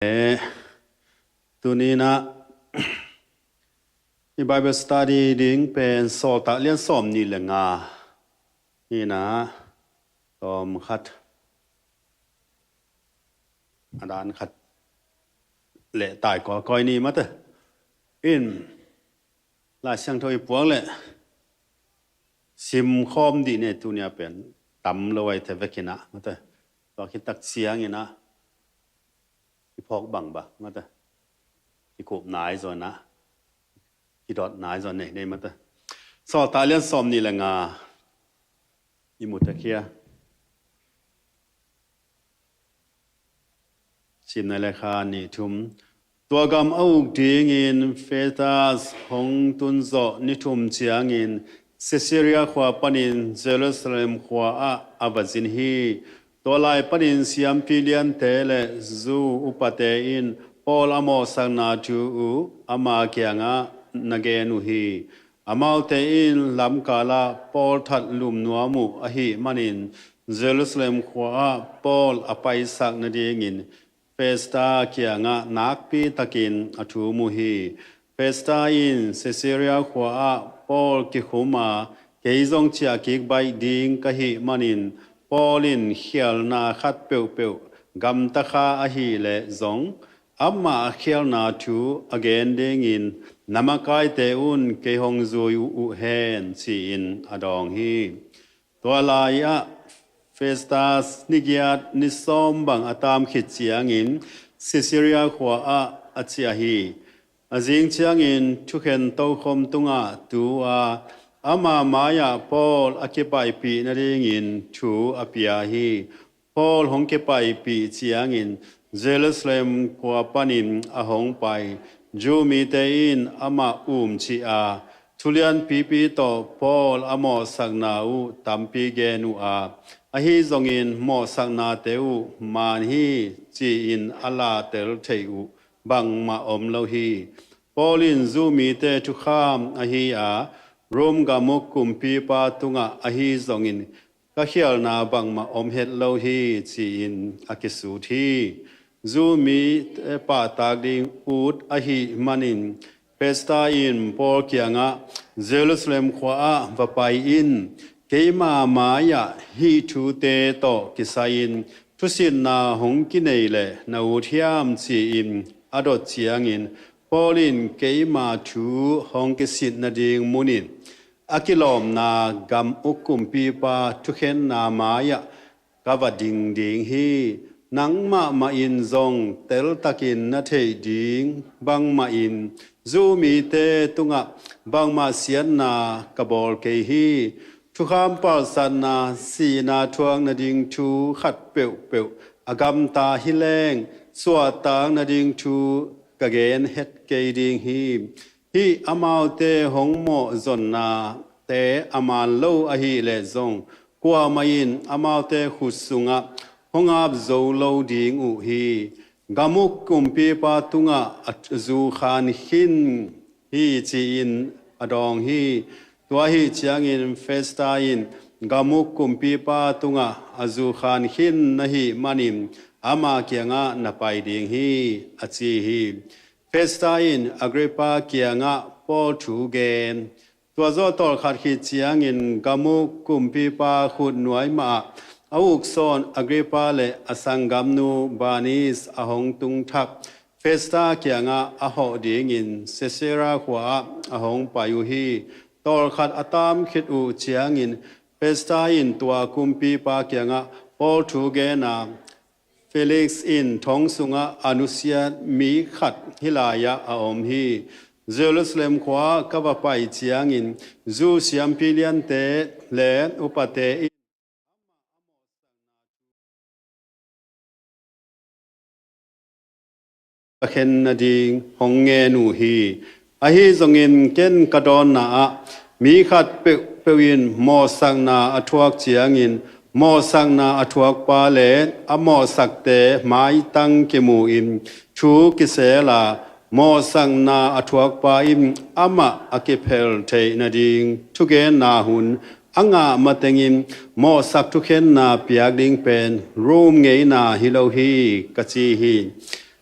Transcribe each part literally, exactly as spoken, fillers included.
Eh, tuni-in ah i Bible study ding pen Sawltak lian sawm nih le nga hi-in ah, tawm khat, a dan khat le tai kawikawi ni mate. In Lai Siangtho i puak le sim khawm dih ni, tuni-a pen tam lo a i thei vek in ah mate. Tua khit tak ciangin ah i phawk bangbang mate, i kup nai zaw in ah, i dot nai zaw nei nei mate. Sawltak lian sawm nih le nga i mu ta khia. Sim nai le kha, nih, thum. Tua gam a uk dingin Festas hong tun zawh ni thum ciangin Caesarea khua panin Jerusalem khua ah a va zin hi. Tua lai panin siampi liante le Jew upate in Paul a mawhsakna thu uh ama kiangah na gen uh hi. Amaute in lamkal ah Paul that lum nuam uh ahih manin Jerusalem khua ah Paul a paisak nadingin Festa kiangah nakpi takin a thum uh hi. Festa in, Caesarea khua ah Paul kikhum a, kei zong ciah kik baih ding ka hih manin Paul in khialhna khat peuhpeuh gamta kha ahih leh zong amah a khialhna thu a gen dingin na makaite un kei hong zui uh hen, ci-in a dawng hi. Tua lai-ah Festas ni giat ni sawm bang a tam khit ciangin Caesarea khua ah a ciah hi. A zing ciangin thukhen tokhom tungah tu a, ama mai-ah Paul a kipaipih nadingin thu a pia hi. Paul hong kipaipih ciangin Jerusalem khua panin a hong pai Jew mite in amah umcih a, thu lianpipi tawh Paul a mawhsakna uh tampi gen uh a, ahi zongin mawhsaknate uh maan hi, ci-in a latel theih uh bangmah om lo hi. Paul in Jew mite thukham ahi a, Rome gam uk kumpipa tungah ahi zongin ka khialhna bangmah om het lo hi, ci-in a kisut hi. Jew mite pahtak ding ut ahih manin Festa in Paul kiangah, Jerusalem khua ah va pai in, keima mai-ah hih thute tawh kisai-in thusitna hong kinei leh na ut hiam, ci-in a dot ciangin Paul in keima thu hong kisit nading munin a kilawmna gam uk kumpipa thukhenna mai-ah ka va ding ding hi. Nangmah mah in zong teltakin na theih ding bangmahin Jew mite tungah bangmah siatna ka bawl kei hi. Thukham palsatna, sihna thuak nading thu khat peuhpeuh a gamta hi leng suahtak nading thu ka gen het kei ding hi. Hih amaute hong mawhzonnate a maan lo ahih leh zong kuamah in amaute khut sungah hong ap zo lo ding uh hi. Gam uk kumpipa tungah a zukhan khin hi, ci-in a dawng hi. Tua ahi ciangin Festa in gam uk kumpipa tungah a zukhan khin na hih manin ama kiangah na pai ding hi, a ci hi. Festa in Agrippa kiangah Paul thu gen. Tua zawh tawlkhat khit ciangin gam uk kumpipa khut nuai mahah a uksawn Agrippa le a sanggamnu Bernice a hong tungthak Festa kiangah a hawh dingin Caesarea khua-ah a hong pai uh hi. Tawlkhat a tam khit uh ciangin Festa in tua kumpipa kiangah Paul thu gen a, Felix in thong sungah a nusiat mi khat hih lai-ah a om hi. Jerusalem khua-ah ka va pai ciangin Jew siampi liante le upate in ka khen nading hong ngen uh hi. Ahi zongin ken ka dawnna ah mi khat peuhpeuh in mawhsakna a thuak ciangin mawhsakna a thuakpa le a mawhsakte maitang kimu-in thu kisel a, mawhsakna a thuakpa in amah a kiphel theih nading thugenna hun a ngah matengin mawhsak thukhenna piak ding pen Rome ngeina hi lo hi, ka ci hi.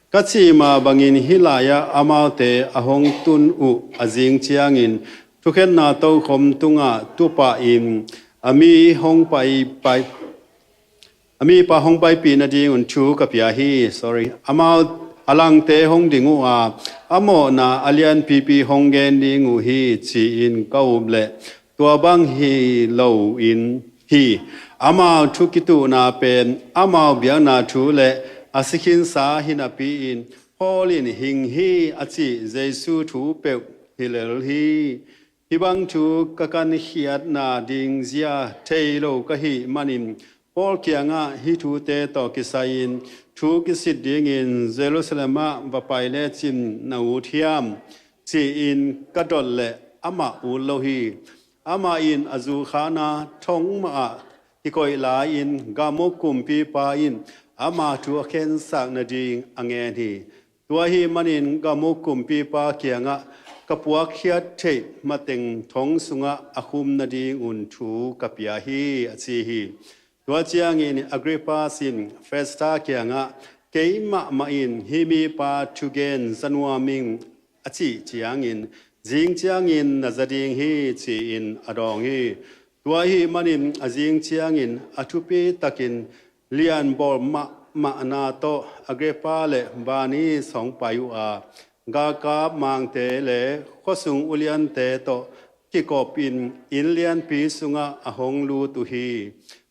Ka cih mah bangin hih lai-ah amaute a hong tun uh a zing ciangin thukhenna tokhom tungah tupahin a mi hong pai, pai, a mipa hong paipih nadingun thu ka pia hi. Sorry. Amau a langte hong ding uh a, a mawhna a lianpipi hong gen ding uh hi, ci-in ka up leh tua bang hi lo-in hi. Amau thu kituhna pen amau biakna thu le a si khinsa hi napi-in Paul in hing hi a cih Jesu thu peuh hi lel hi. Hih bang thu ka kankhiatna ding zia thei lo ka hih manin Paul kiangah hih thute tawh kisai-in thu kisit dingin Jerusalem ah va pai lecin na ut hiam, ci-in ka dot leh amah ut lo hi. Amah in a zu khan a, thong mah ah kikoih lai-in gam uk kumpipa in ama thu a khensak nading a ngen hi. Tua ahih manin gam uk kumpipa kiangah ka puakkhiat theih mateng thong sungah a khum nadingun thu ka pia hi, a ci hi. Tua ciangin Agrippa in Festa kiangah, "Keimahmah in hih mipa thugen za nuam ing," a cih ciangin, "Zing ciangin na za ding hi," ci-in a dawng hi. Tua ahih manin a zing ciangin a thupitakin lianbawl mahmahna tawh Agrippa le Bernice hong pai uh a, galkap mangte le khuasung uliante tawh kikopin inn lianpi sungah a hong lut uh hi.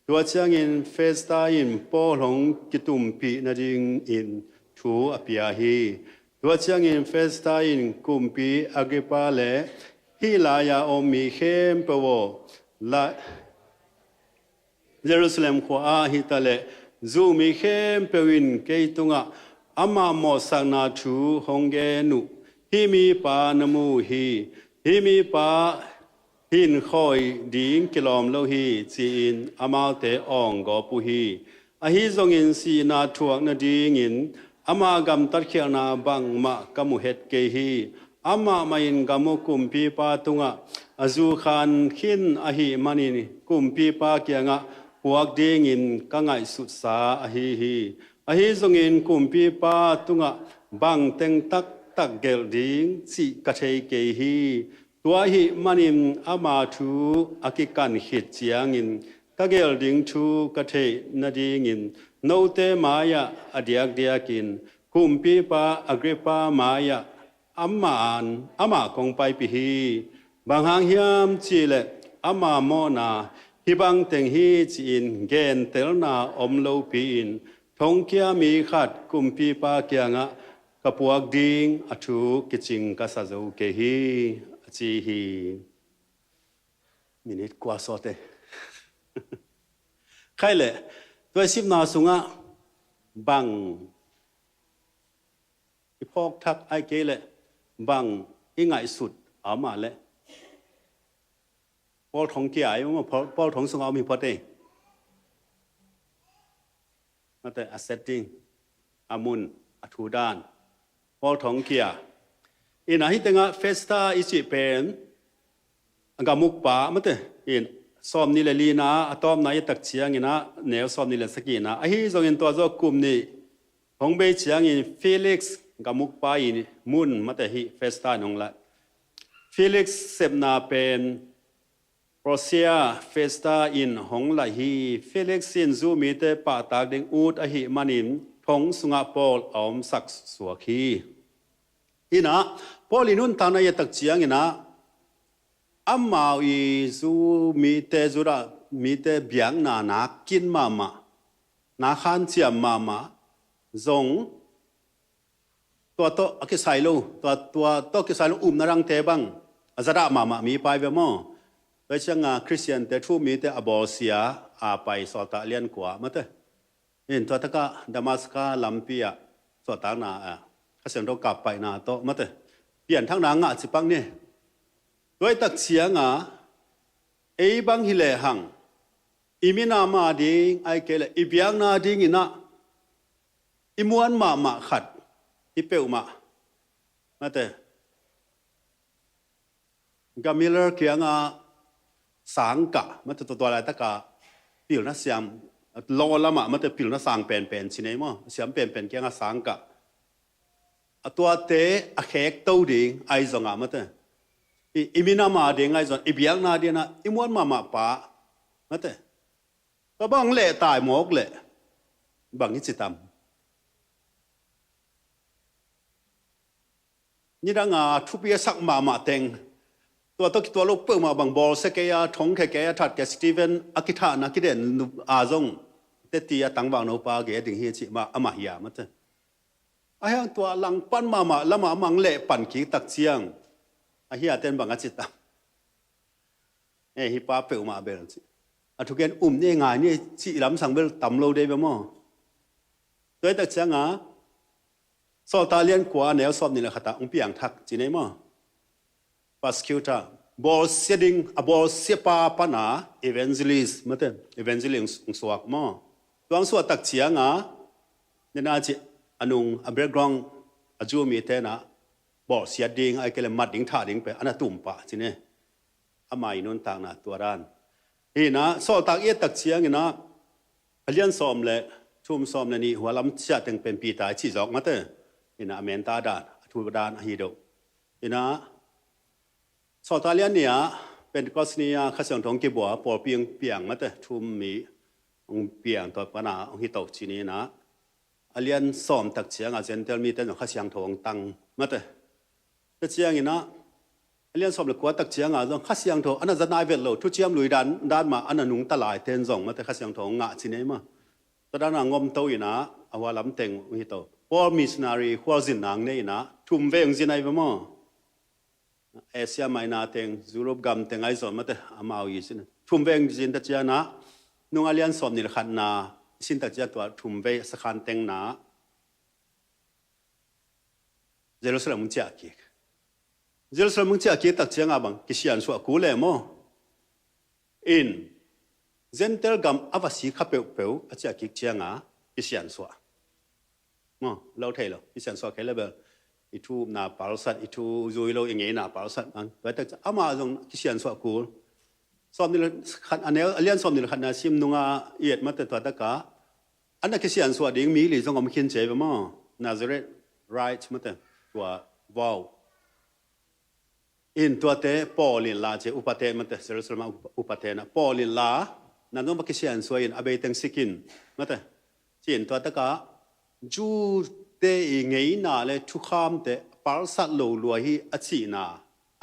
Tua ciangin Festa in Paul hong kitumpih nadingin thu a pia hi. Tua ciangin Festa in, "Kumpi Agrippa le hih lai-a om mi khempeuh aw, la-, Jerusalem khua-ah hi taleh Jew mi khempeuh in kei tungah amah mawhsakna thu hong gen uh hih mipa na mu uh hi. Hih mipa hin khawi ding kilawm lo hi," ci-in amaute awng gawp uh hi. Ahi zongin sihna thuak nadingin ama gamtatkhialhna bangmah ka mu het kei hi. Amah mah in gam uk kumpipa tungah a zu khan khin ahih manin kumpipa kiangah puak dingin ka ngaihsutsa ahi hi. Ahi zongin kumpipa tungah bangteng taktak gelh ding cih ka thei kei hi. Tua ahih manin ama thu a kikan khit ciangin ka gelh ding thu ka theih nadingin note mai-ah a diakdiakin kumpipa Agrippa mai-ah amah, amah kong paipih hi. Bang hang hiam cihleh ama mawhna hih bangteng hi ci-in gentelna om lopi-in thongkia mi khat kumpipa kiangah ka puak ding a thu kicing ka sa zo kei hi, a ci hi. Minit kua sawte. Khai leh, tua i simna sungah bang i phawk thak ai kei leh bang i ngaihsut a om a leh. Paul thongkia ai maw, Paul, Paul thong sungah om hi phot ei. Mate a setting, a mun, a thu dan. Paul thongkia. Ina hih tengah Festa i cih pen a gam ukpa, mate, in sawmnih le lina a tawpna i tak ciangin a neu sawmnih le sagihna. Ahi zongin tua zawh kum nih hong bei ciangin Felix gam ukpa in mun, mate, hih Festa in hong laih. Felix sepna pen Porsia Festa in hong laih hi. Felix in Jew mite pahtak ding ut ahih manin thong sungah Paul a omsak suak hi. Ina, Paul i nuntakna i a tak ciangin a, amau i Jew mite, Judah mite biakna na kin mahmah, na khanciam mahmah zong tua tawh a kisai lo, tua, tua tawh kisai lo upna dangte bang a zadah mahmah mi pai ve maw? Tua ciangin Khristiante, thu mite a bawlsia a pai sawltak lian kua, mate. In tua takah Damaska lampi ah suahtakna, a, Kha Siangtho kap paihna tawh, mate, pianthakna ngah cipak ni. Tua i tak ciangin ei bang hi lehang i mina mah ding ai kei leh i biakna dingin a i muan mahmah khat, i peuhmah, mate, Gamaliel kiangah sangkah, mate, tua, tua laitakah pilna siam, law lamah, mate, pilna sang penpen ci nei maw, siam penpen kiangah sangkah. a tuate a khek to ding ahi zongah mate, i, i minam a ding ahi zong, i biakna dingah i muan mahmah pa mate, tua bang leh tai mawk leh bang i ci tam? Nidanga thupi a sak mahmah teng, tua tawh kituah lo peuhmah bang bawlsia kei a, thongkhia kei a, that kei a, Stephen a kithahna kiden a zong teti a tangvak nopa ge ding hi cih mah amah hi a mate. Ahi hang tua langpan mahmah lamah a mang leh pan kik tak ciang, ahi a ten bang a ci tam? E, hi pa peuhmah bel ci, a thugen um ni ngai ni cih lamsang bel tam lo dei bia maw? Tua hi tak cianga Sawltak lian kua a neu sawm nih le khat ah hong piang thak ci nei maw? Persecutor, bawlsia ding, a bawlsia pa pana evangelist mate, evangelist hong suak maw? Tua hong suah tak cianga nena ci, a nung a background, a Jew mi tena bawlsia ding, ai kei le mat ding, thah ding pen ana tum pah ci nei. Ama i nuntakna tua dan. Hina Sawltak i et tak ciangina a lian sawm le thum, sawm le nih hua lam ciah teng pen Peter i cih zawk mate. Hina a menta dan, a thu dan ahi deuh. Hina Sawltak lian nih ah Pentecost ni a Kha Siangtho hong kibua, pawlpi hong piang mate, thum mi hong piang, tua pana hong hi to ci ni hina. A lian sawm tak cianga Gentile mite zong Kha Siangtho hong tang mate. Tua ciangina a lian sawm le kua tak cianga zong Kha Siangtho ana za nai vet lo, thuciam lui dan, dan mah ana nungta lai ten zong mate Kha Siangtho hong ngah ci nei maw? Tua dana ngom to ina a hua lam teng hong hi to. Paul missionary khualzin nang nei ina thum vei hong zin ahi ve maw? Asia Minor teng, Europe gam teng ahi zong mate, amau i sin thum vei hong zin ta ciana, nunga lian sawm nih le khatna i sin tak cian tua thum vei a sakhan tengna Jerusalem hong ciah kik. Jerusalem hong ciah kik tak cianga bang kisiansuah kul le maw? In Gentile gam a va si kha peuhpeuh a ciah kik cianga kisiansuah. Maw, lo thei lo, kisiansuah kei le bel i thu upna palsat, i thu zui lo i ngeina palsat mang. Tua tak amah zong kisiansuah kul. Sawm nih le khat a neu, a lian sawm nih le khatna sim nunga i et mate tua taka ana kisiansuah ding mi li zong om khin ci ve maw? Nazareth rite mate, tua vow. In tuate Paul in la ci, upate mate, Jerusalem a upa-, upate na Paul in la, nan zong va kisiansuah in a bei teng sikin mate. Ci in tua taka Jew te i ngeina le thukhamte palsat lo lua hi a cihna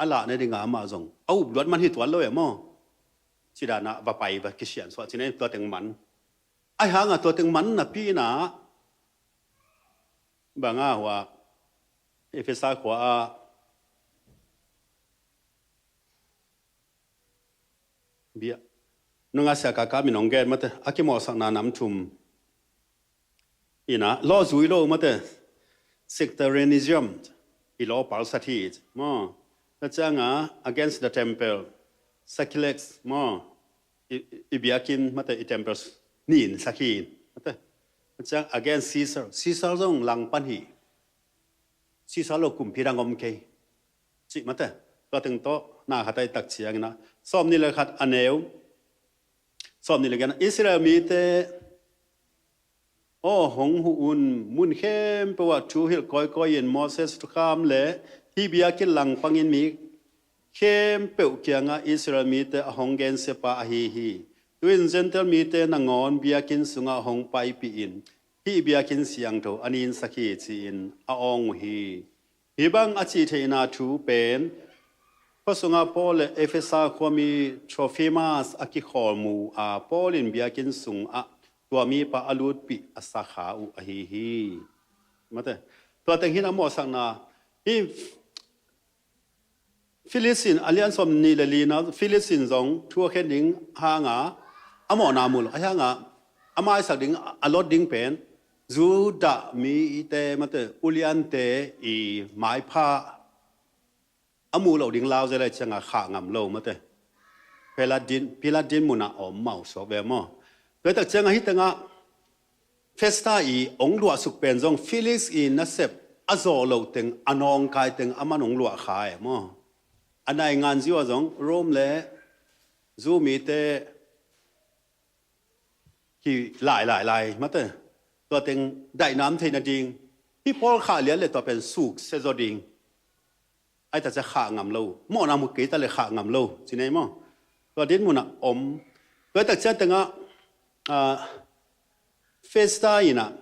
a lahna dinga amah zong a up luat man hi tuan lo e maw? Ci dana va pai va kisiansuah ci ne tua teng man. Ahi hanga tua teng man napi ina banga hua Efesa khua a bia nunga sia kaka min hong gen mate, a kimawhsakna nam thum ina law zui lo mate, sectarianism i law palsat hi maw? Tua cianga against the temple, sacrilege maw? I, i, i biakinn mate, i temple nin sak hi mate. Tua ciang against Caesar, Caesar zong langpan hi. Caesar lo kumpi dang om kei cih mate. Tua teng tawh na khat ai tak ciangina sawm nih le khat a neu sawm nih le giatna Israel mite aw hong huh un, mun khempeuh ah thu hilh kawikawi in Moses thukham le hih biakinn langpangin mi khempeuh kiangah Israel mite a hong gensiapa ahi hi. Tu-in Gentile mite nangawn biakinn sungah hong paipih in hih biakinn siangtho a ninsak hi ci-in a awng uh hi. Hih bang a cih theihna thu pen khua sungah Paul le Efesa khuami Trophimas a kikhawl mu a Paul in biakinn sungah tua mipa a lutpih a sakha uh ahi hi. Mate. Tua teng hin a mawhsakna hi. Philip in a lian sawm nih le lina Philip in zong thu a khen ding hanga a mawhna mu lo, a hanga a maisak ding a lot ding pen Judah mite mate uliante i maipha a muh loh ding lau zia lai cianga khah ngam lo mate. Pilat din, Pilat din munah a om mau suak ve maw? Tua tak cianga hih tengah Festa i ong luahsuk pen zong Felix i nasep a zawh loh teng a nawngkai teng a man ong luah kha e maw? A naingan zia zong Rome le Jew mite hi lai lai lai mate. Tua teng daihna om theihna ding Hih Paul khah lian le tua pen suk se zaw ding. Ai tak ciang khah ngam lo. Mawhna mu kei ta le khah ngam lo. Ci nei maw? Tua din munah om. Tua ai tak ciang tengah, ah, Festa inah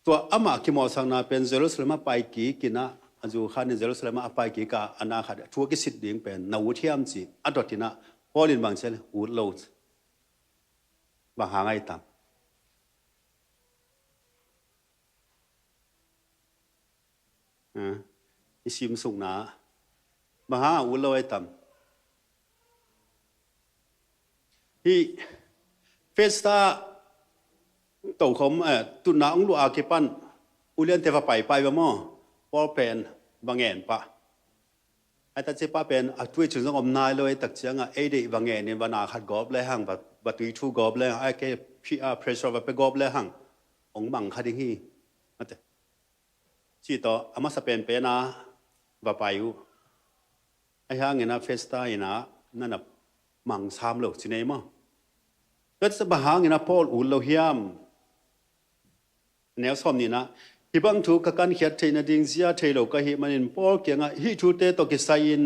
tua amah kimawhsakna pen Jerusalem a pai kik inah, a zu khan in Jerusalem a pai kik a, a na khat thu a kisit ding pen na ut hiam ci a dot inah, Paul in bang ci a le ut lo. Bang hang ai tam? Ah, i simsukna bang hang a ut lo ai tam? Hih Festa tokhom, eh, tutna ong luah a kipan uliante va paipai va maw? Paul pen va ngen pah. Ai tak ciang pa pen a tui cun zong om nai lo ai tak ciangah ei deih va ngen in va na khat gawp le hang, va, va tui thu gawp le hang, ai kei phi-, ah, pressure va pe gawp le hang ong mang kha ding hi. Mate. Cih tawh a masa penpen a va pai uh. Ahi hangin a Festa inah na na mang sam lo ci nei maw? Tua bang hangin a Paul ut lo hiam? Neu sawm nihna, hih bang thu ka kankhiat theih nading zia thei lo ka hih manin Paul kiangah hih thute tawh kisai-in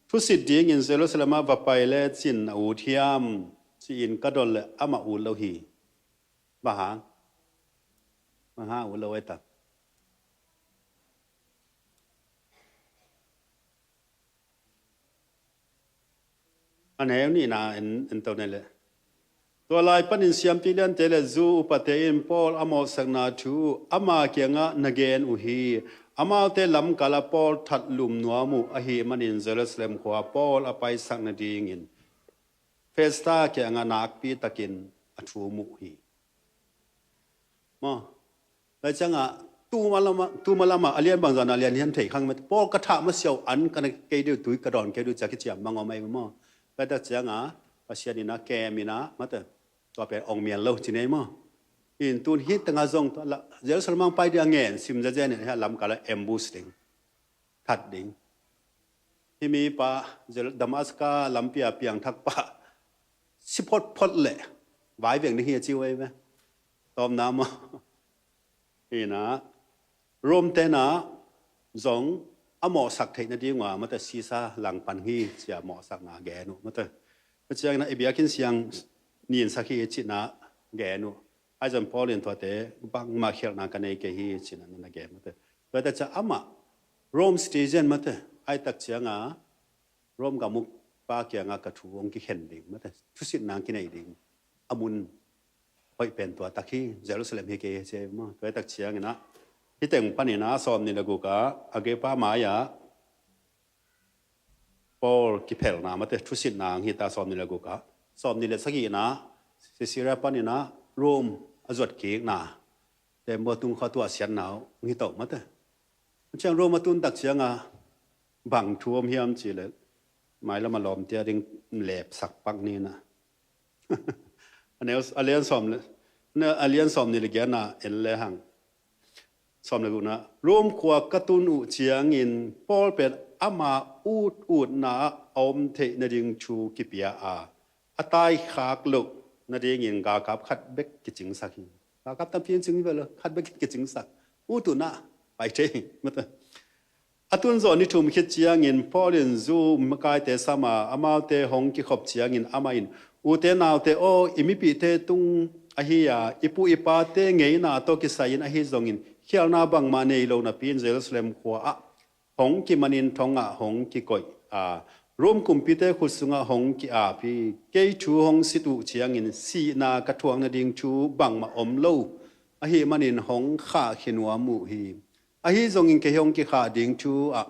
thusit dingin Jerusalem ah va pai lecin a ut hiam? Ci-in ka dot le amah ut lo hi. Bang hang? Bang hang ut lo ai tak? A neu nihna en, en to nei le. Tua lai panin siampi liante le Jew upate in Paul a mawhsakna thu ama kiangah na gen uh hi. Amaute lamkal ah Paul that lum nuam uh ahih manin Jerusalem khua Paul a paisak nadingin Festa kiangah nakpi takin a thum uh hi. Maw? Tua ciangah tuma lama, tuma lama a lian bangzah na lian hiam thei khang mate. Paul ka thah masiah uh an ka na kei deuh, tui ka dawn kei deuh ci-a kiciam bang om ahi maw? Tua tak ciangah Pasian in a kem in a mate, tua pen ong mial lo ci nei maw? In tun hih tengah zong tua la, Jerusalem ah pai ding a ngen sim zazen in hih lamkal ah ambush ding, that ding. Hih mipa Jer-, Damaska lampi ah piangthak pa si photphot leh vai veng ding hi a ci uh ahi ve. Tawpna maw? Hi na, Rome te na zong a mawhsak theih nading uh a mate, Sisa langpan hi ci-a mawhsakna gen uh mate. Tua ciangin a i biakinn siang ninsak hi cihna gen uh. Ahi zong Paul in tuate bangmah khialhna ka nei kei hi cihna na gen mate. Tua tak ciang amah Rome citizen mate, ahi tak ciangah Rome gam ukpa kiangah ka thu hong kikhen ding mate, thusitna hong kinei ding a mun hoih pen tua tak hi, Jerusalem hi kei hi ci maw? Tua tak ciangin a, hih teng panin a sawmnih le guk ah Agrippa mai-ah Paul kiphelna mate, thusitna hong hi ta, sawmnih le guk ah. Sawmnih le sagihna Caesarea panin a Rome a zuat kikna, tembaw tung khua tuahsiatna hong hi to mate. Ciang Rome a tun tak ciangah bang thu om hiam cih leh, mailam a lawmte a ding lepsak pak ni na. A neu, a lian sawm le, a lian sawmnih le giatna en le hang. Sawm le gukna, Rome khua ka tun uh ciangin Paul pen ama ututna ah a om theih nading thu kipia a, a taikhak loh nadingin galkap khat bek kicingsak hi. Galkap tampi in cing hi ve lo, khat bek kicingsak. Ututna pai thei hi mate. A tun zawh ni thum khit ciangin Paul in Jew makaite sam a, amaute hong kikhop ciangin amah in, ute naute aw, i mipihte tung ahi a, i pu i pate ngeina tawh kisai-in ahi zongin khialhna bangmah nei lo napi-in Jerusalem khua ah hong kimanin thong ah hong kikoih a, Rome kumpite khut sungah hong ki-ap hi. Kei thu hong sit uh ciangin sihna ka thuak nading thu bangmah om lo ahih manin hong khahkhia nuam uh hi. Ahi zongin kei hong kikhah ding thu ah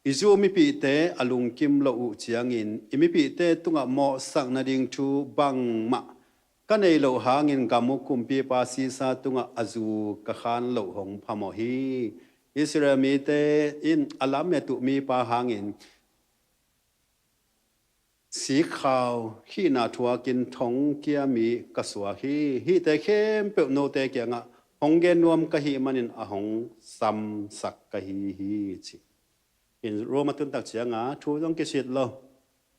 i Jew mipihte a lungkim loh uh ciangin i mipihte tungah mawhsak nading thu bangmah ka nei loh hangin gam uk kumpipa Sisa tungah a zu ka khan loh hong phamawh hi. Israel mite in a lamet uh mipa hangin sikkhau hihna thuakin thongkia mi ka suak hi. Hihte khempeuh note kiangah hong gen nuam ka hih manin a hong samsak ka hi hi, ci. In Rome a tun tak ciangah thu zong kisit lo,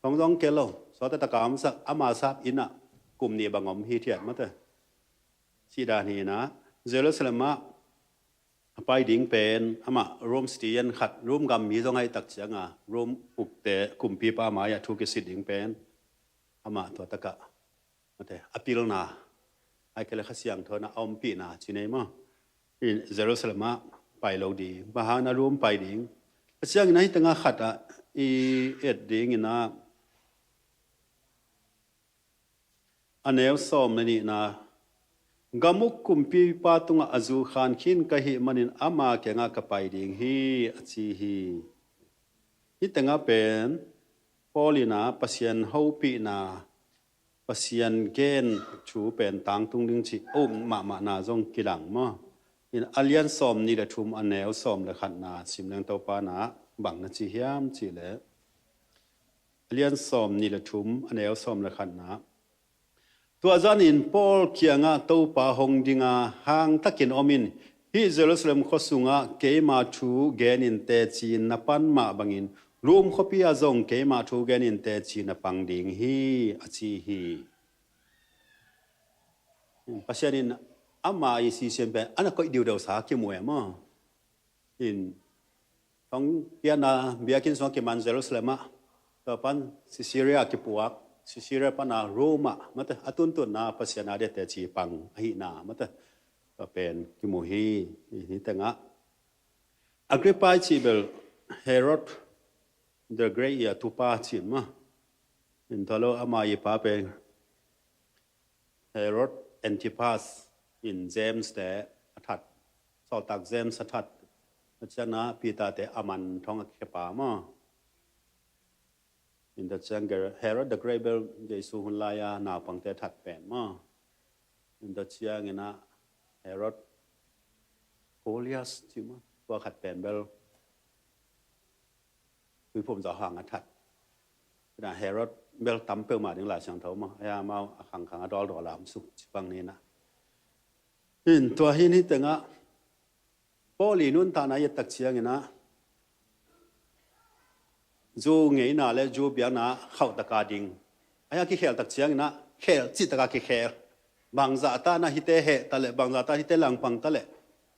thong zong kia lo, sawta taka omsak, ama sap inn ah kum nih bang om hithiat mate. Cih dan hi na, Jerusalem ah A pai ding pen amah Rome citizen khat, Rome gam mi zong ahih tak cianga Rome ukte kumpipa mai-ah thu kisit ding pen amah tua takah mate a pilna, ahih kei leh Kha Siangtho in a ompihna ci nei maw? In Jerusalem ah pai lo ding, bang hang a Rome pai ding. A ciangin ahi tengah khat ah i et dingin ah a neu sawm le nihna, gam uk kumpipa tungah a zu khan khin ka hih manin ama kiangah ka pai ding hi a ci hi. Hih tengah pen Paul in ah Pasian hopihna, Pasian gen thu pen tangtung ding cih a up mahmahna zong kilang maw? In a lian sawm nih le thum a neu sawm le khatna sim leng Topa in ah bang na ci hiam cih leh, a lian sawm nih le thum a neu sawm le khatna, tua zanin Paul kiangah Topa hong dinga hangtakin om in, hih Jerusalem khua sungah keima thu genin teci na pan mah bangin Rome khuapi ah zong keima thu genin teci na pang ding hi a ci hi. Pasian in ama i sisian pen a na koih diudeusa kimu e maw? In thong pianna biakinn sungah kiman Jerusalem ah, tua pan Caesarea kipuak, Caesarea pana Rome ah mate a tuntunna Pasian a diate ci pang ahihna mate tua pen kimu hi. Hih tengah Agrippa i cih bel Herod the Great i a tupa cin maw? In tua lo ama i pa pen Herod Antipas in James te a that, sawltak James a that, a ciangin ah Peter te a man thong a kikhepa maw? In tua ciang Herod the Great bel Jesu hun lai-a naupangte a that pen maw? In tua ciangin ah Herod Goliath ci maw? Tua khat pen bel Tuiphum zawh hang a that. Tua Herod bel tam peuhmah ding Lai Siangtho maw? Ahi a, amau a khangkhang a dawldawla om suk ci bang ni na. In tua hi ni tengah Paul i nuntakna i et tak ciangin ah Jew ngeina le Jew biakna khauh taka ding. Ahi a kikhel tak ciangin ah khel cih taka kikhel. Bangzah ta na hite heh ta leh, bangzah ta hite langpang ta leh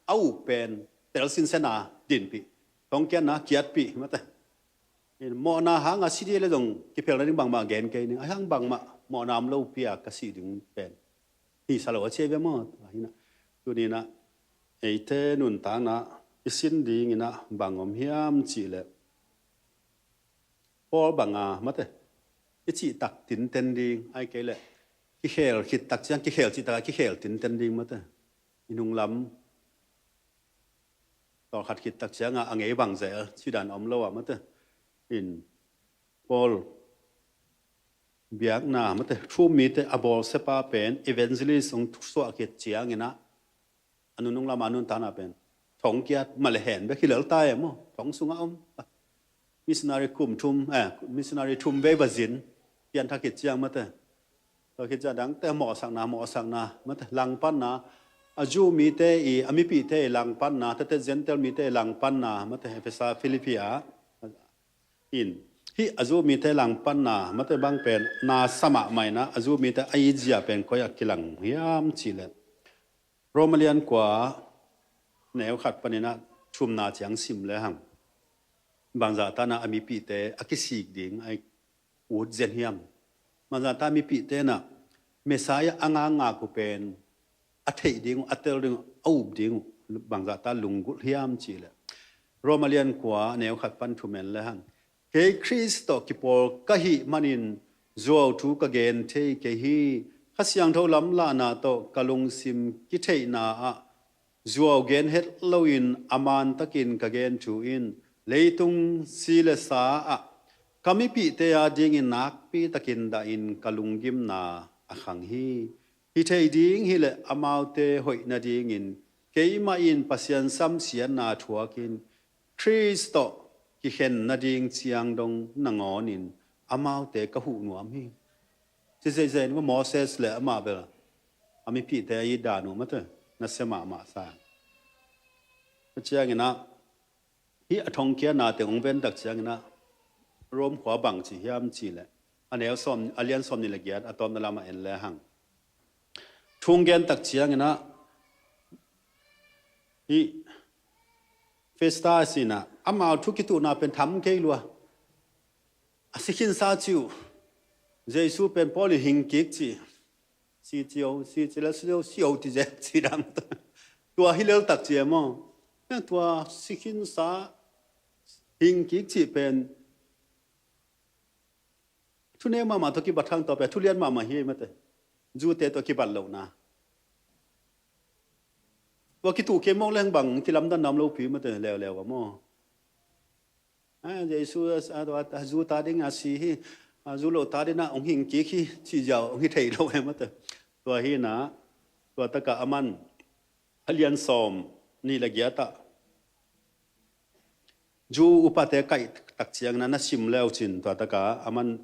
a up pen tel sinsena dinpih. Thongkiatna kiatpih mate. Mawhna hanga si dih le zong kiphelna ding bangmah gen kei ning. Ahi hang bangmah mawhna om lopi a ka si ding pen hi sa lo a ci ve maw? Tua hi na. Tuni na eite nuntakna i sin dingin ah bang om hiam cih leh Paul banga mate i cih tak tinten ding, ahih kei leh kikhel khit tak ciang kikhel cih tak a kikhel tinten ding mate. I nunglam tawlkhat khit tak cianga a ngei bang zel cidan om lo a mate. In Paul biakna mate thu um mite a bawlsiapa pen evangelist hong suah khit ciangin ah a nunung lama nuntakna pen thongkiat mah le hen bek hi lel ta e maw? Thong sungah om missionary kum thum, eh, missionary thum vei va zin pianthak khit ciang mate. Tua khit ciang dangte mawhsakna, mawhsakna mate, langpanna, a Jew mite i, a mipihte i langpanna, tate Gentile mite i langpanna mate, Efesa, Philippi ah in hih a Jew mite langpanna mate bang pen na sa mahmah in ah a Jew mite a itzia pen koi ah kilang hiam cih leh Rome a lian kua neu khat panin ah thumna ciang sim le hang bangzah ta na a mipihte a kisik ding a ut zen hiam? Bangzah ta mipihte na Messiah a ngakngak uh pen a theih ding uh, a tel ding uh, a up ding uh bangzah ta lunggulh hiam cih leh Rome a lian kua neu khat pan thum en le hang, kei Khrist tawh kipawl ka hih manin zuau thu ka gen thei kei hi. Kha Siangtho lamlahna tawh ka lungsim kitheihna ah zuau gen het loin a mantakin ka gen thu in leitung si le sa ah ka mipihte a dingin nakpi takin dahin ka lunggimna a khang hi. Hi thei ding hileh amaute hoih nadingin keimah in Pasian samsiatna thuakin Khrist tawh kikhen nading ciang dong nangawnin amaute ka huh nuam hi. Ci zeizei in Moses le amah bel a mipihte a it dan uh mate nasia mahmah sa. Tua ciangin ah hih a thongkiatna teng hong ven tak ciangin ah Rome khua bang ci hiam cih leh a neu sawm, a lian sawm nih le giat a tawpna lamah en le hang. Thu hong gen tak ciangin ah hih Festus in ah amau thu kituhna pen tham kei lua. A si khinsa cih uh, Jesu pen Paul in hing kik cih, si cio, si ci lel, si cio, si cio ti zel ci dang. Tua hi lel tak ci e maw. Tua si khinsa hing kik cih pen thuneu mahmah tawh kibat hang, tua pen thulian mahmah hi mate. Jew-te tawh kibat lohna. Tua kituh kei mawk leng bang kilamdan nam lopi mate, leuleu a maw. A, Jesu a, a, tua, a, Jew ta ding a si hi, a, Jew lo ta ding a hong hing kik hi, ci ziau hong hi thei lo e mate. Tua hi na, tua taka aman a lian sawm nih le giat ah Jew upate kaih tak ciangin a na sim leu cin, tua taka aman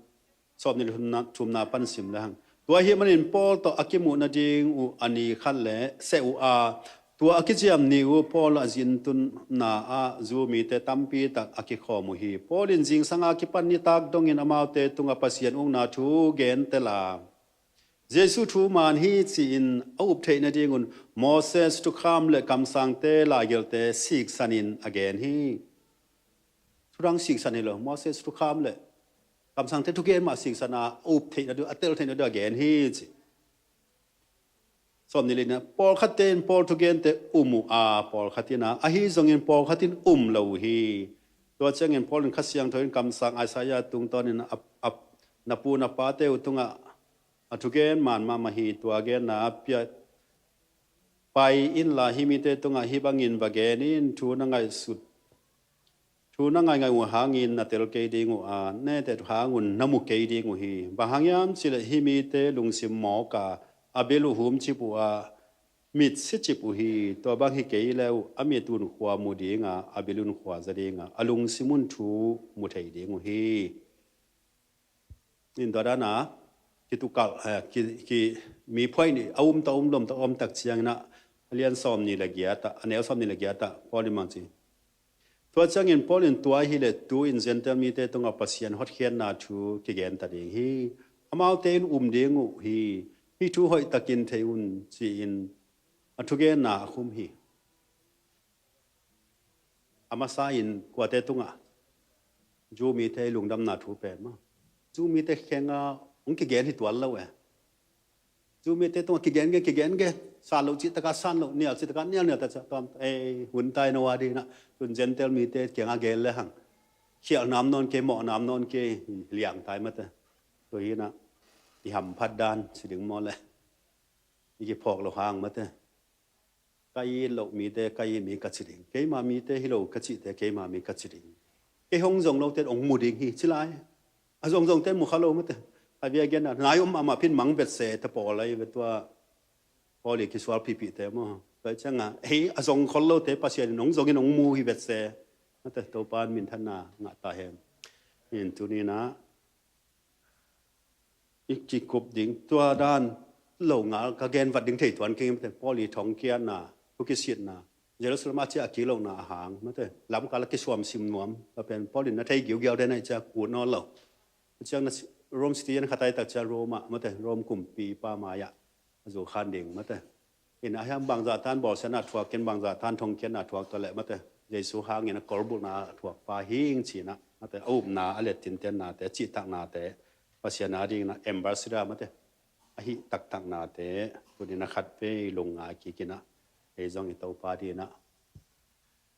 sawm nih le thumna, thumna pan sim le hang. Tua hi manin Paul tawh a kimuh nading uh a ni khat le seh uh a, tua a kiciam ni uh Paul a zintuna ah Jew mite tampi tak a kikhawm uh hi. Paul in zingsang a kipan nitak dongin amaute tungah Pasian ukna thu gen tel a, Jesu thu man hi ci-in a up theih nadingun Moses thukham le kamsangte laigelhte siksanin a gen hi. Thudang siksan hi lo, Moses thukham le kamsangte thugen mah siksan a, a up theih nading, a tel theih nading a gen hi ci. Sawm nih le nihna, pawlkhatte in Paul thugente um uh a, pawlkhat in a, ahi zongin pawlkhat in um lo uh hi. Tua ciangin Paul in Kha Siangtho in kamsang Isaiah tungtawnin a, a, na pu na pate uh tungah a thugen man mahmah hi. Tua genna pia, pai inla hih mite tungah hih bangin va gen in, thu na ngaihsut, thu na ngaingaih uh hangin na tel kei ding uh a, na et hangun na mu kei ding uh hi. Bang hang hiam cihleh hih mite lungsim mawk a, a bil uh humcip uh a, mit sicip uh hi. Tua bang hi kei le uh a mit un khua mu ding a, a bil un khua za ding a, a lungsim un thu mu thei ding uh hi. In tua dana kitukalh, eh, ki, ki, mi phuai nih a um ta um lom ta om tak ciangin a, a lian sawm nih le giat ah, a neu sawm nih le giat ah Paul in bang ci. Tua ciangin Paul in tua hileh tu-in Gentile mite tungah Pasian hotkhiatna thu kigen ta ding hi. Amaute in um ding uh hi. Hih thu hoihtakin thei un ci-in a thugenna a khum hi. A masa in kuate tungah? Jew mite lungdamna thu pen maw? Jew mite khenga hong kigen hi tuan lo e. Jew mite tungah kigen gen, kigen gen, san lo cih taka san lo, nial cih taka nial, nial taka tuam, ei, hun tai no a dina. Tun Gentile mite kianga gen le hang, khialh nam nawn kei, mawh nam nawn kei, liang tai mate. Tua hina i hamphat dan ci ding maw le, i kiphawk lo hang mate. Ka it loh mite ka it mi ka ci ding, keima mite hi lo ka cihte keima mi ka ci ding. Kei hong zong lote hong mu ding hi ci lai. A zongzongte mu kha lo mate. A bia genna nai om mahmah phin mang vet se ta pawl ai ve tua. Paul i kisual pihpihte maw? Tua cianga hei a zong khol lote Pasian in hong zongin hong mu hi vet se. Mate, Topa in minthanna ngah ta hen. In tunina i kikup ding tua dan lo ngal ka gen vat ding thei tuan keng mate. Paul i thongkiatna, thukisitna, Jerusalem a cia a kik lohna a hang mate. Lamkal a kisuam sim nuam ka pen Paul in na thei giugiau den a i cia kut nawn lo. Ciang na Rome city an khatai tak cia Rome ah mate, Rome kumpipa mai-ah a zu khan ding mate. In a hiam bangzah tan bawlsiatna thuak ken, bangzah tan thongkiatna thuak ta leh mate, Jesu hangin a kolbulhna a thuakpa hing cinah mate, a upna a letintennate, a cihtaknate, Pasian a dinginah ambassador mate, a hih taktaknate tunin a khatvei lungngai kikinah ei zong i Topa dinginah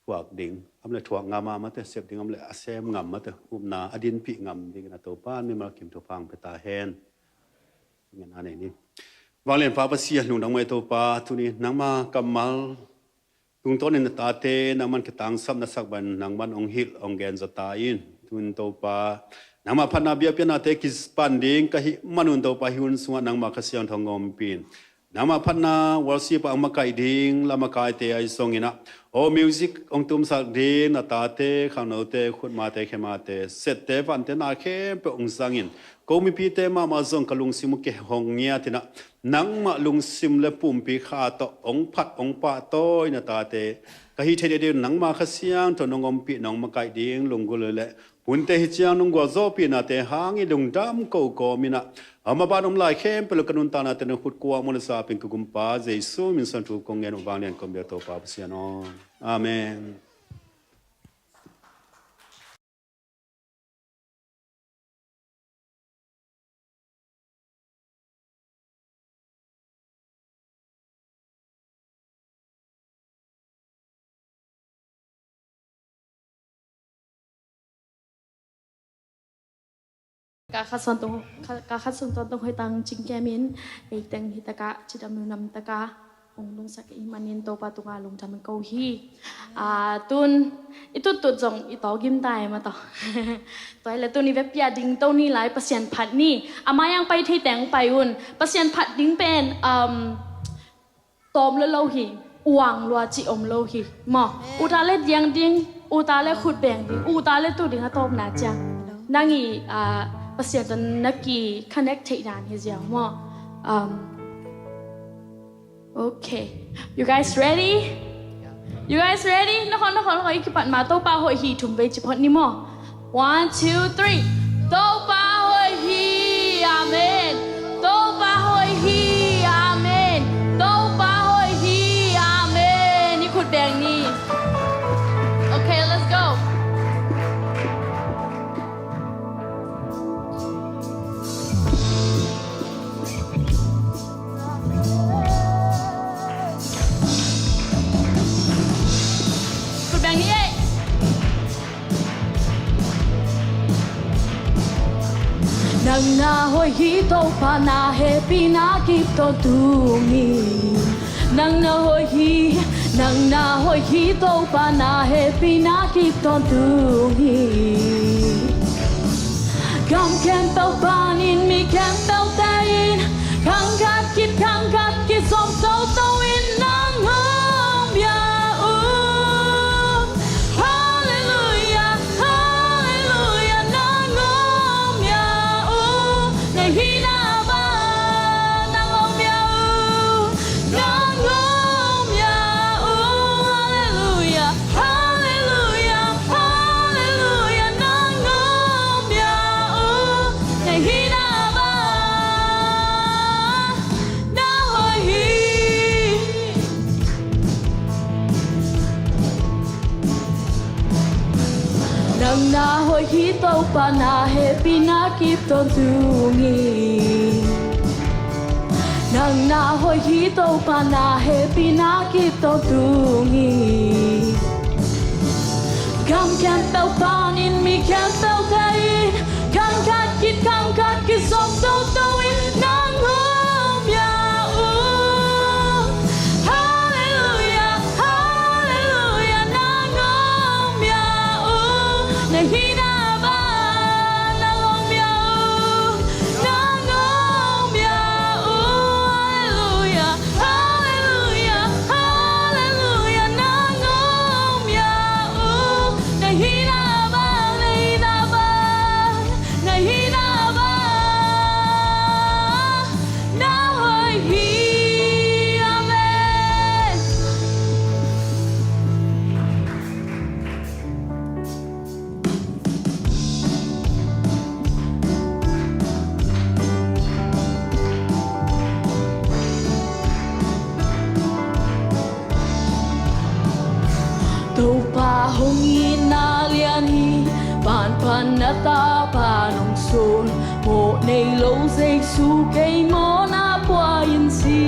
thuak ding am le thuak ngam a mate, sep ding am le a sem ngam mate, upna a dinpih ngam dingin a Topa mimal kim thupha hong pia ta hen. Ngen a nei ni. Vanglianpa Pasian lungdam ngai Topa, tuni nangma kammal tungtawnin na tate nangman kitangsap na sak ban nangman hong hilh hong genza ta in. Tun Topa, nangma phatna biakpiaknate kipan ding ka hih manun Topa, hih hun sungah nangma Kha Siangtho hong ompih in. Nangma phatna worship ah hong makaih ding lamakaite ahi zonginah, aw music hong tumsak ding na tate khangnote khutmate khemate sette vante na khempeuh hong zangin, ko mipite mahmah zong ka lungsim uh kihong ngiatinah, nangmah lungsim le pumpi kha tawh hong phat hong pahtawi na tate ka hih theih ding nangma Kha Siangtho nong ompih nong makaih ding lunggulh le hunte hi ciang nong gualzawhpihnate hang i lungdam ko kawminah, a maban om lai khempeuh le ka nuntaknate nong khut kuak mawh le sapin ka gumpa Jesu min suang thu kong ngen uh vanglian kong biak Topa Pasian aw. Amen. Ka khat suan tung, ka, ka khat suan tung hoih tang cingkem in, ei teng hi taka, cidam nunam taka, ong lungsak i manin Topa tunga lungdam ko hi. Ah, tun, i tuttut zong i tawgim ta e maw taw. Tua hi le tun i vekpi a ding to ni lai Pasian phat ni. A mai ang pai thei teng pai un. Pasian phat ding pen, um, tawm lo lo hi, uang lua ci om lo hi. Maw, uta le diang ding, uta le khut beng ding, uta le tu ding a tawpna ciang. Nang i, ah, Pasian tawh na ki connect theih dan hi ziau maw. Um, okay. You guys ready? You guys ready? Nahon, nahon, nahon, i kipat ma Topa hoih hi thum vei ci phot ni maw. One, two, three. Topa hoih hi, amen. Topa hoih hi, amen. Topa hoih hi, amen. I khut beng ni. Okay, let's go. Khut beng ni ei. Nang na hoih hi Topa, na hehpihna kip tawntung hi. Nang na hoih hi, nang na hoih hi Topa, na hehpihna kip tawntung hi. Gam khempeuh panin mi khempeuh te in, khang khat khit khang khat kizom toto in nang hong bia uh. Halleluiah, halleluiah, nang hong bia uh. Na hihna bang nang hong bia uh. Nang hong bia uh. Halleluiah. Halleluiah, halleluiah, nang hong bia uh. Na hihna bang na hoih hi. Nang na hoih hi Topa, na hehpihna kip tawntung hi. Nang na hoih hi Topa, na hehpihna kip tawntung hi. Gam khempeuh panin mi khempeuh te in, khang khat khit khang khat kizom toto in nang hong bia uh. Halleluiah, halleluiah, nang hong bia uh. Na hihna bang nang hong bia uh. Nang hong bia uh, halleluiah, halleluiah, halleluiah, nang hong bia uh. Na hihna bang, na hihna bang, na hihna bang na hoih hi. Amen. Topa hong itna lian hi, van pan na tapa nong suan, mawh nei lo Jesu kei mawhna pua in si.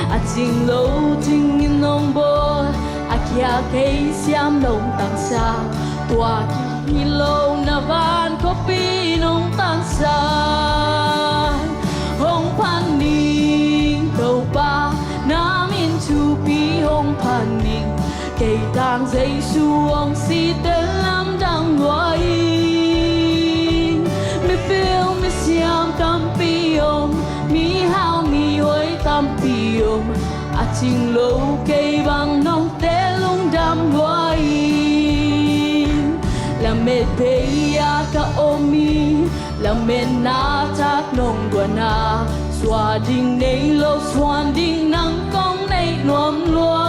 A cing lo dingin nong bawl, a kia kei siam nong tangsa, tua kihih lo na van khuapi nong tangsa. Hong phat ning Topa, na min thupi hong phat ning. Kei tang Jesu hong si tel lamdang lua ing. Mipil misiam tampi om, mihau mihuai tampi om, a cing lo kei bang nong tel lungdam lua ing. Lamet bei-a ka om hi, lametna tak nong guan a, suah ding nei lo suan ding nang kong neih nuam lua.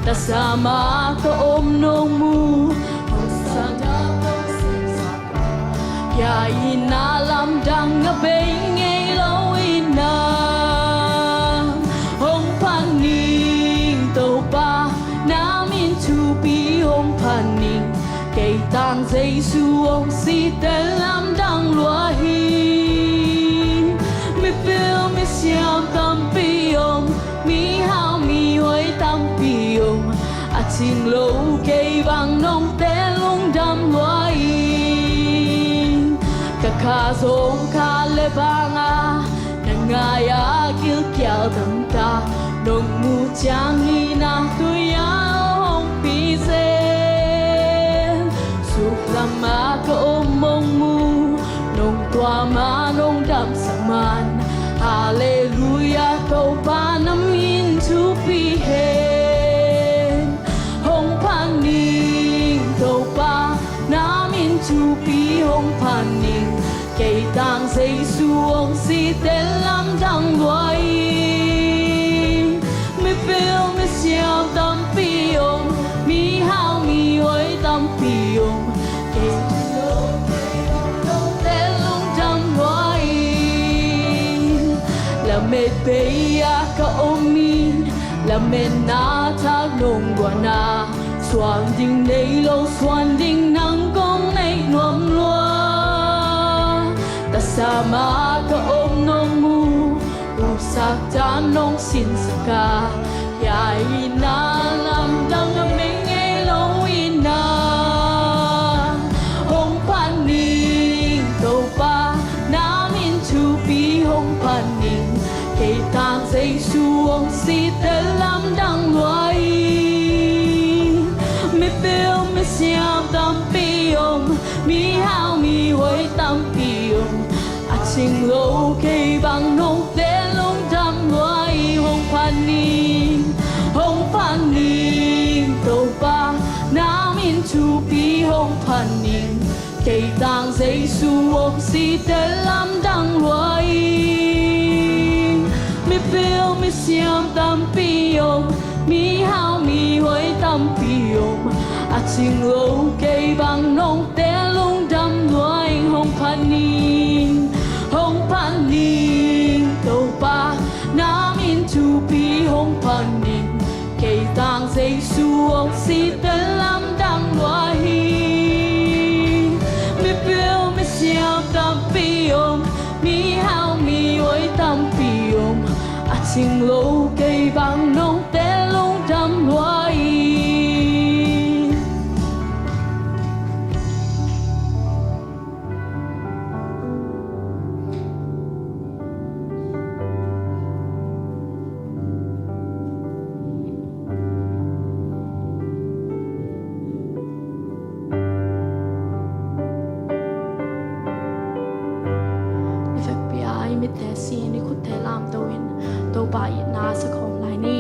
Tasam a ka om nong mu, hong sang a kong singsak a, kia itna lamdang a bei ngei lo itna. Hong phat ning Topa, na min thupi hong phat ning. Kei tang Jesu hong si tel lamdang lua hi. Mipil misiam tampi om, mihau mihuai tampi om, a cing lo kei bang nong tel lungdam lua hi. Kha zawng kha le bang a na ngai a gilkial dangtak nong mu ciangin a tui a hong pi zel. Suklam a ka om hong mu, nong tuam a nong damsak man. Halleluia, Topa na min thupi hen. Hong phat ning Topa, na min thupi hong phat ning. Kei tang Jesu hong si tel lamdang lua ing. Mipil misiam tampi om, mihau mihuai tampi om. Kei tang lo kei bang nong tel lungdam lua ing. Lamet bei a ka om in, lametna thak nong guan a, suan ding nei lo, suan ding nang kong nei nuam lua. Tasam a ka om nong mu, upsak dan nong sinsak a, hiai in a lamdang a mei ngei lo in a. Hong phat ning Topa, na min thupi hong phat ning. Kei tang Jesu hong si tel lamdang lua ing. Mipil misiam tampi om, mihau mihuai tampi om. A cing lo kei bang nong tel lungdam lua ing. Hong phat ning, hong phat ning Topa, na min thupi hong phat ning. Kei tang Jesu hong si tel lamdang lua ing. Mipil misiam tampi om, mihau mihuai tampi om. A cing lo kei bang nong tel lungdam lua ing. Hong phat ning, hong phat ning Topa, na min thupi hong phat ning. Kei tang Jesu hong si tel lamdang lua hi. Mipil misiam tampi om, mihau mihuai tampi om. A cing lo kei bang nong tel lungdam lua hi. I vekpi a i mitte sin, i khutte lamto in Topa itna sa khawm lai ni.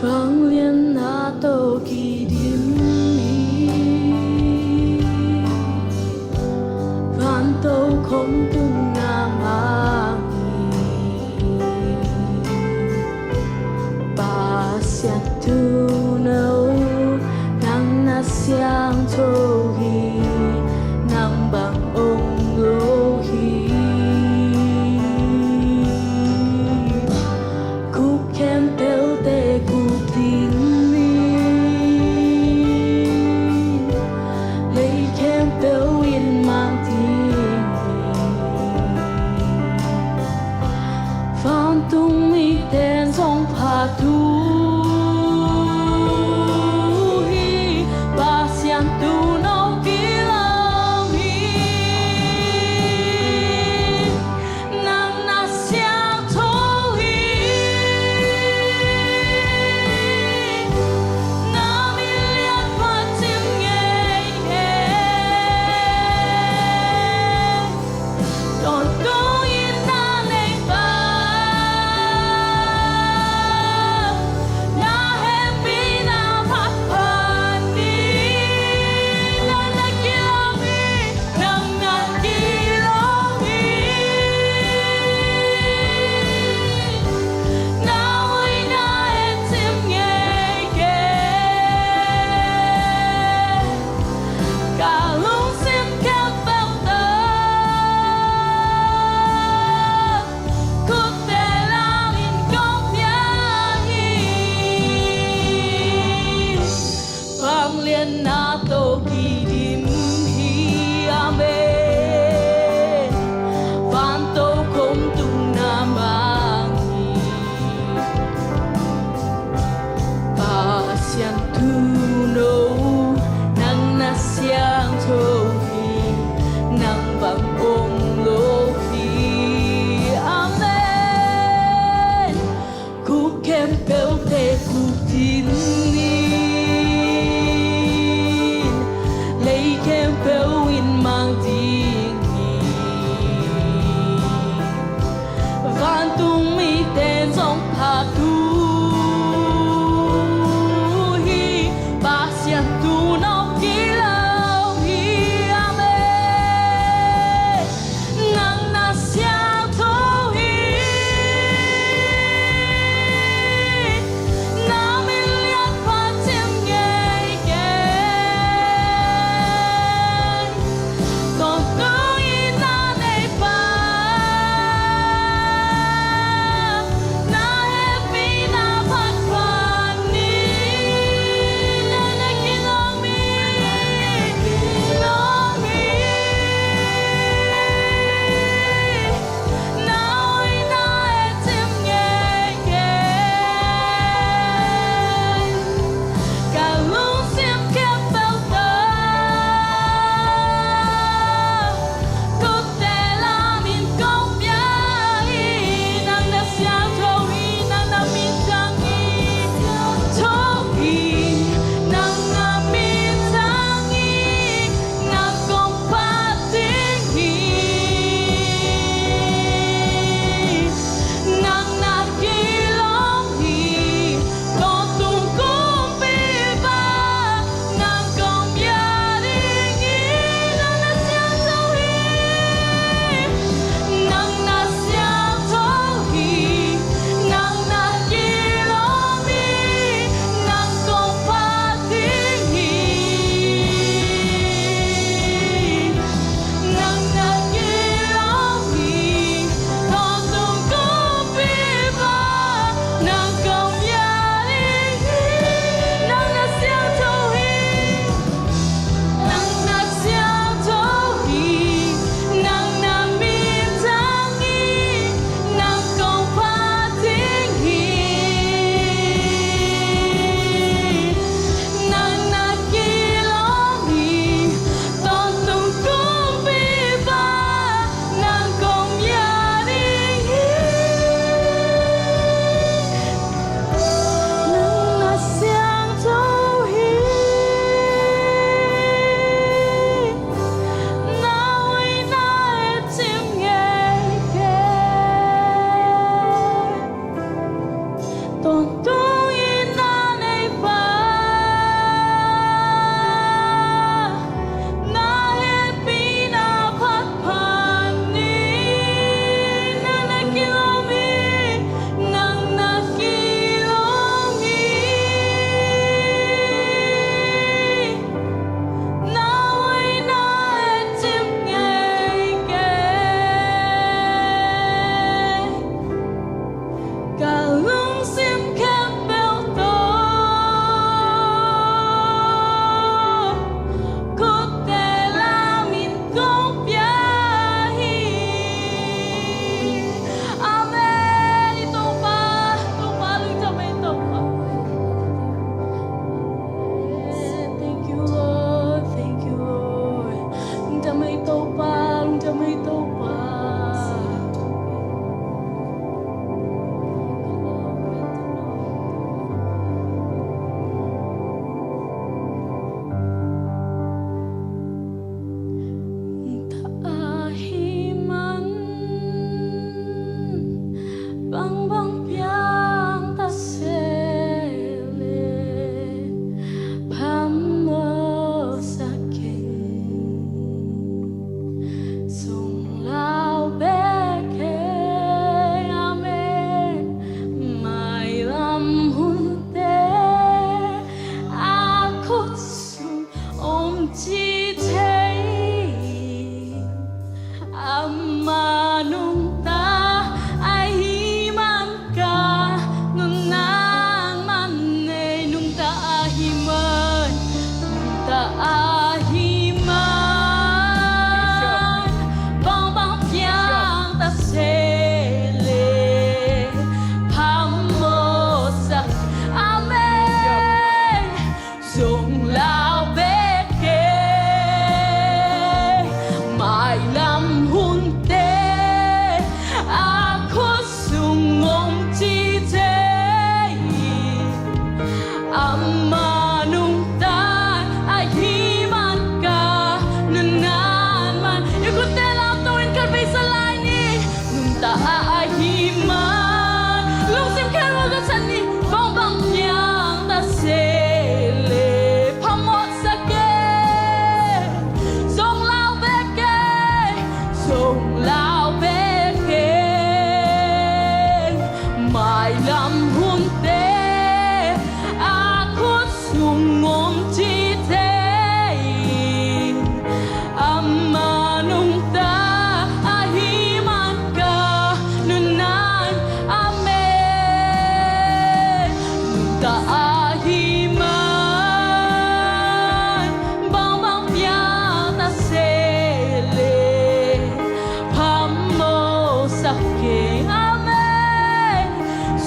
Vangliatna tawh kidim hi. Vantokhom tungah mang hi. Pasian tuuno, nang na siangtho hi. Nang bang om lo hi. Khuk khempeuhte khup ding hi. Lei khempeuh in mang ding hi. Vantung mite zong phat uh hi. Pasian tuuno kilam hi. Nang na siangtho hi. Na min lian pha cim ngei hi. Dawn kong in na nei pah.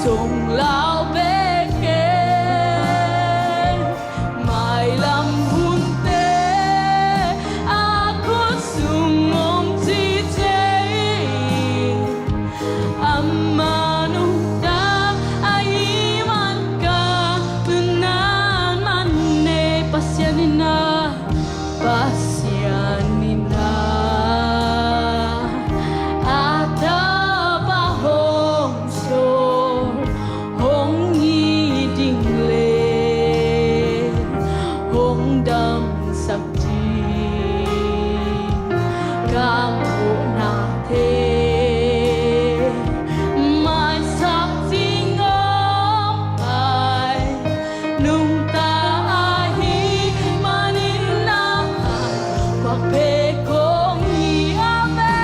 Sunglau bek e, mailam hunte a khut sung om ci thei. Ama nungta ahih man ka nunnan man nei. Pasian in a, Pasian in a, a tapa hong sawl, hong it ding le hong damsak ding, ka mawhnate maisak ding om pai. Nungta ahih manin na, a, kuak pek kong hi a ve.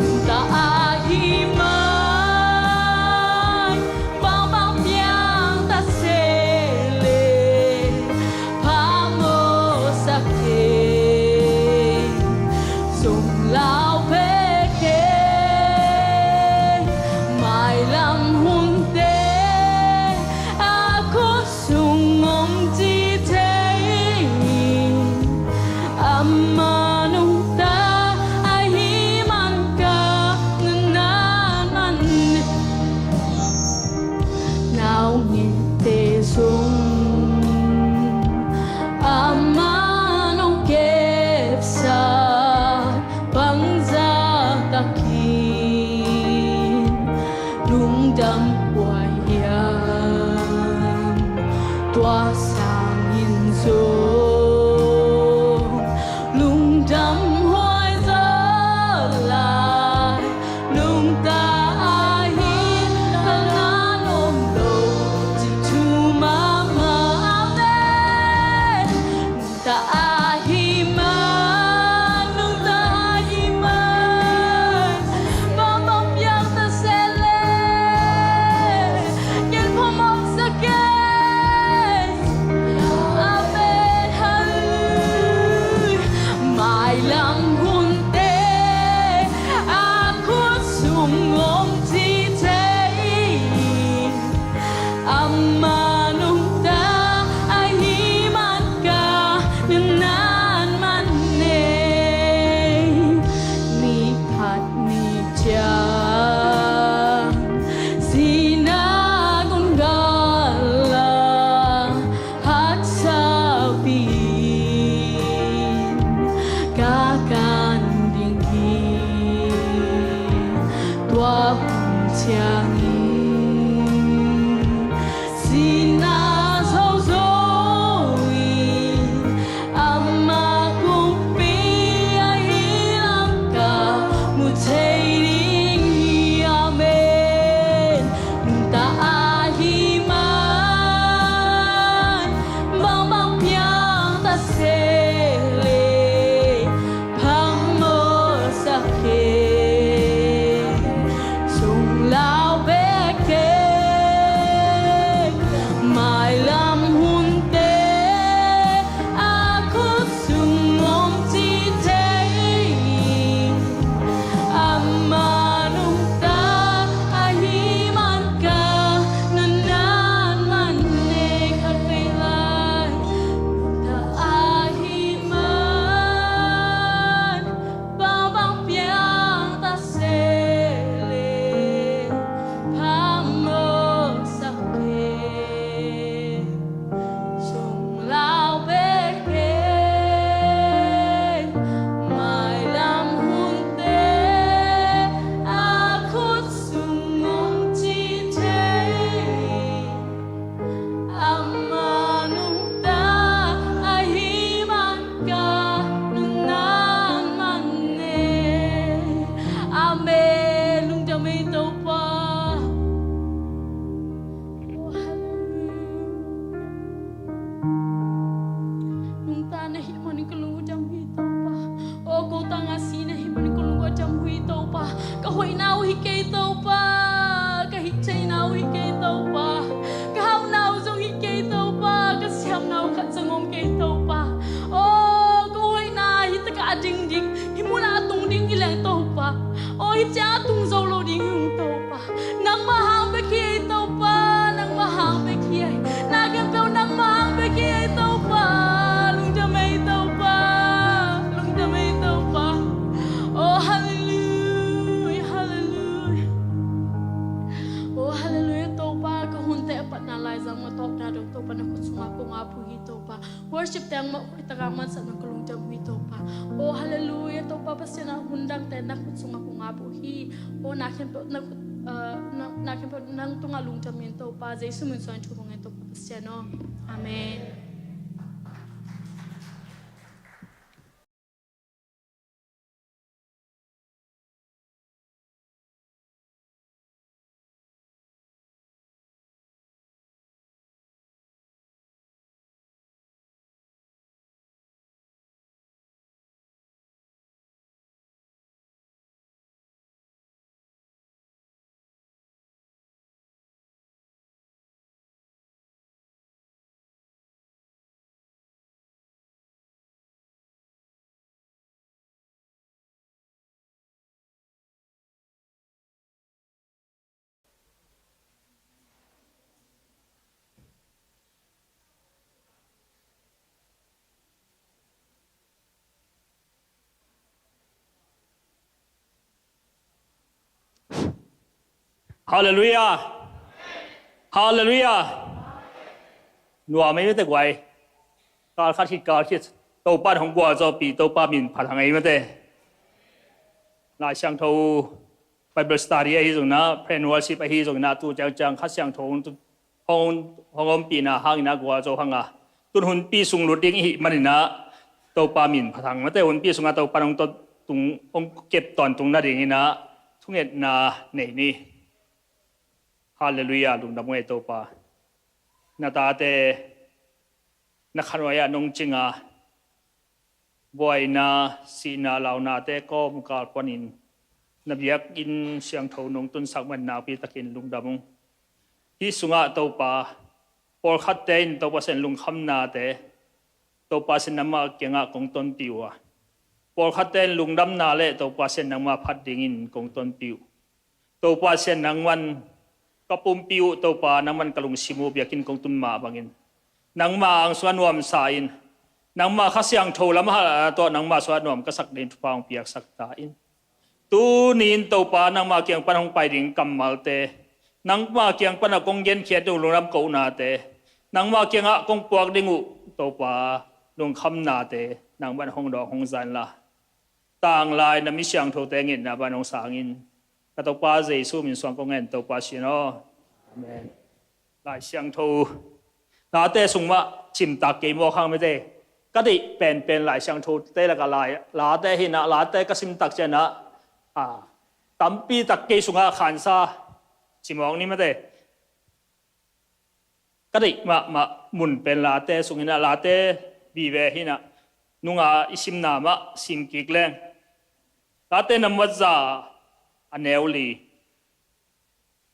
Nungta ahih man, bangbang piang ta se le, phamawhsak kei. Sunglau bek e, mailam hunte a khut sung om ci thei. Ama nungta ahih man ka nunnan man. Naungekte zong Ama nong kepsak bang zahtakin lungdam huai hiam? Tua sangin zong lungdam huai zaw lai. Nungta ahih man a nuam lo cih thu mahmah. Amen. Nungta ahih man, nungta ahih man, bangbang piang ta se le, ken phamawhsak kei. Amen. Hallelujah. Mailam hunte a khut sung om ci thei. Ama nungta ahih man ka nunnan man nei. Ni khat ni ciang sihna kong gal a, haksa piin ka kan ding hi. Tua hun ciangin sihna zozo in Ama kumpi ahih lam ka mu thei ding hi. Amen. Nungta ahih man, bangbang piang ta se le, phamawhsak kei. Sunglau bek e, mailam hunte a khut sung om ci thei. Ama nungta ahih man ka nunnan man nei. Khat vei lai. Nungta ahih man, bangbang piang ta se le, phamawhsak kei. Sunglau bek e, mailam hunte a khut sung om ci thei. Ama nungta ahih man ka nunnan man nei. Amen. Lungdam ei Topa. Oh, hallelujah. Nungta na hih manin ka lungdam hi Topa. Oh, ko tangah si na hih manin ka lungdam hi Topa. Ka hoihna uh hi kei Topa. Ka hih theihna uh hi kei Topa. Ka hauhna uh zong hi kei Topa. Ka siamna uh khat zong om kei Topa. Oh, ka hoihna hi takah a ding ding, hi munah a tung ding hi leng Topa. Oh, hi ciang a tung zo lo ding hi ung Topa. Nangmah hang bek Teng mah hoih taka hong mansak nang ka lungdam uh hi Topa. Oh, halleluia, Topa Pasian ah hun dangte na khut sungah kong ap uh hi. Oh, na khempeuh na khut, ah, na, na khempeuh nang tungah lungdam ing Topa, Jesu min suang thu kong ngen Topa Pasian aw. Amen. Halleluia. Halleluia. Nuam ei mate guai. Kal khat khit kal khit Topa in hong gualzawhpih, Topa min phat hang ei mate. Lai Siangtho Bible study ahi zongin ah, prayer and worship ahi zongin ah, tu ciangciang Kha Siangtho hong, hong, hong ompihna hangin ah gualzo hang a, tun hunpi sung lut ding i hih manin ah Topa min phat hang mate. Hunpi sungah Topa in hong tot tung, hong kep tawntung nadingin ah thungetna nei ni. Halleluia, lungdam ung ei Topa. Na tate na khanuai ah nong cing a, buaina, sihna, launate kawmkal panin na biakinn siangtho nong tunsak man nakpi takin lungdam ung. Hih sungah Topa, pawlkhatte in Topa Pasian lungkhamnate, Topa Pasian nangmah kiangah kong tonpih uh a, pawlkhatte in lungdamna le Topa Pasian nangmah phat dingin kong tonpih uh. Topa Pasian nangman ka pumpi uh, Topa nangman ka lungsim uh biakinn kong tun mah bangin nangma ang sungah nuamsa in, nangma Kha Siangtho lamhal a tawh nangma sungah nuam ka sak ding thupha hong piaksak ta in. Tuni in Topa nangma kiang pan hong pai ding kammalte, nangma kiang pan a kong genkhiat ding uh lungdam kohnate, nangma kiangah kong puak ding uh Topa lungkhamnate nangman hong dawng hong za inla, tanglai na mi siangthote ngetna ban hong sang in. Ka Topa Jesu min suang kong ngen Topa Pasian aw. Amen. Lai Siangtho Late sung mah cimtak kei mawk hang mite. Ka deih penpen Lai Siangthote lakah lai, Late hi in ah, Late ka simtak ciangin ah, a, tampi tak kei sungah khansa ci mawk ni mite. Ka deih mahmah mun pen Late sung hi in ah, Late vive hi in ah, nunga i simna mah sim kik leng. Late nambat za, a neu li,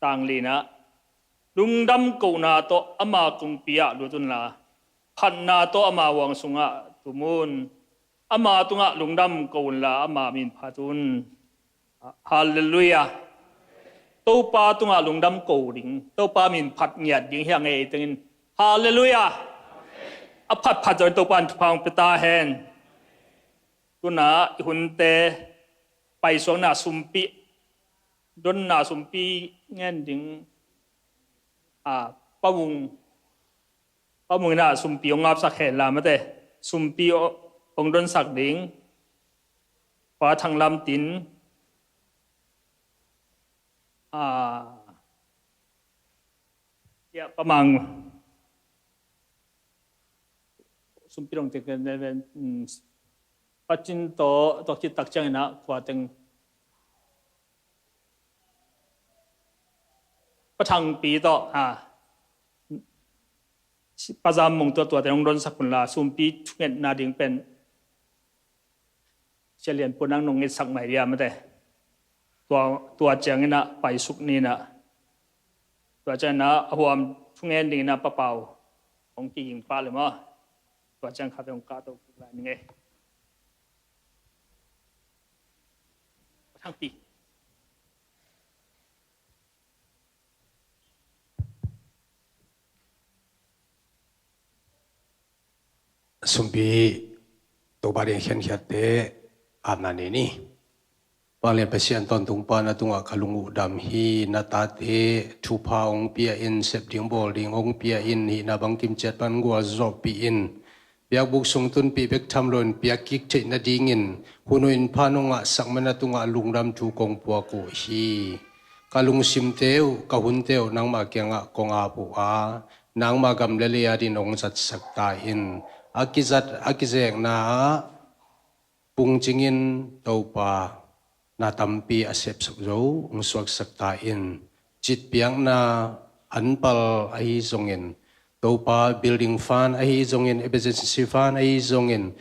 tang li in ah, lungdam kohna tawh ama kongpi ah lut unla, phatna tawh ama huang sungah tum un. Ama tungah lungdam ko unla ama min phat un. Halleluiah. Topa tungah lungdam ko ding, Topa min phat ngiat ding hi a ngei tengin. Halleluiah. A phatphat zong Topa in thupha hong pia ta hen. Tuna i hunte paisuakna sumpi, donna sumpi ngen ding, a, Pa Mung, Pa Mung in ah sumpi hong ngapsak hen la mate. Sumpi hong donsak ding Pa Thang Lam Tin, a, ya, Pa Mang, sumpi dong tek ven ven, mm, Pa Cin tawh, tawh khit tak ciangin ah kua teng, Pa Thang Pi tawh, a, Pa Zam Mung tawh, tua teng hong donsak unla, sumpi thungetna ding pen Sia Lian Pun ang nong ngetsak mai dia mate. Tua, tua ciangin ah paisuk ni in ah, tua ciangin ah a huam thungen dingin ah Pa Pau hong kiging pah le maw. Tua ciang khat hong kahto kik lai ning ei. Pa Thang Pi. Sumpi, Topa ding khenkhiatte apna nei ni. Vanglian Pasian tawntung Pa, na tungah ka lung uh dam hi. Na tate thupha hong pia in, sep ding bawl ding hong pia in, hihna bangkim ciat pan gualzawhpih in. biakbuk sung tunpih bek tham loin piak kik theih nadingin hun uh in pha nong ngahsak man a tungah lungdam thu kong puak uh hi. Ka lungsimte uh, ka hunte uh nangmah kiangah kong ap uh a, nangmah gam le lei adin hong zatsak ta in. A kizat a kizekna ah pungcingin Topa, na tampi a sepsak zo hong suaksak ta in. Citpiakna anpal ahi zongin, Topa, building fund ahi zongin, emergency fund ahi zongin,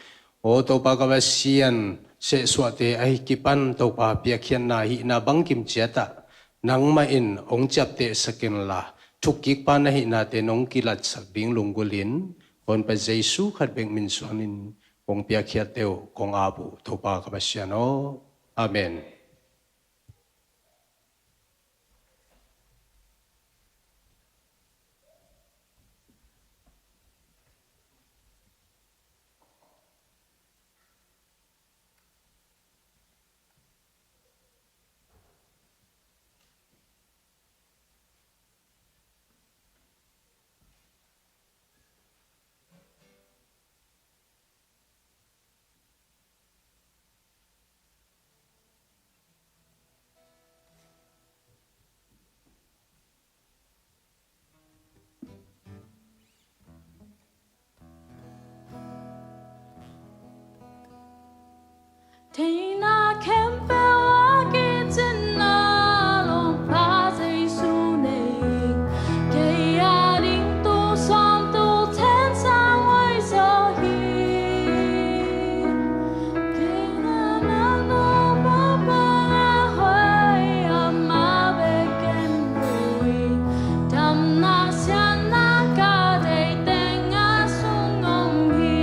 aw Topa ka Pasian, sehsuahte ahi kipan Topa piakkhiatna hihna bangkim ciatah nangmah in hong ciaptehsak inla, thukkikpa na hihnate nong kilatsak ding lunggulhin, Honpa Jesu khat bek min suangin kong piakkhiat deuh kong ap uh Topa ka Pasian aw. Amen. Theihna khempeuh a kicin a lawngpa Jesu nei. Kei a ding tuu sawm tuu then sang huai zaw hi. Kei na na no pa pa a huai a ma ve ken hui. Damna sianna ka deih teng a sung om hi.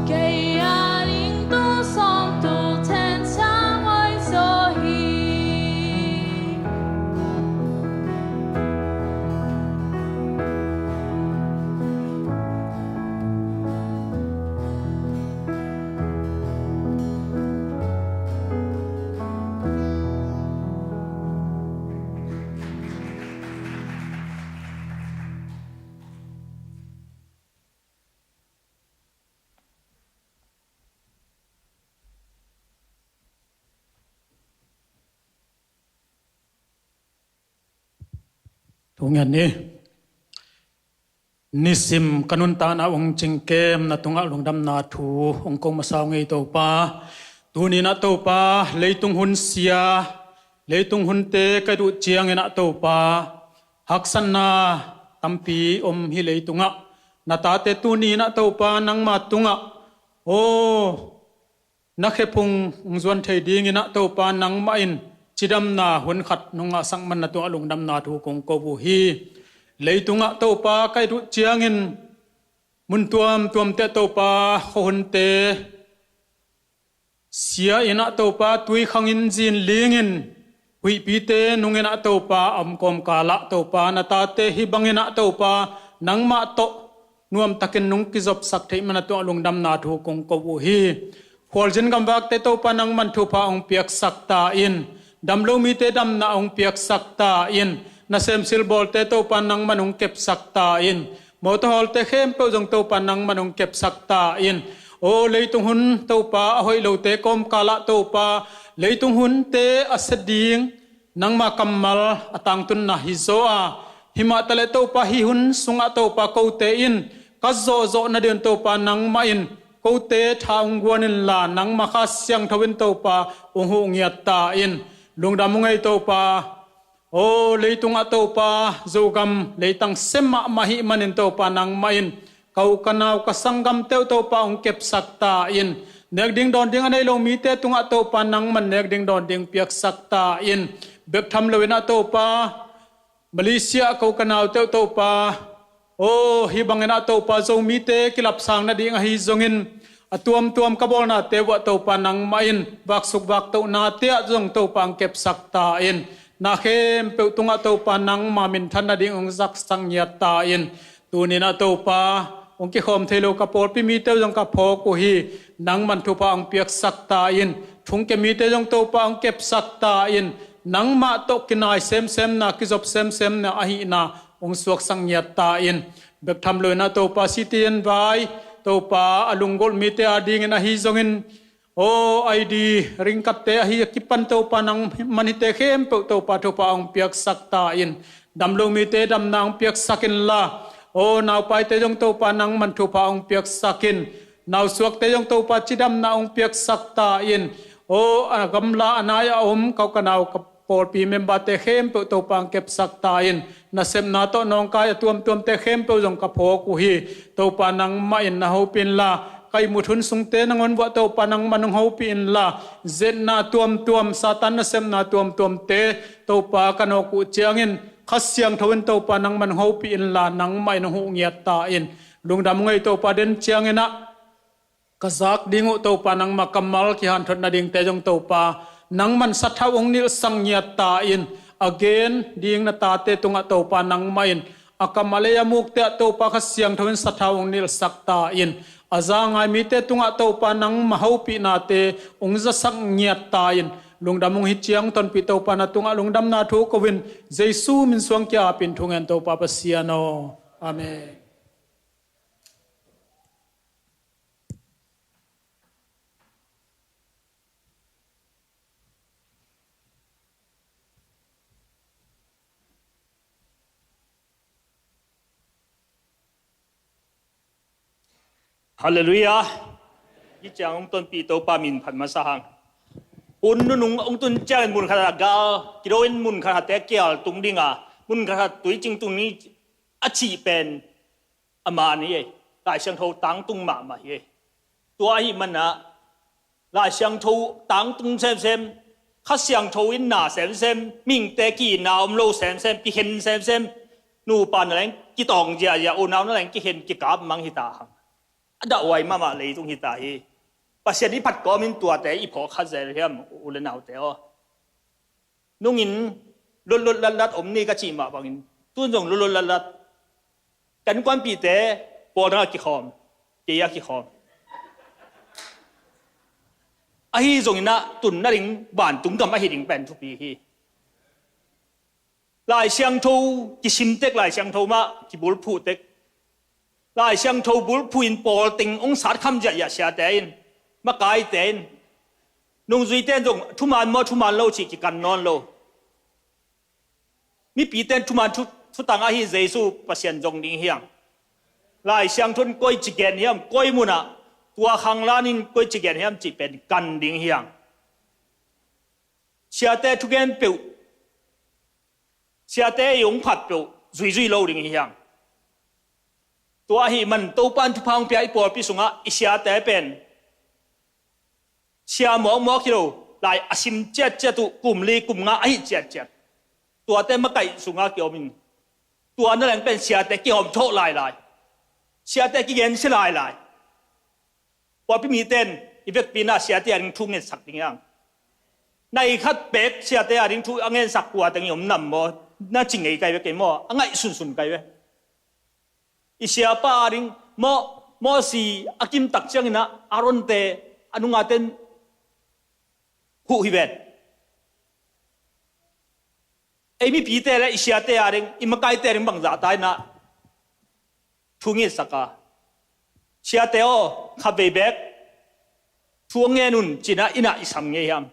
Kei a ding tuu sawm tuu then sang huai zaw hi. Thungen ni. Nisim ka nuntakna hong cingkem na tungah lungdamna thu hong ko masa uh ngei Topa. Tuni-in ah Topa, leitung hun sia, leitung hunte ka duh ciangin ah Topa, haksatna tampi om hi leitungah. Na tate tuni-in ah Topa, nangma tungah, aw, na khephung hong zuan thei dingin ah Topa, nangmah in cidamna hun khat nong ngahsak man na tungah lungdamna thu kong ko uh hi. Leitungah Topa ka it uh ciangin mun tuamtuamte ah Topa, khuahunte sia in ah Topa, tuikhangin zinlingin, huihpite nungin ah Topa, a om kawmkal ah Topa, na tate hih bangin ah Topa, nangmah tawh nuamtakin nong kizopsak theih man na tungah lungdamna thu kong ko uh hi. Khualzin gamvakte Topa, nangman thupha hong piaksak ta in. Damlo mite damna hong piaksak ta in. Nasem silbawlte Topa, nangman hong kepsak ta in. Mawtaw hawlte khempeuh zong Topa, nangman hong kepsak ta in. Aw, leitung hun Topa, a hoih lote kawmkal ah Topa, leitung hunte a sia ding nangma kammal a tangtunna hi zaw a, himah taleh Topa, hih hun sungah Topa, kote in ka zawhzawh nading Topa, nangmah in kote tha hong guan inla, nangma Kha Siangtho in Topa, hong huh ngiat ta in. Lungdam uh ngei Topa. Aw, leitungah Topa, Zogam leitang sia mahmah ahih manin Topa, nangmah in ka u ka nau ka sanggamte uh Topa, hong kepsak ta in. Nek ding dawn ding a nei lo mite tungah Topa, nangman nek ding dawn ding piaksak ta in. Bek tham loin ah Topa, Malaysia ah ka u ka naute uh Topa, aw, hih bangin ah Topa, Zomite kilapsang nading ahi zongin, A tuamtuam ka bawlnate uah Topa nangmah in vaksuk vaktohnate ah zong Topa hong kepsak ta in, na khempeuh tungah Topa nangma minthan nading hong zaksak ngiat ta in. Tuni-in ah Topa, hong kikhawm thei lo ka pawlpi mite uh zong ka phawk uh hi. Nangman thupha hong piaksak ta in, thungkia mite zong Topa hong kepsak ta in, nangmah tawh kinai semsemna, kizop semsemna ahihna hong suaksak ngiat ta in. Bek tham lo-in ah Topa, citizen vai, Topa, a lunggulh mite adingin ahi zongin, aw, I D ringkatte ahi a kipan Topa nangman hihte khempeuh Topa thupha hong piaksak ta in. Dam lo mite damna hong piaksak inla, aw, naupaite zong Topa nangman thupha hong piaksak in. Nausuakte zong Topa cidamna hong piaksak ta in. Aw, a gamla a nai a om ka u ka nau ka pawlpi memberte khempeuh Topa hong kepsak ta in. Nasepna tawh nawngkai a tuamtuamte khempeuh zong ka phawk uh hi. Topa nangmah in na hopih inla, ka ihmut hun sungte nangawn uah Topa nangman hong hopih inla, zetna tuamtuam, Satan nasepna tuamtuamte Topa ka nawk uh ciangin, Kha Siangtho in Topa nangman hong hopih inla, nangmah in hong huh ngiat ta in. Lungdam ung ei Topa, den ciangin ah ka zak ding uh Topa nangmah kammal kihanthot nadingte zong Topa nangman sathau hong nilhsak ngiat ta in. A gen ding na tate tungah Topa nangmah in a kam a lei a mukte ah Topa Kha Siangtho in sathau hong nilhsak ta in. A za ngai mite tungah Topa nangmah hopihnate hong zasak ngiat ta in. Lungdam ung hi ciang tonpih Topa na tungah lungdamna thu ko-in, Jesu min suang kia apin thungen Topa Pasian aw. Amen. Halleluiah. Hi ciang hong tonpih Topa min phat masa hang. Hun nunung hong tun ciangin mun khat ah gal kido in, mun khat ah te kial tung ding a, mun khat ah tuicing tung ding a cih pen a man hi ei. Lai Siangtho tangtung mahmah hi ei. Tua ahih manin ah Lai Siangtho tangtung semsem, Kha Siangtho in na semsem, mihingte ki-itna om lo semsem, kikhen semsem, nupa na leng kitawng ziahziah, unau na leng kikhen kikap mang hi ta hang. A dahhuai mahmah leitung hi ta hi. Pasian i phat kawmin tuate i phawk kha zel hiam, u le naute aw? Nungin lotlut latlat om ni ka cih mah bangin, tun zong lotlut latlat. Ka innkuanpihte pawl dang a kikhawm, kei a kikhawm. Ahi zongin ah tun nading vantung gam ahi ding pen thupi hi. Lai Siangtho kisim tek, Lai Siangtho mah kibulphuh tek. Lai Siangtho bulphuh in pawl teng hong satkham ziahziah siate in, makaite in, nungzuite in zong thuman maw thuman lo cih kikan nawn lo. Mipite in thuman thu, thutang ahi Jesu Pasian zong ding hiang. Lai Siangtho in koici gen hiam, koi munah tua khanglan in koici gen hiam cih pen kan ding hiang. Siate thugen peuh, siate i hong phat peuh zuizui lo ding hi hiang. Tua ahih man Topa in thupha hong pia i pawlpi sungah i siate pen sia mawkmawk hi lo, lai a sim ciatciat uh, kum li kum nga ahi ciatciat. Tuate makaih sungah kiom in, tua na leng pen siate kihawm thawh lailai, siate kigensia lailai. Pawlpi mite in i vekpi in ah siate a ding thu ngetsak ding hiang. Nai khat pek siate a ding thu a ngetsak kua teng i om nam maw? Na ci ngei kai ve kei maw? A ngaih sunsun kai ve. I siapa a ding maw, Mosi a kimtak ciangin ah Aaronte a nungate in huh hi ven. Ei mipite le i siate a ding, i makaite a ding bangzah ta in ah thu ngetsak a, siate aw, khatvei bek thu a ngen un ci-in ah inn ah i sam ngei hiam?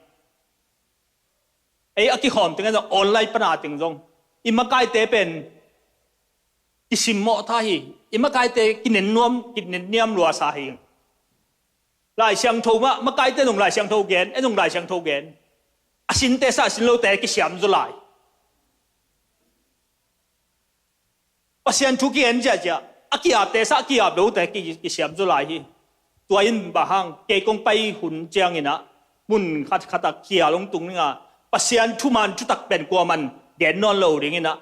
Ei a kikhawm teng zong, online pana teng zong i makaite pen kisimmawh ta hi. I makaite kinen nuam, kinen niam luasa hi. Lai Siangtho mah, makaite zong Lai Siangtho gen, ei zong Lai Siangtho gen. A sinte sah, a sin lote kisiam zaw lai. Pasian thu kigen ziahziah, a ki-apte sah, a ki-ap lote ki, kisiam zaw lai hi. Tua in bang hang, kei kong pai hun ciangin ah mun khatkhat ah kial hong tung ding a, Pasian thuman thutak pen kuaman gen nawn lo dingin ah,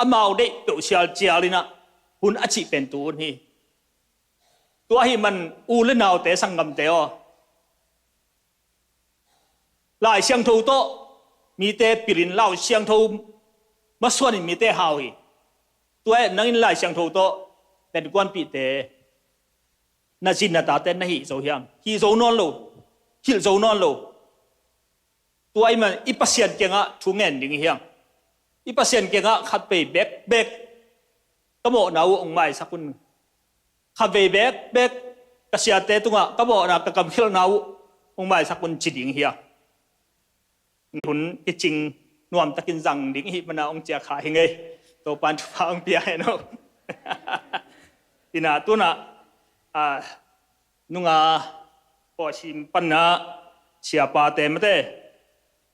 amau deih peuh sialcial in ah hun a cih pen tu hun hi. Tua ahih man u le naute, sanggamte aw, Lai Siangtho tawh mite pilin, Lai Siangtho masuanin mite hau hi. Tua ahih manin nangin Lai Siangtho tawh penkuanpihte, na zi na tate na hih zo hiam? Hih zo nawn lo, hilh zo nawn lo. Tua ahih man i Pasian kiangah thu ngen ding hi hang. I Pasian kiangah khatvei bekbek ka mawhna uh hong maisak un. Khatvei bekbek ka siate tungah ka mawhna, ka kamkhialhna uh hong maisak un, ci ding hi hang. Hun kicing nuamtakin zang ding i hih manin hong ciah kha hi ing ei. Topa'n thupha hong pia hen aw. Inah tu-in ah, a, nunga pawsim panna siapate mate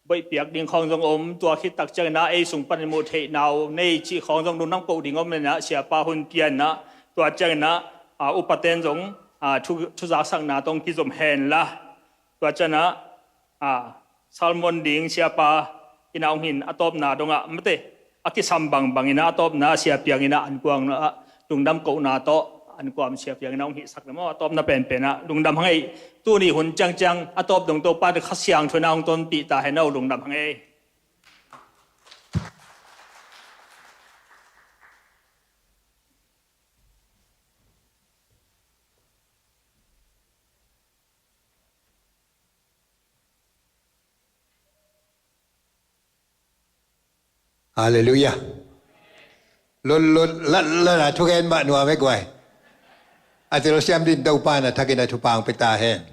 boih piak ding khawng zong om, tua khit tak ciangin ah ei sung panin muh theihna uh nei cih khawng zong lungdam koh ding om inah, siapa hun pia inah, tua ciangin ah, a, upate'n zong, a, thu, thuzaksakna tawh kizom hen la. Tua ciangin ah, a, sermon ding siapa in ah hong hin, a tawpna dongah mate a kisam bangbang inah, a tawpna Sia Piang inah ankuang ah lungdam kohna tawh ankuang Sia Piang inah hong hihsak leh maw, a tawpna penpen ah lungdam hang ei. Tuni hun ciangciang a tawp dong Topa Kha Siangtho inah hong tonpih ta hen aw, lungdam hang ei. Halleluiah. Lotlot, latlat a thugen mah nuam e guai. A telsiam ding Topa'n a thakin a thupha hong pia ta hen.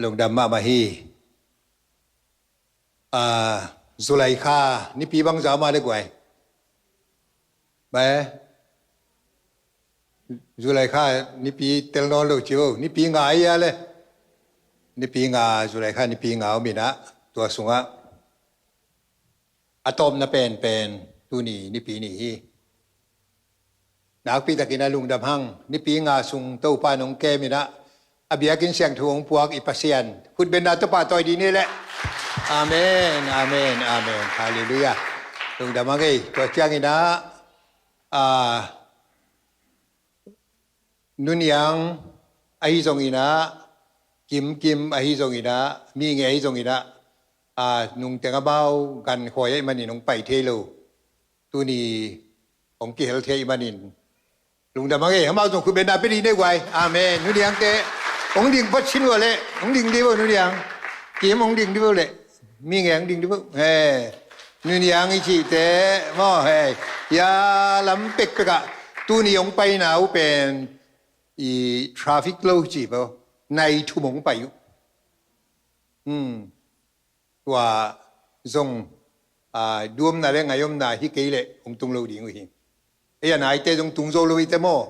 Lungdam mahmah hi. A, July kha nipi bangzah mah le guai. Ba e? July kha nipi tel nawn lo ci vo. Nipi nga hi a le. Nipi nga, July kha nipi nga om inah, tua sungah a tawpna penpen tuni nipi ni hi. Nakpi takin a lungdam hang, nipi nga sung Topa'n hong kem inah, a biakinn siangtho hong puak i Pasian khutbetna tawh pahtawi dih ni leh. Amen, amen, amen. Halleluiah. Lungdam hang ei. Tua ciangin ah, a, Nu Niang ahi zongin ah, Kim Kim ahi zongin ah, Minge ahi zongin ah, a, nungteng amau gan khawi ahih manin hong pai thei lo. Tuni hong kihel thei ahih manin lungdam hang ei. Amau zong khutbetna pia dih ni guai. Amen. Nu Niangte hong ding phot cin uh a leh, hong ding dih vo Nu Niang. Kim hong ding dih vo leh. Minge hong ding dih vo. He. Nu Niang i cihte maw, he. Hia lam pekpek ah tuni hong paina uh pen i traffic lo ci vo. Nai thum hong pai uh. Hmm. Tua zong, a, duamna le ngaiomna hi kei leh hong tung lo ding uh hi. Ei a naite zong tung zo lo hi te maw.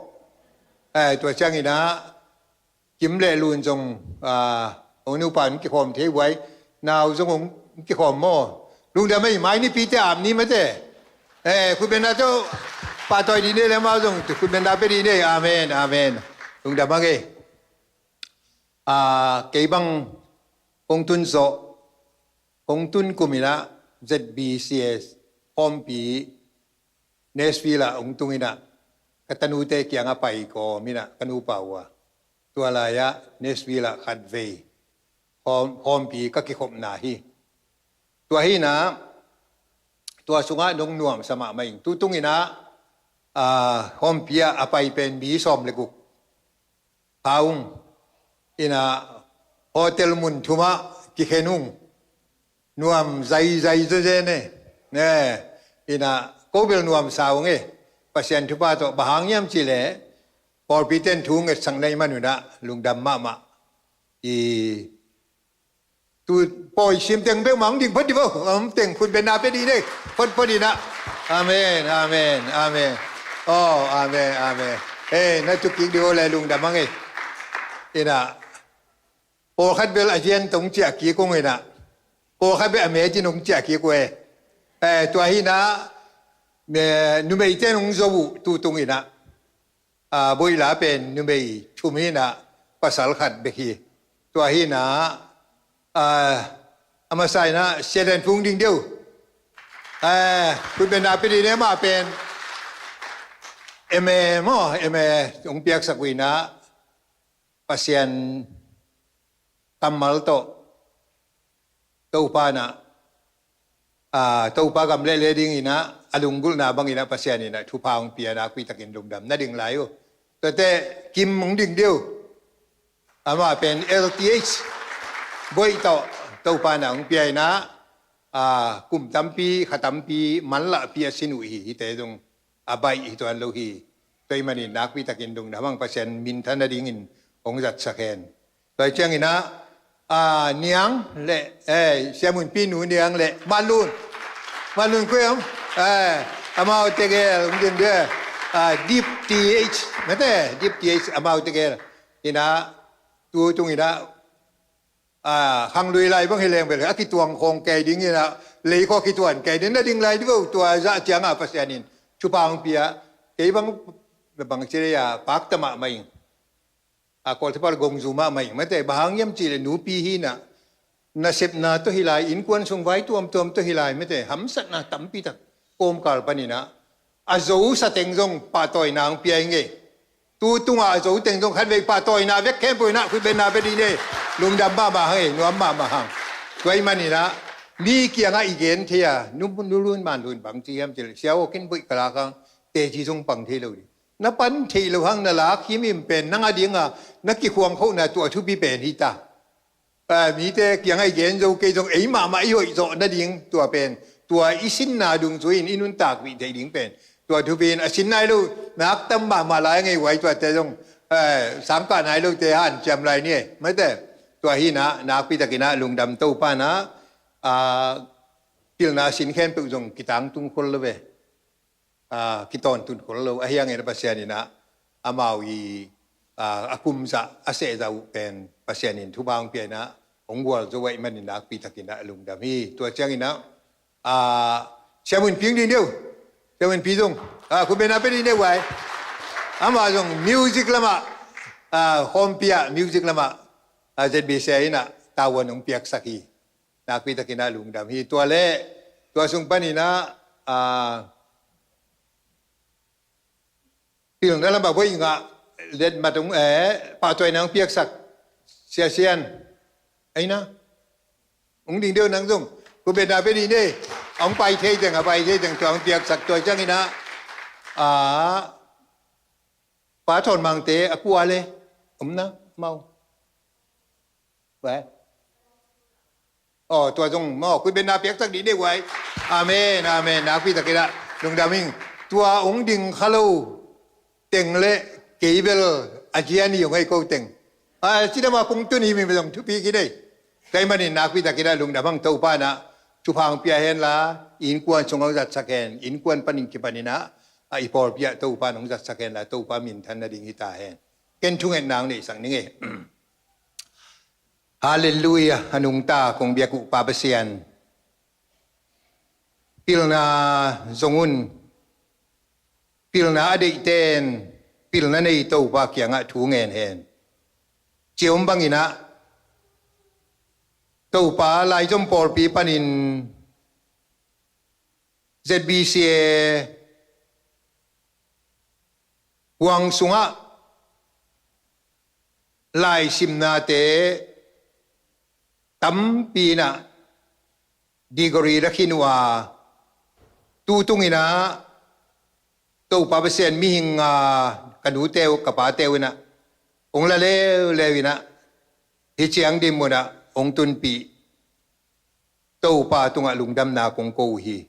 A, tua ciangin ah Kim le Lun zong, a, hong nupa hong kikhawm thei uh a, nau zong hong kikhawm maw. Lungdam ei, mai nipite ap ni mate. E, khutbetna tawh pahtawi dih ni leh amau zong khutbetna pia dih ni. Amen, amen. Lungdam hang ei. A, kei bang hong tun zawh, hong tun kum inah Z B C S khawmpi Nashville ah hong tung inah, ka tanute kiangah pai kawm inah ka nupa uh a, tua lai-ah Nashville ah khatvei khawm, khawmpi ka kikhopna hi. Tua hi inah, tua sungah nong nuamsa mahmah ing. Tutung inah, a, khawmpi ah a pai pen mi sawm le guk pha ung. Inah hotel mun thum ah kikhen ung. Nuam zaizai zawzen e. Ne. Inah ko bel nuamsa ung e. Pasian thupha tawh. Bang hang hiam cih leh pawlpite'n thu ngetsak na hih man un ah lungdam mahmah. I Tu pawi sim teng bek mah hong ding phot dih vo. Hong teng khutbetna pia dih ni. Phot phot inah. Amen, amen, amen. Oh, amen, amen. Ei, na tu kik dih vo le lungdam hang ei. Inah pawlkhat bel a zian tawh hong ciah kik ung inah, pawlkhat bel a metin hong ciah kik uh e. Eh, tua hi inah, eh, numeite'n hong zo uh tutung inah. A, boihla pen numei thum hi inah, pasal khat bek hi. Tua hi inah, a, a masa inah Sia Lian Phu hong ding dih uh. A, khutbetna pia dih ni. Amah pen M A maw, M A hong piaksak uh inah, Pasian kammal tawh Topa in ah, aa, Topa gam le le dingin ah a lunggulhna bangin ah Pasian in ah thupha hong pia, nakpi takin lungdam na ding lai uh. Tuate Kim hong ding dih uh. Amah pen L T H Boih tawh Topa in ah hong pia in ah, aa, kum tampi, kha tampi manlahpi a sin uh hi. Hihte zong a baih hi tuan lo hi. Tua ahih manin nakpi takin lungdam hang, Pasian minthan nadingin hong zatsak hen. Tua ciangin ah, aa, Niang le, eh, Sia Mun Pi nu Niang le Manlun. Manlun koi om? Eh, amau tegel, um din dia. Ah, Deep T H, mate, Deep T H, amau tegel. In ah, tu tung in ah, ah, khang lui lai bang hi leng bel, a kituang khong kei ding in ah, lei khong kituang kei ding na ding lai di vo, tua zah ciang ah Pasian in thupha hong pia, kei bang, bang ci lei a, pakta mahmah ing. A, Kawltepawl gong zu mahmah ing, mate, bang hang hiam cih leh nupi hi in ah, nasepna tawh hi lai, innkuan sung vai tuamtuam tawh hi lai, mate, hamsatna tampi tak kawmkal panin ah, a zo sa teng zong pahtawina hong pia ing ei. Tu tungah a zo teng zong khatvei pahtawina vek khempeuh in ah khutbetna pia dih ni. Lungdam mahmah hang ei, nuam mahmah hang. Tua ahih manin ah, mi kiangah i gen thei a, nu, Nu Lun, Man Lun bang ci hiam cih leh, Sia Aw Khin Boih ka lak hang, teci zong pang thei lo ding. Na pan theih loh hang na lak himhim pen nang a dinga na kikhuang khohna tua thupi pen hi ta. Ah, mite kiangah i gen zo kei zong ei mahmah i hoih zawh nading tua pen, tua i sinna dungzui in i nuntakpih theih ding pen tua thupi in, a sin nai lo nak tam mahmah lai ngei uai, tuate zong, eh, sangkah nai lote hanciam lai ni e, mate. Tua hi in ah nakpi takin ah lungdam, Topa in ah, ah, pilna sin khempeuh zong kitangtung khol lo ve. Aa, kitawntun khol lo, ahi hangin Pasian in ah amau i, aa, a kumzah a sehzah uh pen Pasian in thupha hong pia in ah hong gualzo ahih manin nakpi takin ah lungdam hi. Tua ciangin ah, aa, Sia Mun Pi hong ding dih uh. Sia Mun Pi zong, aa, khutbetna pia dih ni uai. Amah zong music lamah, aa, khawmpi ah music lamah, aa, Z B C in ah tavuan hong piaksak hi. Nakpi takin ah lungdam hi. Tua leh, tua sung panin ah, aa, pilna lamah voi ngah letmat hong, eh, pahtawina hong piaksak Sia Sian. Ei na, hong ding deuh nang zong. Khutbetna pia dih ni. Hong pai thei teng, a pai thei teng tua hong piaksak, tua ciangin ah, aa, Pa Thawn Mangte a kua le om na mau. Uai. Aw, tua zong maw, khutbetna piaksak dih ni uai. Amen, amen. Nakpi takin ah lungdam ing. Tua hong ding kha lo teng leh kei bel a zia ni hong hei ko teng, a, cidam a kong tun hi mi zong thupi kei dei. Tua ahih manin nakpi takin ah lungdam hang, Topa in ah thupha hong pia hen la, innkuan sung hong zatsak hen, innkuan panin kipanin ah, a, i pawlpi ah Topa in hong zatsak hen la, Topa minthan nading hi ta hen. Ken thungetna hong neihsak ning ei. Halleluiah, a nungta kong biak uh Pa Pasian. Pilna zong un, pilna a deihte in pilna nei Topa kiangah thu ngen hen. Cium bangin ah, Topa, laizom pawlpi panin Z B C A huang sungah laisimnate tampi in ah degree la khin uh a, tu tungin ah Topa Pasian mihing, a, ka nute uh, ka pate uh in ah hong la leuleu in ah, hih ciang dinmun ah hong tunpih Topa tungah lungdamna kong ko uh hi.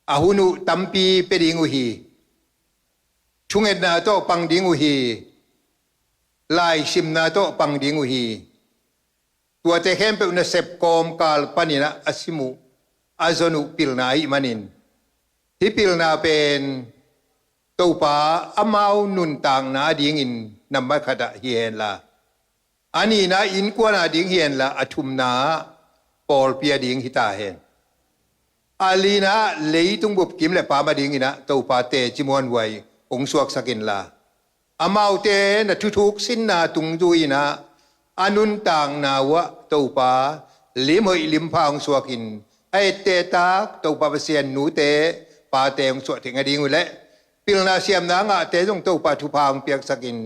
A hun uh tampi pia ding uh hi. Thungetna tawh pang ding uh hi. Laisimna tawh pang ding uh hi. Tuate khempeuh nasep kawmkal panin ah a sim uh, a zon uh pilna ahih manin, hih pilna pen Topa amau nuntakna adingin nambat khatah hi hen la, a nihna innkuan ading hi hen la, a thumna pawlpi ading hi ta hen. A lina leitung bup kim le pam adingin ah Topa teci muanhuai hong suaksak inla, amaute na thuthuk sinna tungzui in ah a nuntakna uh ah Topa limhoih limpha hong suakin, a ettehtak Topa Pasian nute pate hong suah theih nading uh leh pilna siamna ngahte zong Topa thupha hong piaksakin,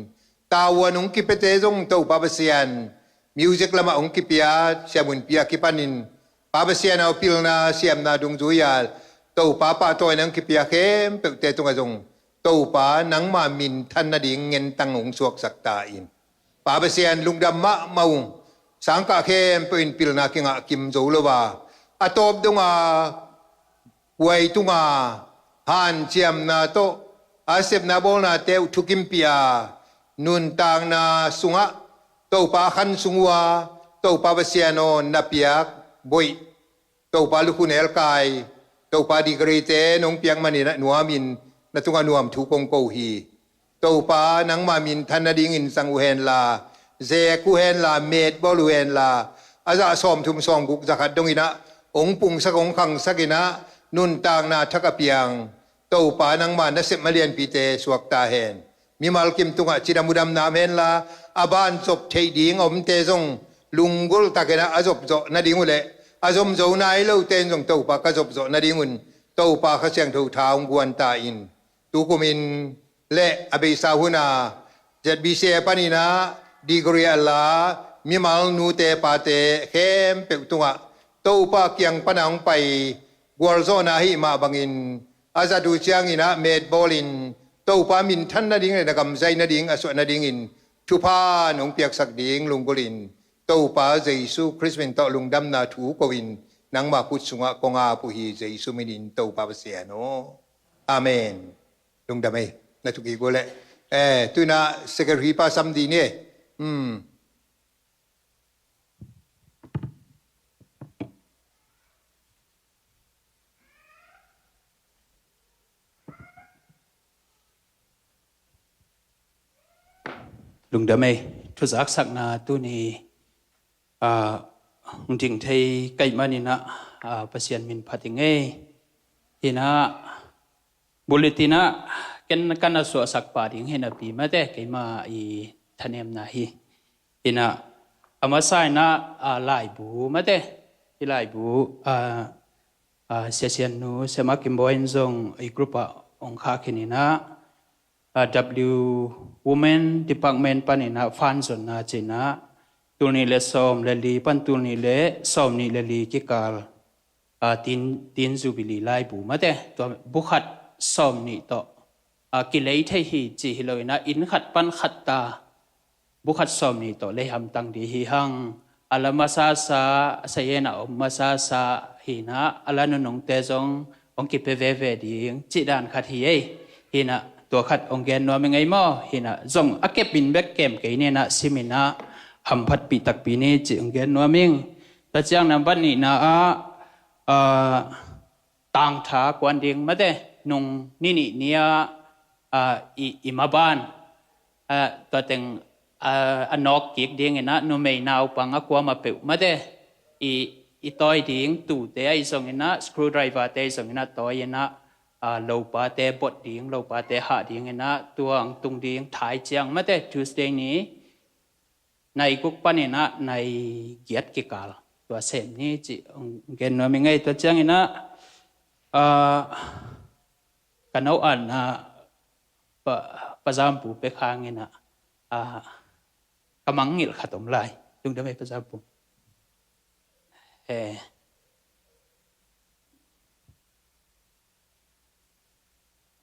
Tavuan hong kipiate zong Topa Pasian, music lamah hong kipia siamunpi a kipanin Pa Pasian aw pilna siamna dungzui a Topa pahtawina hong kipia khempeuhte tungah zong Topa nangma minthan nading ngentang hong suaksak ta in. Pa Pasian lungdam mahmah ung. Sangkah khempeuh in pilna kingah kim zo lo a, a tawp donga huai tunga hanciamna tawh a sepna bawlnate uh thukimpih a, nuntakna sungah Topa khan sung uh a, Topa Pasian aw na piak boih, Topa lukhun elkai, Topa degree-te nong piak manin a nuamin na tungah nuam thu kong ko hi. Topa nangma minthan nadingin zang uh henla, zek uh henla, metbawl uh henla, a zah sawmthum sawmguk zakhat donginah hong pungsak hong khangsakinah nuntakna thak a piang Topa nangma nasep malianpite suakta hen. Mimal kim tungah cidam udam nam henla, a ban zop theih ding a omte zong lunggulh takinah a zopzawh nading uh leh a zomzo nai lote in zong Topa ka zopzawh nadingun Topa Kha Siangtho tha hong guan ta in. Tukumin le a beisa huna Z B C A paninah degree a la mimal nute pate khempeuh tungah Topa kiang pana hong pai gualzawhna ahih mah bangin a zat uh cianginah metbawlin Topa minthan nading le na gamzai nading a suah nadingin thupha nong piaksak ding lunggulhin Topa Jesu Khrist min tawh lungdamna thu ko-in nangma khut sungah kong ap uh hi, Jesu minin Topa Pasian aw. Amen. Lungdam ei, na thukik uh leh. Eh, tuinah secretary pa sam dih ni. Hmm. Lungdam ei, thuzaksakna tuni, ah, hong ding thei ka hih maninah, ah, Pasian min phat ing ei. Hinah, bulletin ah ken ka na suahsak pah ding hi napi mate, keima i thanemna hi. Hinah, a masa inah, ah, laibu mate, i laibu, ah, ah, Sia Sian nu, Sia Ma Kim Bawi in zong i group ah hong khah khin inah, ah, W Women Department paninah fan zonna cinah, tul nih le sawm le li pan tul nih le sawm nih le li kikal, ah, tin, tin Jubilee laibu mate, tua bukhat sawm nih tawh, ah, kilei thei hi ci hi loinah inn khat pan khat ta bukhat sawm nih tawh lei hamtang dih hi hang. A la masasa, a sayen a om masasa hinah, a la nunungte zong hong kipia veve ding cih dan khat hi ei. Hinah, tua khat hong gen nuam ing ei maw? Hinah, zong a kep in bek kem kei ninah, siminah hamphatpih takpi ni cih hong gen nuam ing. Tua ciang nambat nihna ah, ah, tangtha kuan ding mate, nung ni nih ni-ah, ah, i, i maban, ah, tua teng, ah, a nawk kik dinginah numei naupang a kuamah peuh mate, i, i tawi ding tute ahi zonginah, screwdriver-te ahi zonginah tawi inah, ah, lopate bot ding, lopate hah dinginah, tua hong tung ding thai ciang mate, Tuesday ni, nai guk paninah nai giat kikal tua sem ni cih hong gen nuam ing ei. Tua cianginah, ah, ka no-atna pa, Pa Zampu pek hanginah, ah, ka mangngilh khat om lai. Lungdam ei, Pa Zampu. Eh.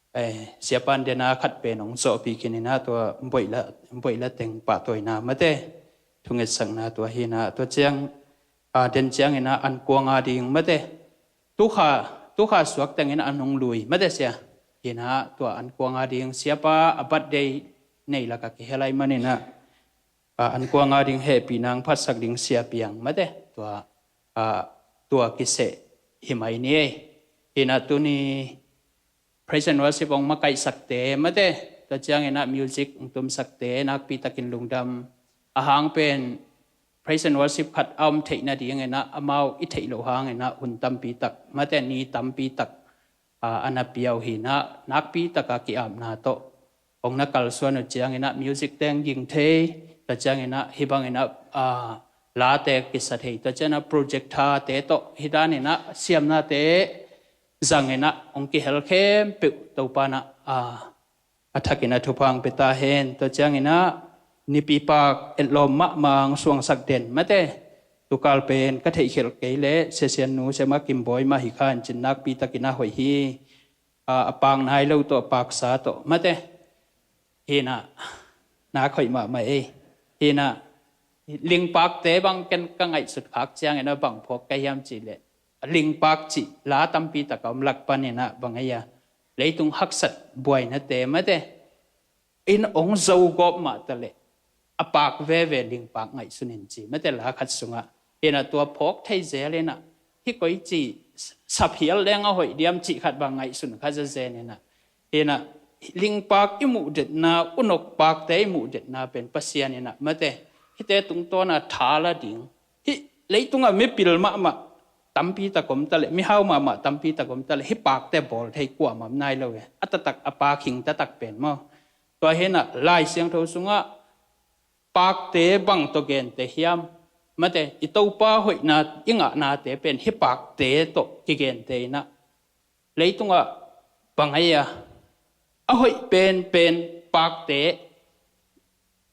Eh, siapa in dena khat pen hong zawhpih khin inah, tua boih la, boih la teng pahtawina mate, thungetsakna tua hinah, tua ciang, ah, den cianginah an kuang a ding mate, tukha, tukha suak tenginah an hong lui mate sia. Hinah, tua an kuang a ding siapa a birthday nei lakah kihel ahih maninah, ah, an kuang a ding hehpihna hong phatsak ding sia piang mate, tua, ah, tua kiseh hi mai ni ei. Hinah, tuni praise and worship hong makaihsakte mate, tua cianginah music hong tumsakte nakpi takin lungdam. A hang pen praise and worship khat a om theih nadinginah amau i theih loh hanginah hun tampi tak mate, ni tampi tak, ah, a na pia uh hinah, nakpi taka ki-apna tawh hong na kalsuan uh cianginah music teng ging thei, tua cianginah hih banginah, ah, late kisa thei, tua cianginah projector-te tawh hih daninah siamnate zanginah hong kihel khempeuh Topa inah, ah, a thakin a thupha hong pia ta hen. Tua cianginah, nipi pak etlawm mahmah hong suangsak den mate. Tukal pen ka theihkhelh kei leh Sia Sian nu Sia Ma Kim Bawi mah hi kha in cin nakpi takin a hoih hi. A, a pak nai lo tawh a paksa tawh mate. Hi inah nak hoih mahmah ei. Hi inah lingpakte bang ken ka ngaihsut khak ciangin a bang phawk ka hiam cih leh, lingpak cih la tampi tak a om lak panin ah bang ei a, leitung haksat buainate mate in hong zo gawp mah ta leh a pak veve lingpak ngaihsun in ci mate la khat sungah. Hi inah tua phawk thei zel inah hih koi ci saphial leng a hoih diam cih khat bang ngaihsun kha zezen inah. Hi inah lingpak i muhdetna, unok pakte i muhdetna pen Pasian inah mate hihte tungtawna tha la ding. Hih leitungah mipil mahmah tampi tak om ta leh, mihau mahmah tampi tak om ta leh, hih pakte bawl thei kuamah om nai lo e. A taktak a pak hing taktak pen maw. Tua hi inah Lai Siangtho sungah pakte bang tawh gente hiam mate, i Topa hoihna i ngahnate pen hih pakte tawh kigente inah. Leitungah bang ei a, a hoih penpen pakte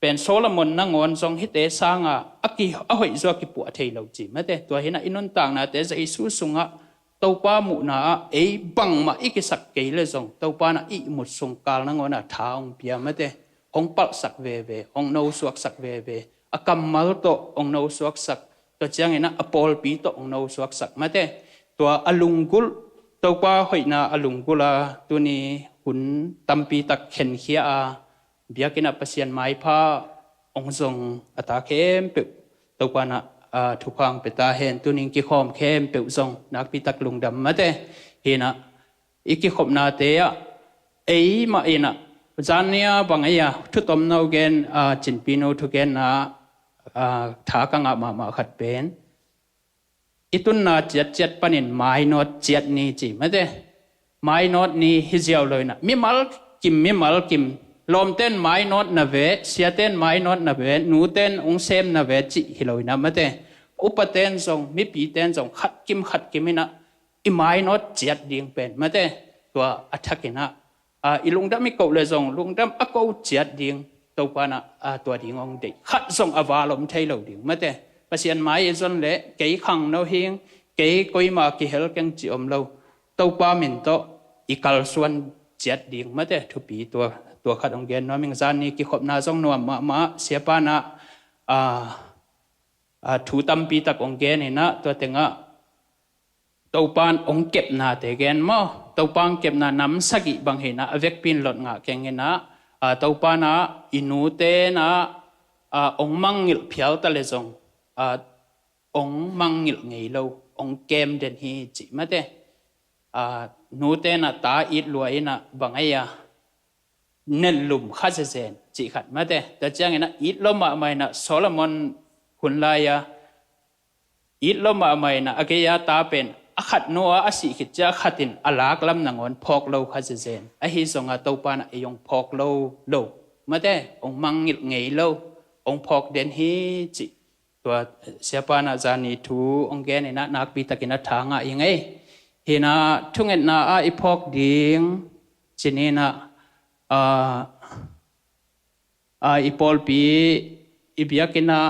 pen Solomon nangawn zong hihte sanga a ki, a hoih zua kipuah thei lo ci mate. Tua hi inah i nuntaknate Jesu sungah Topa muhna ah ei bangmah i kisak kei leh zong Topa inah i ihmut sung kal nangawn a tha hong pia mate. Hong palhsak veve, hong nosuaksak veve, a kammal tawh hong nosuaksak, tua ciangin ah a pawlpi tawh hong nosuaksak mate. Tua a lunggulh, Topa hoihna a lunggulh a tuni hun tampi tak khenkhia a, biakinn ah Pasian maipha hong zong a ta khempeuh Topa inah, a, thupha hong pia ta hen. Tuni in kikhawm khempeuh zong nakpi tak lungdam mate. Hi inah i kikhopnate ah ei mah inah zan ni a bang ei a thu tomno gen, a, Cinpi nu thugenna, a, tha ka ngah mahmah khat pen i tunna ciatciat panin mainawt ciat ni ci mate. Mainawt ni hi ziau lo inah mimal kim, mimal kim, lawmten mainawt na ve, siaten mainawt na ve, nuten hong sem na ve cih hi lo inah mate. Upaten zong, mipiten zong khat kim khat kim inah i mainawt ciat ding pen mate. Tua a thak inah, a, i lungdam i koh leh zong lungdam a ko ciat ding Topa inah, a, tua ding hong deih. Khat zong a val om thei lo ding mate. Pasian mai i zon leh kei khangno hing, kei koima kihel keng cih om lo. Topa min tawh i kalsuan ciat ding mate. Thupi tua, tua khat hong gen nuam ing. Zan ni kikhopna zong nuam mahmah, siapa inah, a, a, thu tampi tak hong gen inah tua tengah Topa in hong kepnate gen maw. Topa hong kepna nam sagih bang hi inah a vekpi in lot ngah keng inah, a, Topa inah i nute inah, a, hong mangngilh phial ta leh zong, a, hong mangngilh ngei lo, hong kem den hi cih mate. A, nute inah ta it lua inah bang ei a, nenlum kha zezen cih khat mate. Tua ciangin ah it lo mahmah inah Solomon hun lai a it lo mahmah inah a gei a ta pen a khat nu a a sih khit ciang a khat in a lak lam nangawn phawk lo kha zezen. Ahi zongah Topa inah ei hong phawk lo lo mate, hong mangngilh ngei lo, hong phawk den hi cih. Tua siapa inah zan ni thu hong gen inah nakpi takin a tha ngah ing ei. Hi inah thungetna ah i phawk ding ci ni inah, a, a, i pawlpi, i biakinn ah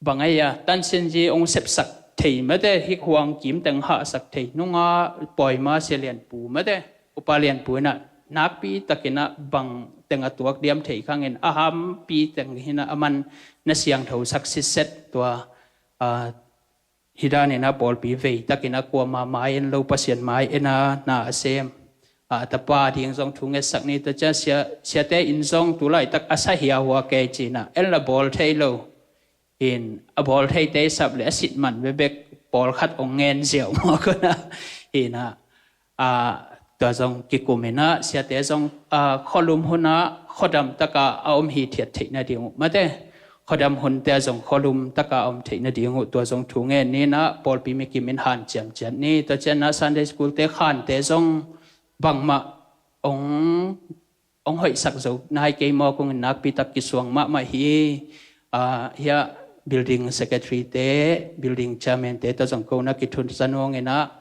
bang ei a, tansinzi hong sepsak thei mate, hih huang kim teng hahsak thei nunga pawima Sia Lianpu mate, Upa Lianpu inah nakpi takin ah bang teng a tuak diam thei khangin a hampi teng hi inah a man na siangthosak sitset. Tua, a, hih dan inah pawlpi vei takin ah kuama mai en lo, Pasian mai en a na a sem, a, a tapa ding zong thu ngetsak ni. Tua ciang sia, siate in zong tu laitak a sa hiahua kei ci inah en la bawl thei lo. In a bawl theite sap leh a sit man bekbek pawlkhat hong ngen ziau mawk inah. Hi inah, a, tua zong kikum inah siate zong, a, khualum hun ah khuadam taka a om hithiat theih nading uh mate. Khuadam hunte ah zong khualum taka a om theih nading uh tua zong thu ngen ni inah pawlpi mi kim in hanciam ciat ni. Tua ciang inah Sunday school te khante zong bangmah hong hong hoihsak zo nai kei mawk ung in nakpi tak kisuang mahmah hi. A, hih building secretary te, building chairman te tawh zong ko na kithun sa nuang inah,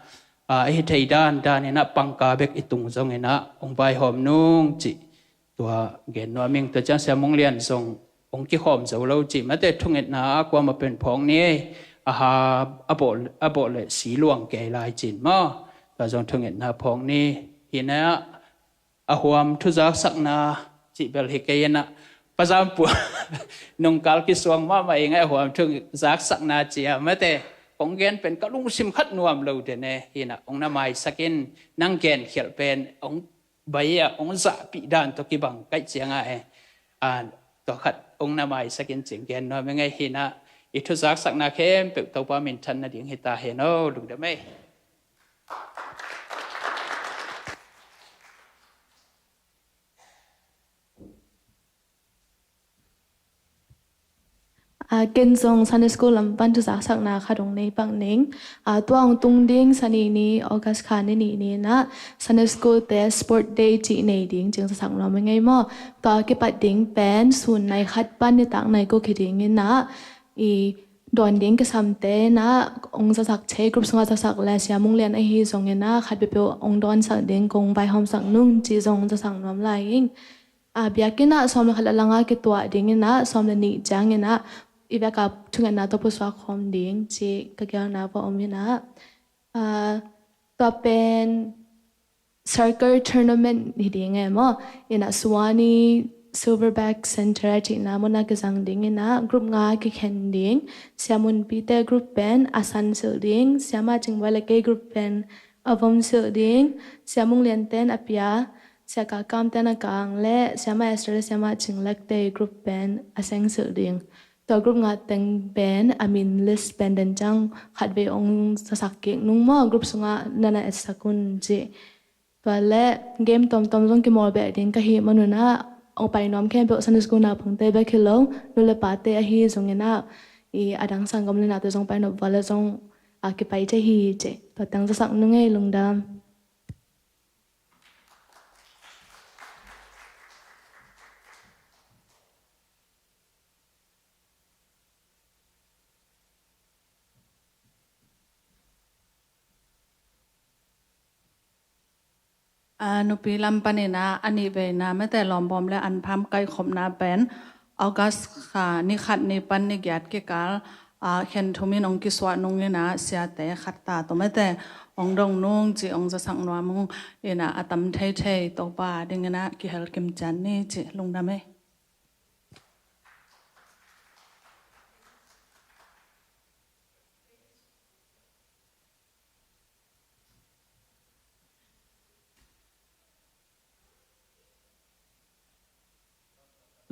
a, a hi thei dandan inah pangka bek i tung zong inah hong vaihawm nung cih tua gen nuam ing. Tua ciang Sia Mung Lian zong hong kikhawm zo lo cih mate, thungetna ah kuamah pen phawk ni, a ha, a bawh, a bawh le si luang kei lai cin maw. Tua zong thungetna phawk ni. Hinah a huam thuzaksakna cih bel hi kei inah, Pa Zam Pua nungkal kisuang mahmah i ngai a huam thuzaksakna cia mate, kong gen pen ka lungsim khat nuam lo den e. Hinah hong na maisak in, nang genkhialh pen hong bai-ah hong zahpih dan tawh kibang kaih ciangah e. A, tua khat hong na maisak in cih gen nuam i ngai. Hinah i thuzaksakna khempeuh Topa minthan nading hi ta hen aw, lungdam ei. A, ken zong Sunday School lam pan thuzaksakna khat hong nei pak ning. A, tua hong tung ding Sani ni, August kha ni nih ni inah Sunday School te Sport Day cih nei ding cing zasak nuam i ngai maw. Tua kipat ding pen sun nai khat pan nitak nai guk hi ding inah, i dawn ding kisamte inah hong zasak thei, group sungah zasak le Sia Mung Lian ahi zong inah khat peuhpeuh hong dawnsak ding kong vaihawmsak nung cih zong zasak nuam lai ing. A, biakinn ah sawm le khat a langah kituah ding inah sawm le nih ciang inah i vekpi thungetna tawh pusuak khawm ding cih ka gelna va om inah, a, tua pen circle tournament hi ding e maw. Inah Suwannee Silverback Center a cihna munah kizang ding inah group nga kikhen ding. Sia Mun Pi te group pen a san silh ding, Sia Ma Cing Vai le kei group pen a vom silh ding, Sia Mung Lian ten a pia, Sia Ka Kam ten a kang le Sia Ma Esther le Sia Ma Cing Lek te group pen a seng silh ding. Tua group nga teng pen a min list pen den ciang khatvei hong zasak kik nung maw, group sungah na na etsak un cih. Tua le game tomtom zong kimawl beh ding ka hih manun ah, hong pai nuam khempeuh Sunday School naupangte bek hi lo, nu le pate ahi zong inah, i a dang sanggam le nate zong pai nop val le zong a kipai thei hi cih. Tua teng zasak nung ei, lungdam. A, nupi lam panin ah a nihveina mate lawmbawm le anpham kaikhopna pen August kha ni khat ni pan ni giat kikal, a, khen thumin hong kisuah nungin ah siate khat ta tawh mate hong dong nung cih hong zasak nuam ung. Inah a tam theithei Topa dingin ah kihel kim ciat ni cih, lungdam ei.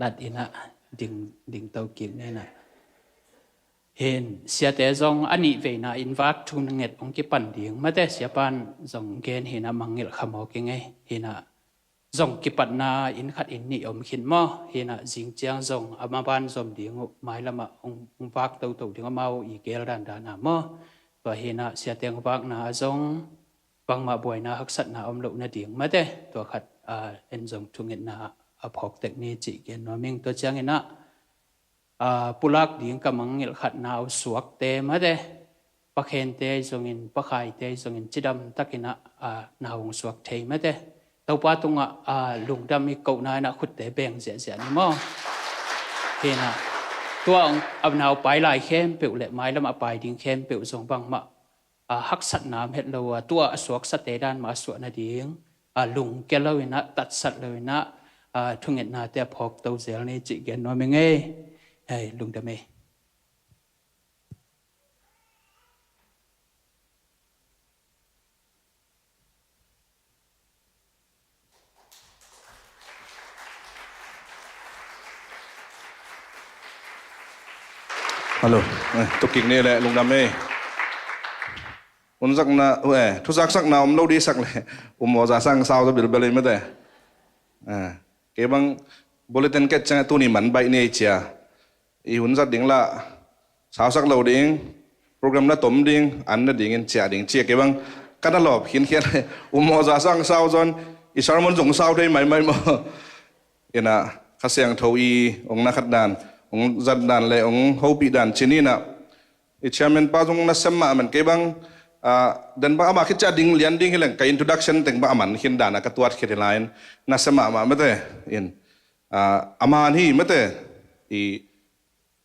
Lat inah ding, ding to kik ni inah. Hin siate zong a nihveina in vak thunget hong kipan ding mate, siapan zong gen hinah mangngilh khamawk i ngei hinah. Zong kipatna in khat in nih om khin maw? Hinah zing ciang zong a maban zom ding uh, mailamah hong, hong vak toto ding amau i gel dandan a maw? Tua hinah siate hong vakna ah zong bangmah buaina haksatna om loh nading mate, tua khat, a, en zong thungetna a phawk tek ni cih gen nuam ing. Tua ciang inah, a, pulak ding ka mangngilh khat nau suakte mate, Pa Khente zongin, Pa Khaite zongin cidam takin ah, a, nau hong suak thei mate. Topa tungah, a, lungdam i kohna inah khutte beng ziahziah ni maw? Hinah tua hong, a, nau pai lai khempeuh le mailam a pai ding khempeuh zong bangmah, a, haksatna om het lo a, tua a suaksate dan mah a suah nading, a, lungkia lo inah, tatsat lo inah, a, thungetnate a phawk to zel ni cih gen nuam i ngei. Hei, lungdam ei. Hello. Eh, tuk kik ni le lungdam ei. Hun zakna, eh, thuzaksakna om lo ding sak le, um aw za sang sau za bilbel ei mate. Eh, kei bang bulletin ket ciang tuni man baih ni ei cia. I hun zat ding lah, sausak lo ding, program na tom ding, an na dingin ciah ding, ciah kei bang, ka na lawp khinkhian, um aw za sang sau zon, i sermon zong sau thei maimai maw. Inah, Kha Siangtho i, hong na khat dan, hong zat dan le, hong hopih dan, cin inah. I chairman pa zong nasem mahmah kei bang, ah, den bang ama khit ciah ding, lian ding hi leng, ka introduction teng bang a man khin dan a ka tuat khit hi lai in, nasem mahmah mate, in. Ah, a man hi mate, I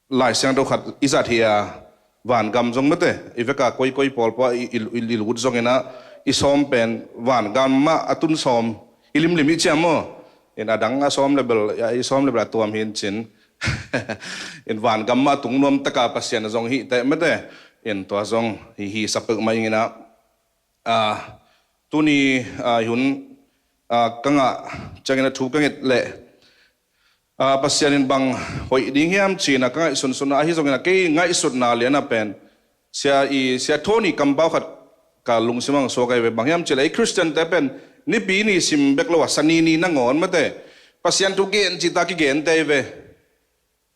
Lai Siangtho khat i zat hi a, vangam zong mate, i veka koikoi pawlpawh i, i, i, i lut zongin ah, i sawm pen vangam ah a tun sawm i limlim i ciam maw? In a dang a sawm le bel, a i sawm le bel a tuam hi in cin. In vangam ah a tung nuam taka Pasian a zong hi teh mate. In tua zong hi, hi sa peuhmah ing in ah, a, tuni, a, hun, a, ka ngah ciangin a thu ka nget leh, a, Pasian in bang hoih ding hiam ci-in ah ka ngaihsunsun ah, ahi zongin ah kei ngaihsutna lian ah pen Sia, i, Sia Tony kampau khat ka lungsim ah suak ahi ve. Bang hiam cih leh ei Khristiante pen nipi ni sim bek lo a, Sani ni nangawn mate Pasian thu gen cihta kigente ahi ve.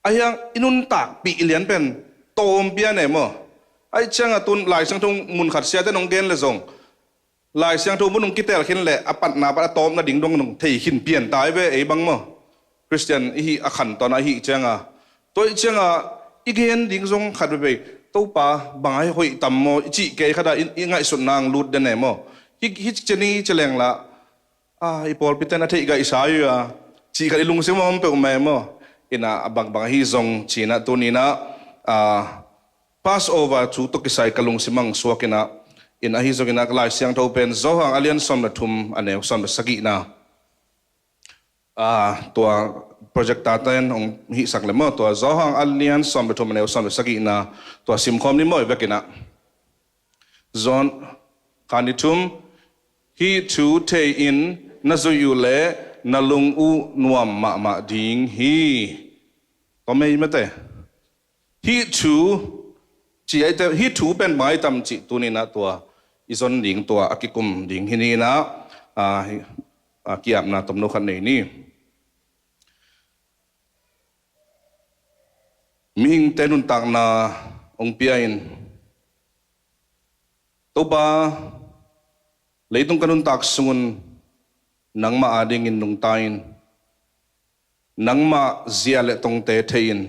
Ahi hang i nuntakpih lian pen tawm pian e maw? Ahi ciangah tun Lai Siangtho mun khat siate nong gen le zong, Lai Siangtho mun nong kitel khin leh a patna pat a tawpna ding dong nong thei khin pian ta ahi ve ei bang maw? Khristian i hih a khantawn ah i hih ciangah, tua i hih ciangah i gen ding zong khat veve, Topa bang ahi hoih tam maw i cih kei khat ah i, i ngaihsutna ang lut den e maw? Hi, hi ciani ci leng lah, a, i pawlpiten a theih gaihsa uh a, cih khat i lungsim a om peuhmah e maw? In ah a bangbang ahi zong ci-in ah tuni-in ah, a, Passover thu tawh kisai ka lungsim ang suak in ah, in ahi zongin ah Lai Siangtho pen Johan a lian sawm le thum a neu sawm le sagihna. A, tua projector ten hong hihsak le maw, tua Johan a lian sawm le thum a neu sawm le sagihna, tua simkhawm ni maw i vekin ah. Johan, khan ni thum, hih thu thei-in na zuih uh leh na lung uh nuam mahmah ding hi. Tua mei mate. Hih thu, ci ahi teh, hih thu pen bang ahi tam cih tuni-in ah tua i zon ding tua a kikum ding hi ni-in ah, a, hi, a, ki-apna tomno khat nei ni. Mihingte nuntakna hong pia in, Topa, leitung ka nuntak sungun nangmah adingin nungta in, nangmah zia le tongte thei in,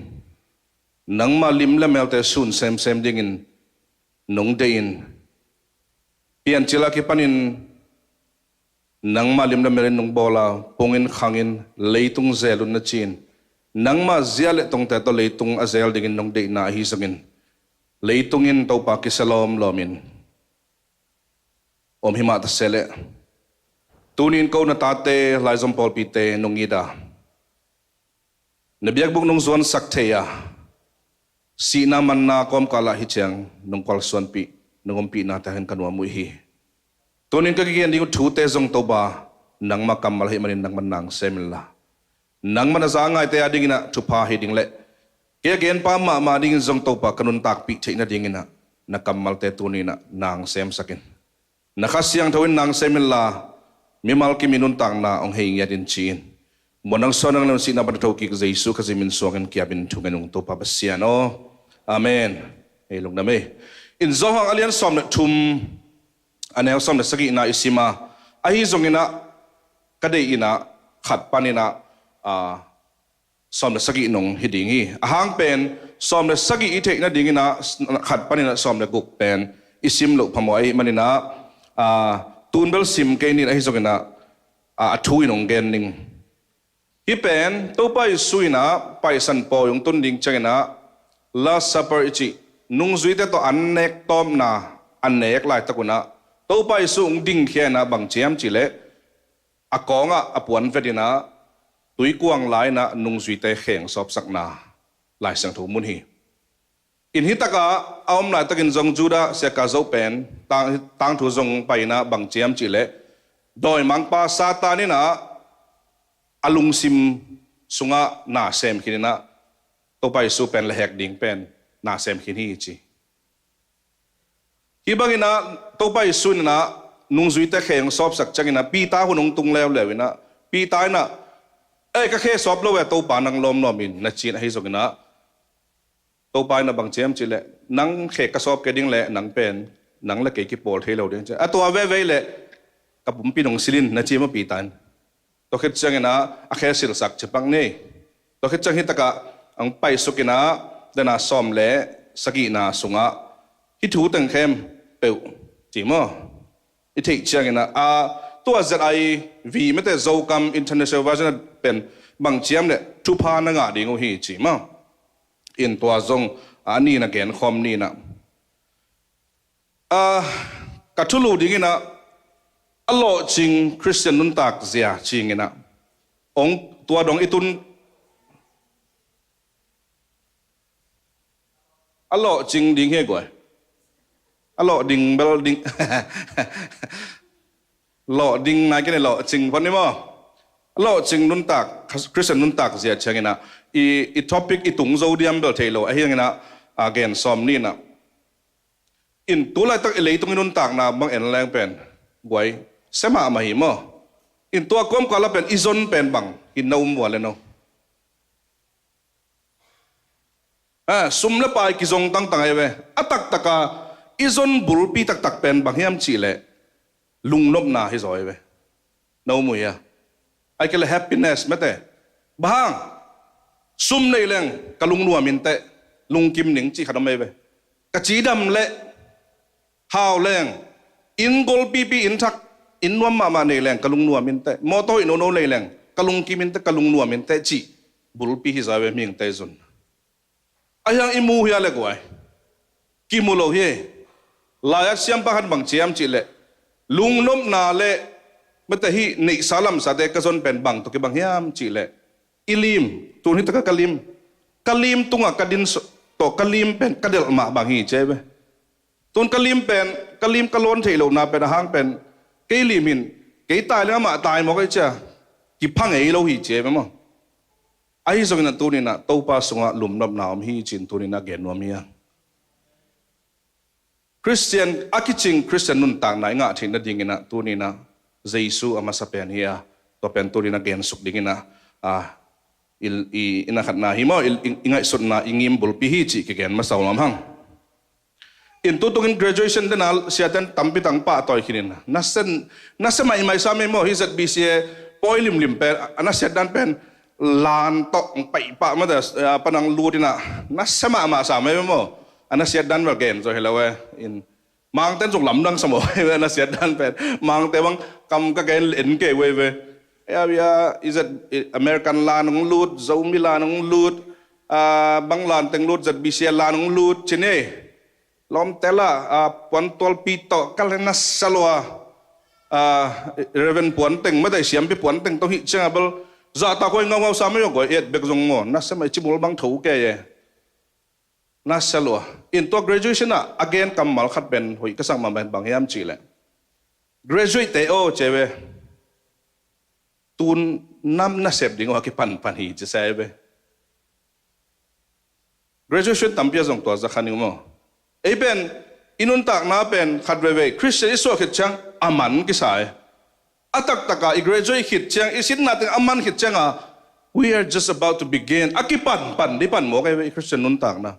nangmah lim le melte sun semsem dingin nong deih in, piancil a kipanin nangmah lim le mel in nong bawl a, pungin khangin leitung zel un na ci-in, nangmah zia le tongte tawh leitung a zel dingin nong deihna ahi zongin, leitung in Topa kisia lawmlawm in om hi mah ta se leh, tuni-in ko na tate, laizom pawlpite nong it a, na biakbuk nong zuansak thei a, sihna manna kawmkal ah hih ciang nong kualsuanpih, nong ompihnate hangin ka nuam uh hi. Tuni-in ka kigen ding uh thute zong Topa, nangmah kammal ahih manin nangmah nang sem inla, nangmah na za ngaite adingin ah thupha hi ding leh, kei a genpa mahmah dingin zong Topa ka nuntakpih theih nadingin ah na kammalte tuni-in ah nang semsak in. Na Kha Siangtho in nang sem inla, mimal kim i nuntakna hong hei ngiat in ci-in, muan nang suan nang le sihna pan a thokik Jesu Khazih min suangin ki-apin thu ngen ung Topa Pasian aw. Amen. Hei lungdam ei. In Johan a lian sawm le thum, a neu sawm le sagihna i sim a, ahi zongin ah ka deih in ah khat panin ah, a, sawm le sagih nong hi ding hi. A hang pen sawm le sagih i theih nadingin ah khat panin ah sawm le guk pen i sim loh phamawh ahih manin ah, a, tun bel sim kei ning ahi zongin ah, a, a thu in hong gen ning. Hih pen Topa Jesu in ah Paisan pawi hong tun ding ciangin ah Last Supper i cih nungzuite tawh an nek tawpna a nek laitak un ah Topa Jesu hong dingkhia in ah bang ci hiam cih leh, a kawngah a puan vet in ah tuikuang la in ah nungzuite kheng sawpsakna Lai Siangtho mun hi. In hi takah a om laitakin zong Judah Iskariot pen tang, tangthu zong pai in ah bang ci hiam cih leh, dawimangpa Satan in ah a lungsim sungah na sem khin in ah Topa Jesu pen lehhek ding pen na sem khin hi ci. Hih bangin ah Topa Jesu in ah nungzuite khe hong sawpsak ciangin ah Peter hun hong tung leuleu in ah Peter in ah, "Ei, ka khe sawp lo e Topa, nang lawmlawm in," na ci-in ahi zongin ah Topa in ah bang ci hiam cih leh, "Nang khe ka sawp kei ding leh nang pen, nang le kei kipawl thei lo ding," ci. "A tua veve leh ka pumpi nong silh in," na ci maw Peter in. Tua khit ciangin ah a khe silhsak ci pak ni. Tua khit ciang hih takah hong paisuk in ah, dena sawm le sagihna sungah hih thu teng khempeuh ci maw? I theih ciangin ah, a, tua Z I V mete Zokam International Version pen bang ci hiam leh thupha na ngah ding uh hi ci maw? In tua zong a nina genkhawm nina. A, ka thulu dinginah a lawhcing Khristian nuntak zia cinginah ong tua dong i tun a lawhcing ding hi guai. A lawh ding bel ding. Lawh ding nai kene lawhcing pon ni maw? A lawhcing nuntak, Khristian nuntak zia cianginah i, i topic i tung zo diam bel thei lo ahianginah a gen sawm ninah. In tu laitak i leitung i nuntakna bang en leng pen guai sia mahmah hi maw? In tua kawmkala pen i zon pen bang hi na um ua le no? A, sum le pai kizong tangtang ahi ve. A taktaka i zon bulpi taktak pen bang hiam cihleh lungnopna hi zaw ahi ve. Na um uh hia? Ai kei le happiness mete. Bang hang? Sum nei leng ka lungnuam inteh, lungkim ning cih khat om ahi ve. Ka cidam le hau leng, inn golpipi, inn thak, inn nuam mahmah nei leng ka lungnuam inteh. Mawtaw hoih nono nei leng ka lungkim inteh, ka lungnuam inteh cih bulpi hi zaw ahi ve mihingte i zon. Ahiang i mu hia le guai? Kimu lo hi. Lai-at siampa khat bang ciam cihleh lungnopna le mete hih neihsa lamsate ka zon pen bang tawh kibang hiam cihleh i lim, tun hitaka ka lim, ka lim tungah ka din tawh ka lim pen ka delh mah bang hi ci ahi ve. Tun ka lim pen, ka lim ka lawn theih lohna pen a hang pen kei lim hin kei tai leng amah tai mawk ahi cia kipha ngei lo hi ci ahi ve maw? Ahi zongin a tuninah Topa sungah lumnopna om hi cin tuninah gen nuam hi a. Khristian a kicing Khristian nuntakna i ngah theih nadinginah tuninah Jesu a masa pen hi a, tua pen tuninah gensuk dinginah a, i, i, i na khatna hi maw, i, i, i ngaihsutna i ngim bulpi hi cih kigen masa uh lam hang. In tutungin graduation dena siaten tampi tang pahtawi khinin nasen, nase maihmai sa mei maw, hi Z B C A pawi limlim pen a nasiat dan pen lan tawh paipah mate, a panang lutinah nase mahmah sa mei maw? A nasiat dan bel gen zaw hi lo e. In Mangten zong lamdang sa maw? A nasiat dan pen Mangte bang kam ka gen en kei uh ei ve. Area izat American lan hong lut, Zomi lan hong lut, a bang lan teng lut, Z B C A lan hong lut cin ei. Lawmte la, a, puantualpi tawh ka le nasa lua, a, Reverend puanteng mate, siampi puanteng tawh hih cianga bel zahtak huai ngaungau sa mai aw guai et bek zong maw, nasa mai cimul bang tho kei e. Nasa lua. In tua graduation ah a gen kammal khat pen hoih ka sak mahmah bang hiam cihleh, graduate te aw ci ve. Tun nam nasep ding aw a kipanpan hi ci sa ve. Graduation tampi a zong tua za kha ning maw? Ei pen i nuntakna pen khat veivei Khristian i suah khit ciang a man kisa e. A taktaka i graduate khit ciang, i sitna teng a man khit cianga, we are just about to begin. A kipanpan di pan mawk ei ve i Khristian nuntakna.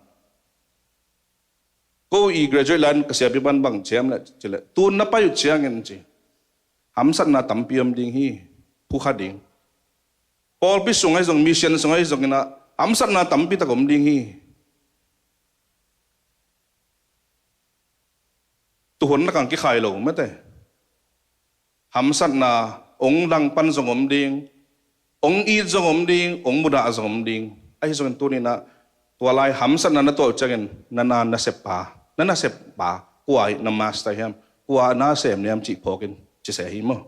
Ko i graduate lan ka siapi pan bang ciam le cile, tun na pai uh ciangin ci, hamsatna tampi om ding hi. Phukha ding. Pawlpi sung ahi zong, mission sung ahi zongina hamsatna tampi tak om ding hi. Tuhon na kang kikhai lo mate. Hamsatna ong dang pan zong om ding, ong it zong om ding, ong mudah zong om ding. Ahi zongin tuninah tua lai hamsatna na tuah uh ciangin na na nasep pa, na nasep pa kua hi, na master hiam, kua na sem niam cih phawkin cise hi maw?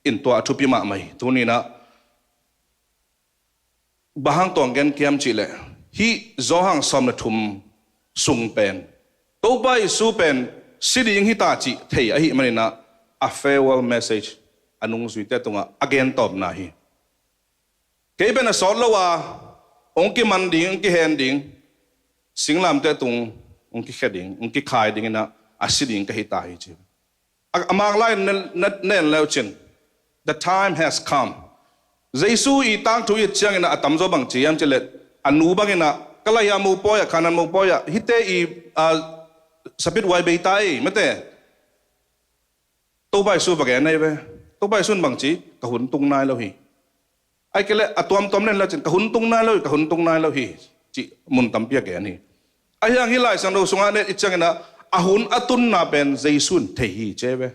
In tua a thupi mahmah hi. Tuninah bang hang tuang gen kiam cihleh, hih Johan sawm le thum sung pen Topa Jesu pen si ding hita cih thei ahi maninah a farewell message a nungzuite tungah a gentawpna hi. Kei pen a sawt lo a ong kiman ding, ong kihen ding, singlamte tung ong kikhia ding, ong kikhai dinginah a si ding ka hita hi ci. A, a mang lai na, na, na en leu cin, the time has come. Jesu i tangthu i et ciangin a tamzaw bang ci hiam cihleh, a nu bangin a ka lai-a mopawi ah, Kanaan mopawi ah hihte i, a, sapit huai beita ei mate. Topa Jesu va gen ahi ve. Topa Jesu in bang ci, ka hun tung nai lo hi. Ai kei leh a tuamtuam len la cin, ka hun tung nai lo hi, ka hun tung nai lo hi, cih mun tampi a gen hi. Ahi hang hih Lai Siangtho sungah ne i ciangin a, a hun a tunna pen Jesu in thei hi ci ve.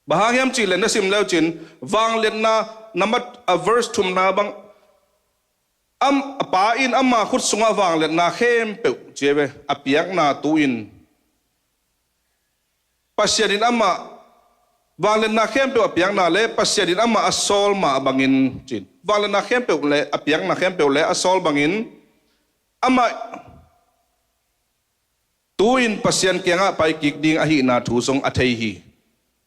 Bang hang hiam cihleh na sim leu cin, vangliatna, na mat, a verse thumna bang, Am, a Pa in ama khut sungah vangliatna khempeuh, ci e ve, a piakna tu-in Pasian in amah, vangliatna khempeuh a piakna le Pasian in amah a sawl mah bangin, ci-in, vangliatna khempeuh le a piakna khempeuh le a sawl bangin, amah tu-in Pasian kiangah pai kik ding ahihna thu zong a thei hi.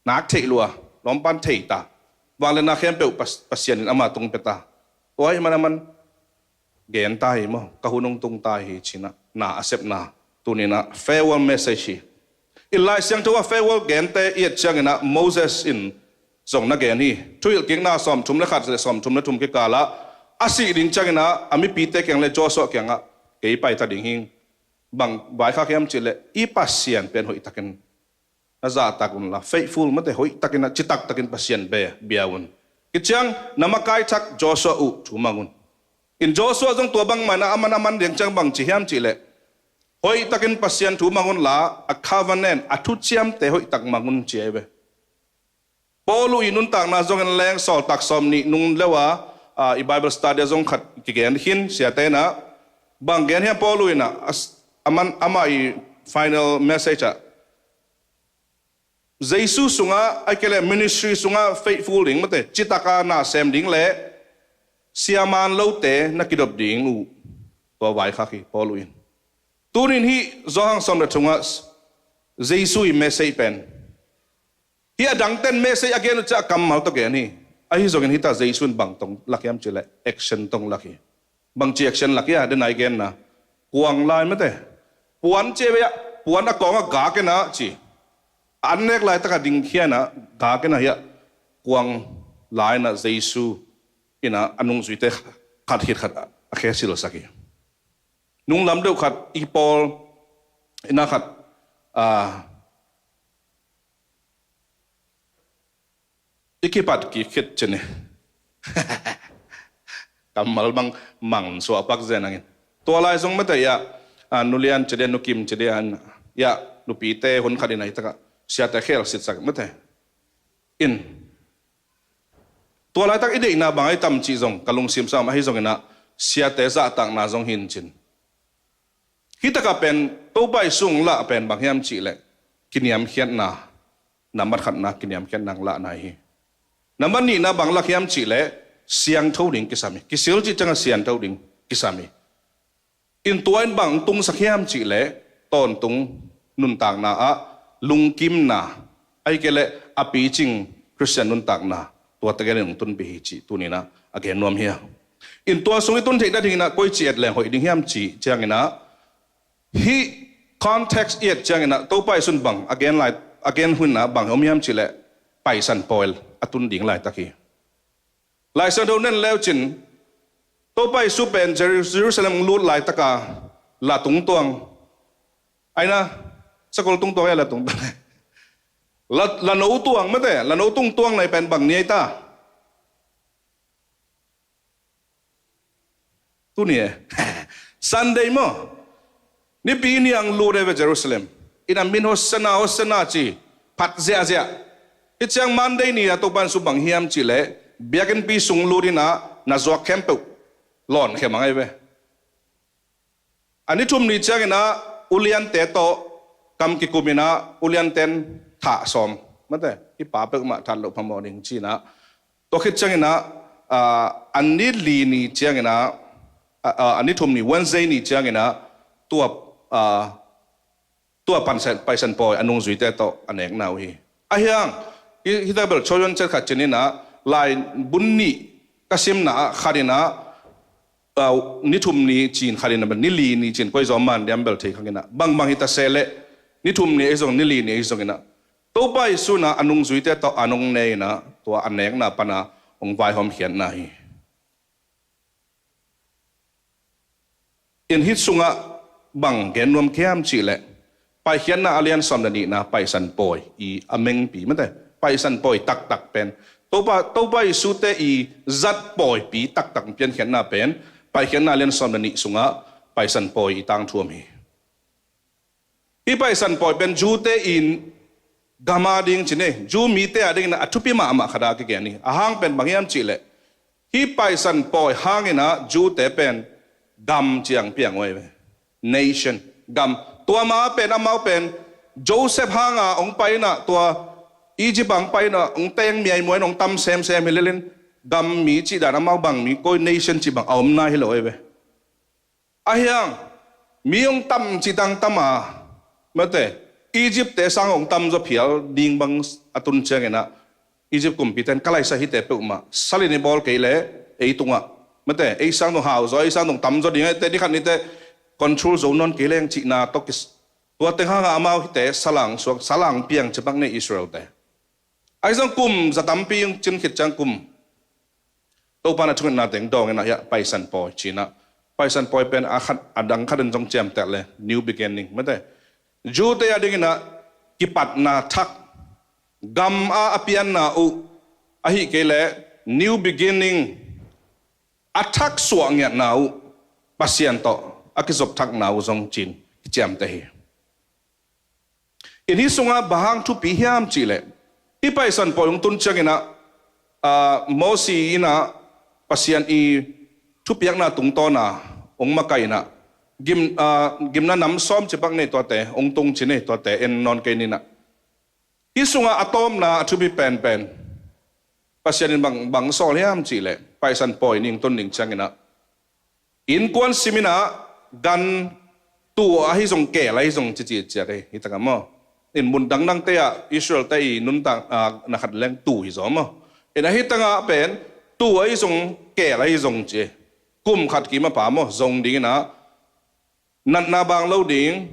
Nak theih lua, lawmpan thei ta. Vangliatna khempeuh Pas-, Pasian in ama tung pia ta. Tua ahih man aman gen ta hi maw, ka hun hong tung ta hi, ci-in ah na a sepna tuni-in ah farewell message hi. In Lai Siangtho ah farewell gente i et ciangin ah Moses in zong na gen hi. Thuhilhkikna sawmthum le khat le sawmthum le thum kikal ah a sih ding ciangin ah a mipite kiang le Joshua kiangah, kei pai ta ding hi ing. Bang vaikhak hiam cih leh, i Pasian pen hoihtakin na zahtak unla, faithful, mate, hoihtakin ah citak takin Pasian bia, bia un. Hih ciang na makai thak Joshua uh thu mang un. In Joshua zong tua bangmah in ah a man a man ding ciang bang ci hiam cih leh, hoihtakin Pasian thu mang unla, a covenant, a thuciamte hoihtak mang un, ci ahi ve. Paul uh i nuntakna zongin leng Sawltak sawmnih nung le uh a, a, i Bible study ah zong khat kigen khin, siate in ah. Bang gen hiam Paul uh in ah, as-, a man, amah i final message ah, Jesu sungah, ahih kei leh ministry sungah faithful ding, mate, citak a na sem ding le siaman lote na kidop ding uh, tua vaikhak hi Paul uh in. Tuni-in hih Johan sawm le thumna ah Jesu i message pen, hih a dangten message a gen uh ciang a kammal tawh gen hi. Ahi zongin hih ta Jesu in bang tawh lak hiam cih leh, action tawh lak hi. Bangci action lak hiam, den a i genna, kuang lai, mate. Puan ci ve ah, puan a kawng ah gak in ah, ci. An nek laitak a dingkhia in ah, gak in ah, hiah kuang lai in ah Jesu in ah a nungzuite khat khit khat a khe silsak hi. Nunglam deuh khat, i Paul in ah khat, a, i kipat kik khit ci ni. Kammal bang mang suah pak zen hangin. Tua lai zong mate, hiah, a, Nu Lian ci dia, Nu Kim ci dia, hiah, nupite hun khat in ah hih tak ah siate khel sitsak, mate. In, tua laitak i deihna bang ahi tam cih zong ka lungsim sam, ahi zongin ah siate zahtakna zong hi in cin. Hih tak ah pen Topa Jesu hong lah pen bang hiam cih leh, kiniamkhiatna, nambat khatna kiniamkhiatna hong lahna hi. Nambat nihna bang lak hiam cih leh, siangtho ding kisam hi. Kisil cih ciang a siangtho ding kisam hi. In tua in bang tungsak hiam cih leh, tawntung nuntakna ah lungkimna, ahih kei leh a picing Khristian nuntakna, tua tegel in hong tunpih hi cih tuni-in ah a gen nuam hi. In tua sung i tun theih nadingin ah koici et leng hoih ding hiam cih ciangin ah, hih context i et ciangin ah Topa Jesu in bang a gen lai, a gen hun ah bang om hiam cih leh, Paisan pawi a tun ding laitak hi. Lai Siangtho nen le uh cin, Topa Jesu pen Jeru-, Jerusalem hong lut laitak a la tung tuang, ai na, sakol tung tuang, ai la tung tuang. La, la no tuang, mate, la no tung tuang na hi pen bang ni ai ta? Tuni e. Sunday maw? Nipi ni a hong lut e ve Jerusalem. In a min Hosanna, Hosanna ci, phat ziahziah. Hih ciang Monday ni a Topa Jesu bang hiam cih leh, biakinnpi sung lut in ah na zuak khempeuh lawn khia mang ahi ve. A ni thum ni ciangin ah uliante tawh kam kikum in ah ulianten thah sawm, mate, hih pa peuhmah that loh phamawh ding ci-in ah, tua khit ciangin ah, a, a ni li ni ciangin ah, a, a, a ni thum ni Wednesday ni ciangin ah, tua, a, tua Paisan, Paisan pawi a nungzuite tawh a nekna uh hi. Ahi hang, hih, hih tak bel choyon chet khat cin in ah, lai bun nih ka simna ah khat in ah, a, ni thum ni cin khat in ah, ni li ni cin koi zaw man diam bel thei khang in ah, bangbang hi ta se leh, ni thum ni ei zong, ni li ni ei zong in ah, Topa Jesu in ah a nungzuite tawh a nung ne in ah, tua a nekna pan a hong vaihawmkhiatna hi. In hih sungah bang gen nuam ka hiam cih leh, Paikhiatna a lian sawm le nihna Paisan pawi i a mengpi, mate, Paisan pawi taktak pen, Topa, Topa Jesu te i zat pawipi taktak piankhiatna pen, Paikhiatna a lian sawm le nih sungah Paisan pawi i tangthu om hi. Hih Paisan pawi pen Jew-te in gam a ding cin e, Jew mite a dingin a thupi mahmah khat a kigen hi. A hang pen bang hiam cih leh, Hih Paisan pawi hangin ah Jew-te pen gam ci-in piang uh ahi ve. Nation, gam. Tua ma pen, amau pen Joseph hanga hong pai in ah, tua Egypt ah hong pai in ah, hong teng miaimuai in hong tam semsem hi lel in, gam mi cih dan, amau bang mi, koi nation cih bang a omna hi lo ahi ve. Ahi hang mi hong tam cih tang tam a, mate, Egypt-te sang hong tam zaw phial ding bang a tun ciangin ah, Egypt kumpite'n ka laisa hihte peuhmah salin i bawl kei leh ei tungah, mate, ei sang tung hau zaw, ei sang tung tam zaw ding, eite ni khat nite control zo nawn kei leng cihna tawh kis. Tua teng hanga amau hihte salang suak, salang piang cipak nei Israel-te. Ahi zong kum za tampi hong cin khit ciang kum, Topa na thungetna teng dawng in ah, hiah Paisan pawi ci-in ah, Paisan pawi pen a khat, a dang khat in zong ciamteh leh new beginning, mate, Jew-te a dingin ah kipatna thak, gam a a pianna uh, ahih kei leh new beginning, a thak suah ngiatna uh, Pasian tawh a kizop thakna uh zong ci-in kiciamteh hi. In hih sungah bang hang thupi hiam cih leh, hih Paisan pawi hong tun ciangin ah, aa, Mosi in ah Pasian i thupiakna tungtawn a hong makaih in ah, gim, aa, gimna nam sawm cipak nei, tuate hong tung ci ni, tuate en nawn kei ni in ah. Hih sungah a tawpna a thupi penpen, Pasian in bang, bang sawl hiam cih leh, Paisan pawi nih hong tun ding ciangin ah, innkuan sim in ah, gan, tuu ahi zong, keel ahi zong, ci citciat hi, hi tak a maw. In mun dangdangte ah Israel-te i nuntak, aa, na khat leng tuu hi zaw maw. In ahi tak a pen tuu ahi zong, keel ahi zong ci. Kum khat kim a pha maw, zong dingin ah, natna bang lo ding,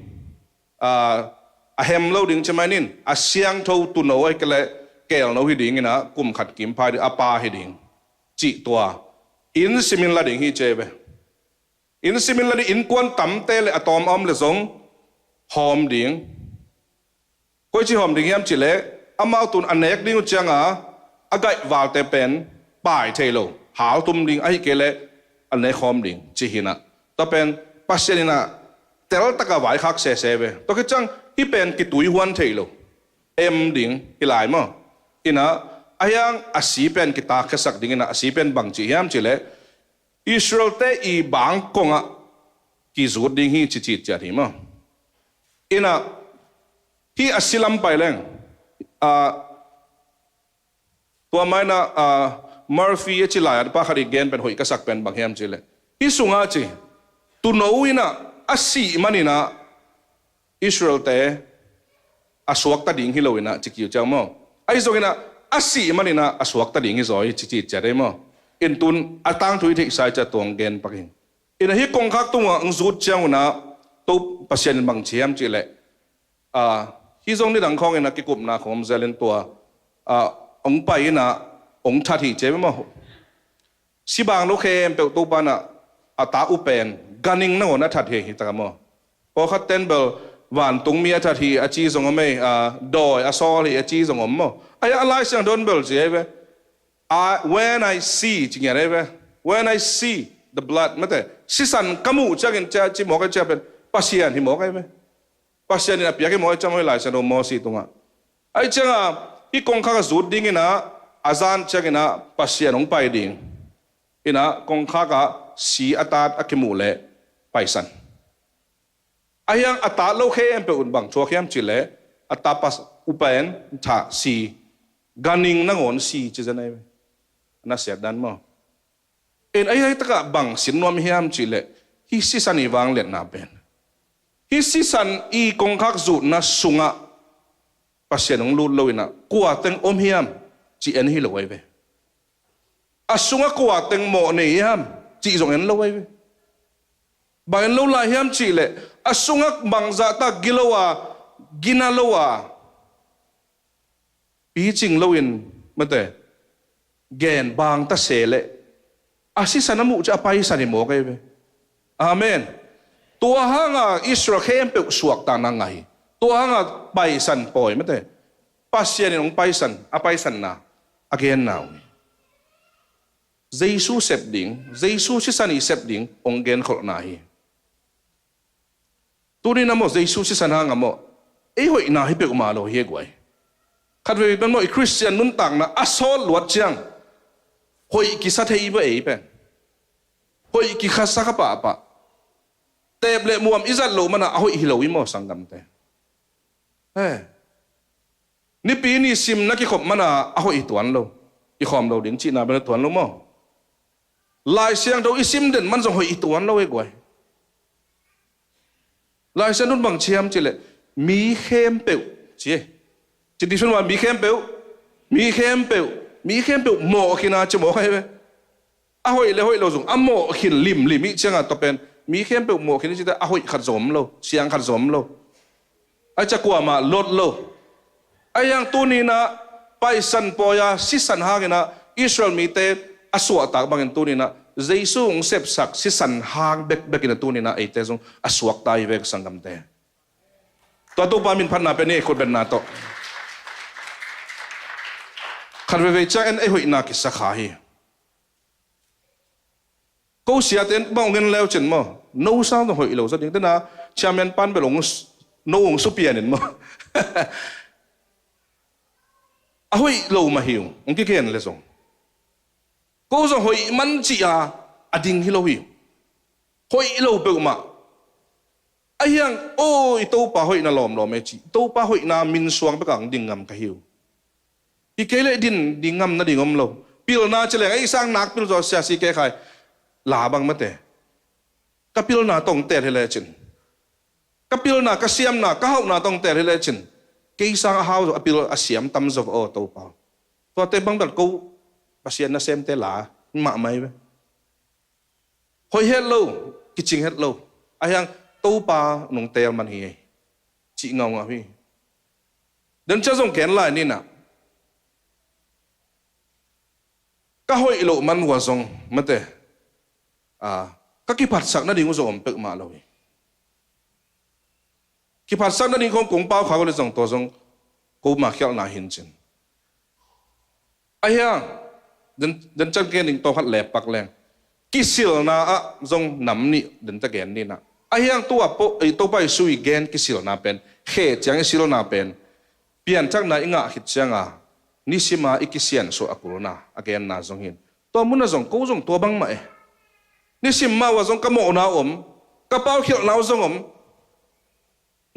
aa, a hem lo ding ci mai ning, a siangtho, tuuno ahih kei leh keelno hi dingin ah, kum khat kim pha ding, a pha hi ding, cih tua. Inn sim in la ding hi ci ahi ve. Inn sim in la ding, innkuan tamte leh a tawm a om leh zong hawm ding. Koici hawm ding hiam cih leh, amau tun a nek ding uh ciang a, a gaihvalte pen pai thei lo, haltum ding, ahih kei leh a nek hawm ding, ci hi in ah. Tua pen Pasian in ah teltak a vaikhak sese ve. Tua khit ciang hih pen kituihuan thei lo, em ding hi lai maw. In ah, ahi hang a si pen kitakkhiasak dingin ah, a si pen bang ci hiam cih leh, Israel-te i bangkong ah kizut ding hi, ci citciat hi maw. In ah, hih a si lam pai leng, aa, tua ma in ah, aa, Murphy a ci lai-atpa khat i gen pen hoih ka sak pen bang hiam cih leh, hih sungah ci, tuuno in ah a sih manin ah Israel-te a suakta ding hi lo in ah, ci kiu ciang maw. Ahi zongin ah, a sih manin ah a suakta ding hi zaw hi, ci citciat ahi maw. In tun a tangthu i theihsa i ciang tua hong gen pak ing. In ah, hih kongkhak tungah hong zut ciang un ah, Topa Pasian in bang ci hiam cih leh, aa, hih zong nidang khawngin ah kikupna khawng zel in tua, aa, hong pai in ah, hong that hi ci ahi maw. Si bang lo khempeuh Topa in ah, a ta uh pen ganhing nangawn a that hi, hi tak a maw. Pawlkhatte'n bel vantungmi a that hi, a ci zong om ei, aa, dawi a sawl hi, a ci zong om maw. Ahi a, Lai Siangtho in bel ci ahi ve. I, when I see, ci ngiat ahi ve. When I see the blood, mate, sisan ka muh ciangin, ci a, ci mawk ahi, ci a pen Pasian hi mawk ahi ve. Pasian in a piak hi mawk ahi, ci a maw, Lai Siangtho Mosi tungah. Ahi ciang a, hih kongkhak a zut dingin ah, a zan ciangin ah Pasian hong pai ding. In ah, kongkhak ah si a tat a kimuh leh paisan. Ahi hang a tat lo khempeuh un bang thuak hiam cih leh, a ta, pas, upa in thah si, ganhing nangawn si, ci zen ahi ve. A nasiat dan maw. In ahi, ahi tak a bang sin nuam hiam cih leh, hih sisan i vangliatna pen, hih sisan i kongkhak zutna sungah Pasian hong lut lo in ah, kua teng om hiam cih en hi lo ahi ve. A sungah kua teng mawh nei hiam cih zong en lo ahi ve. Bang en lo lai hiam cih leh, a sungah bangzah ta gilo a, gina lo a, picing lo in, mate, gen bang ta se leh, a sisan a muh ciang a paisan hi mawk ahi ve. Amen. Tua hang a Israel khempeuh suakta na ngah hi. Tua hang a Paisan pawi, mate, Pasian in hong paisan, a paisanna a genna uh hi. Jesu sep ding, Jesu sisan i sep ding hong genkholhna hi. Tuni-in a maw, Jesu sisan hang a maw, ei hoihna hi peuhmah lo hi e guai. Khatvei pen maw, i Khristian nuntakna a sawt luat ciang, Hoih kisa thei beh ei pen. Hoih kisa kha pahpah. Teep le muam i zat loh mana a hoih hi lo i maw sanggamte? He. Nipi ni sim na kikhop mana a hoih hi tuan lo. I khawm lo ding cihna bel na tuan lo maw? Lai Siangtho i sim den man zong hoih hi tuan lo e guai. Lai Siangtho bang ci hiam cih leh mi khempeuh ci e. Ci ti sun wa mi khempeuh, mi khempeuh, mi khempeuh mawh khin a ci mawh kha hi ve. A hoih le hoih lo zong a mawh khin limlim i cianga tua pen mi khempeuh mawh khin i cite a hoih khat zong om lo, siang khat zong om lo. A cia kuamah lot lo. A hiang tuninah Paisan pawi-a sisan hanginah Israel mite a suahtak bangin tuninah Jesu hong sepsak sisan hang bekbekinah tuninah eite zong a suakta hi vek sanggamte. Tua Topa min phatna pen i khutbetna tawh khat veivei ciang en ei hoihna kisa kha hi. Ko siate in bang hong en leu cin maw? No sang zong hoih lo sa ding. Tena chairman pan bel hong s-, no hong supian in maw? A hoih lo mah hi uh, hong kigen le zong. Ko zong hoih man ci-a a ding hi lo hi uh. Hoih lo peuhmah. A hiang, o, i Topa hoihna lawmlawm e ci. I Topa hoihna minsuang beka hong ding ngam ka hi uh. Hi kei leh din ding ngam nading om lo. Pilna ci leng ei sang nak pil zaw sia si kei khai. La bang mate. Ka pilna tawh hong tel hi lecin. Ka pilna, ka siamna, ka hauhna tawh hong tel hi lecin. Kei sang a hau zaw, a pil a siam tam zaw aw Topa. Tuate bang bel ko Pasian nasemte la mahmah hi ve. Hoih het lo, kicing het lo. A hiang Topa nong teel man hi ei. Cih ngaungau hi. Den cia zong ken lai ninah. Ka hoih loh man uh a zong, mate. A, ka kiphatsak nading uh zong om peuhmah lo hi. Kiphatsak nading khong kong pau kha uh le zong tua zong ko ma khialhna hin cin. A hiang, den, den can gen ding tawh khat lepak leng. Kisilna ah zong nam nih den ta gen ninah. A hiang tua po, i Topa Jesu i gen kisilna pen, khe ciang i silna pen, pianthakna i ngah khit cianga, nisima i kisiansuah a kulna, a genna zong hin. Tua munah zong, ko zong tua bangmah e. Nisim mah uh a zong ka mawhna uh om, ka paukhialhna uh zong om.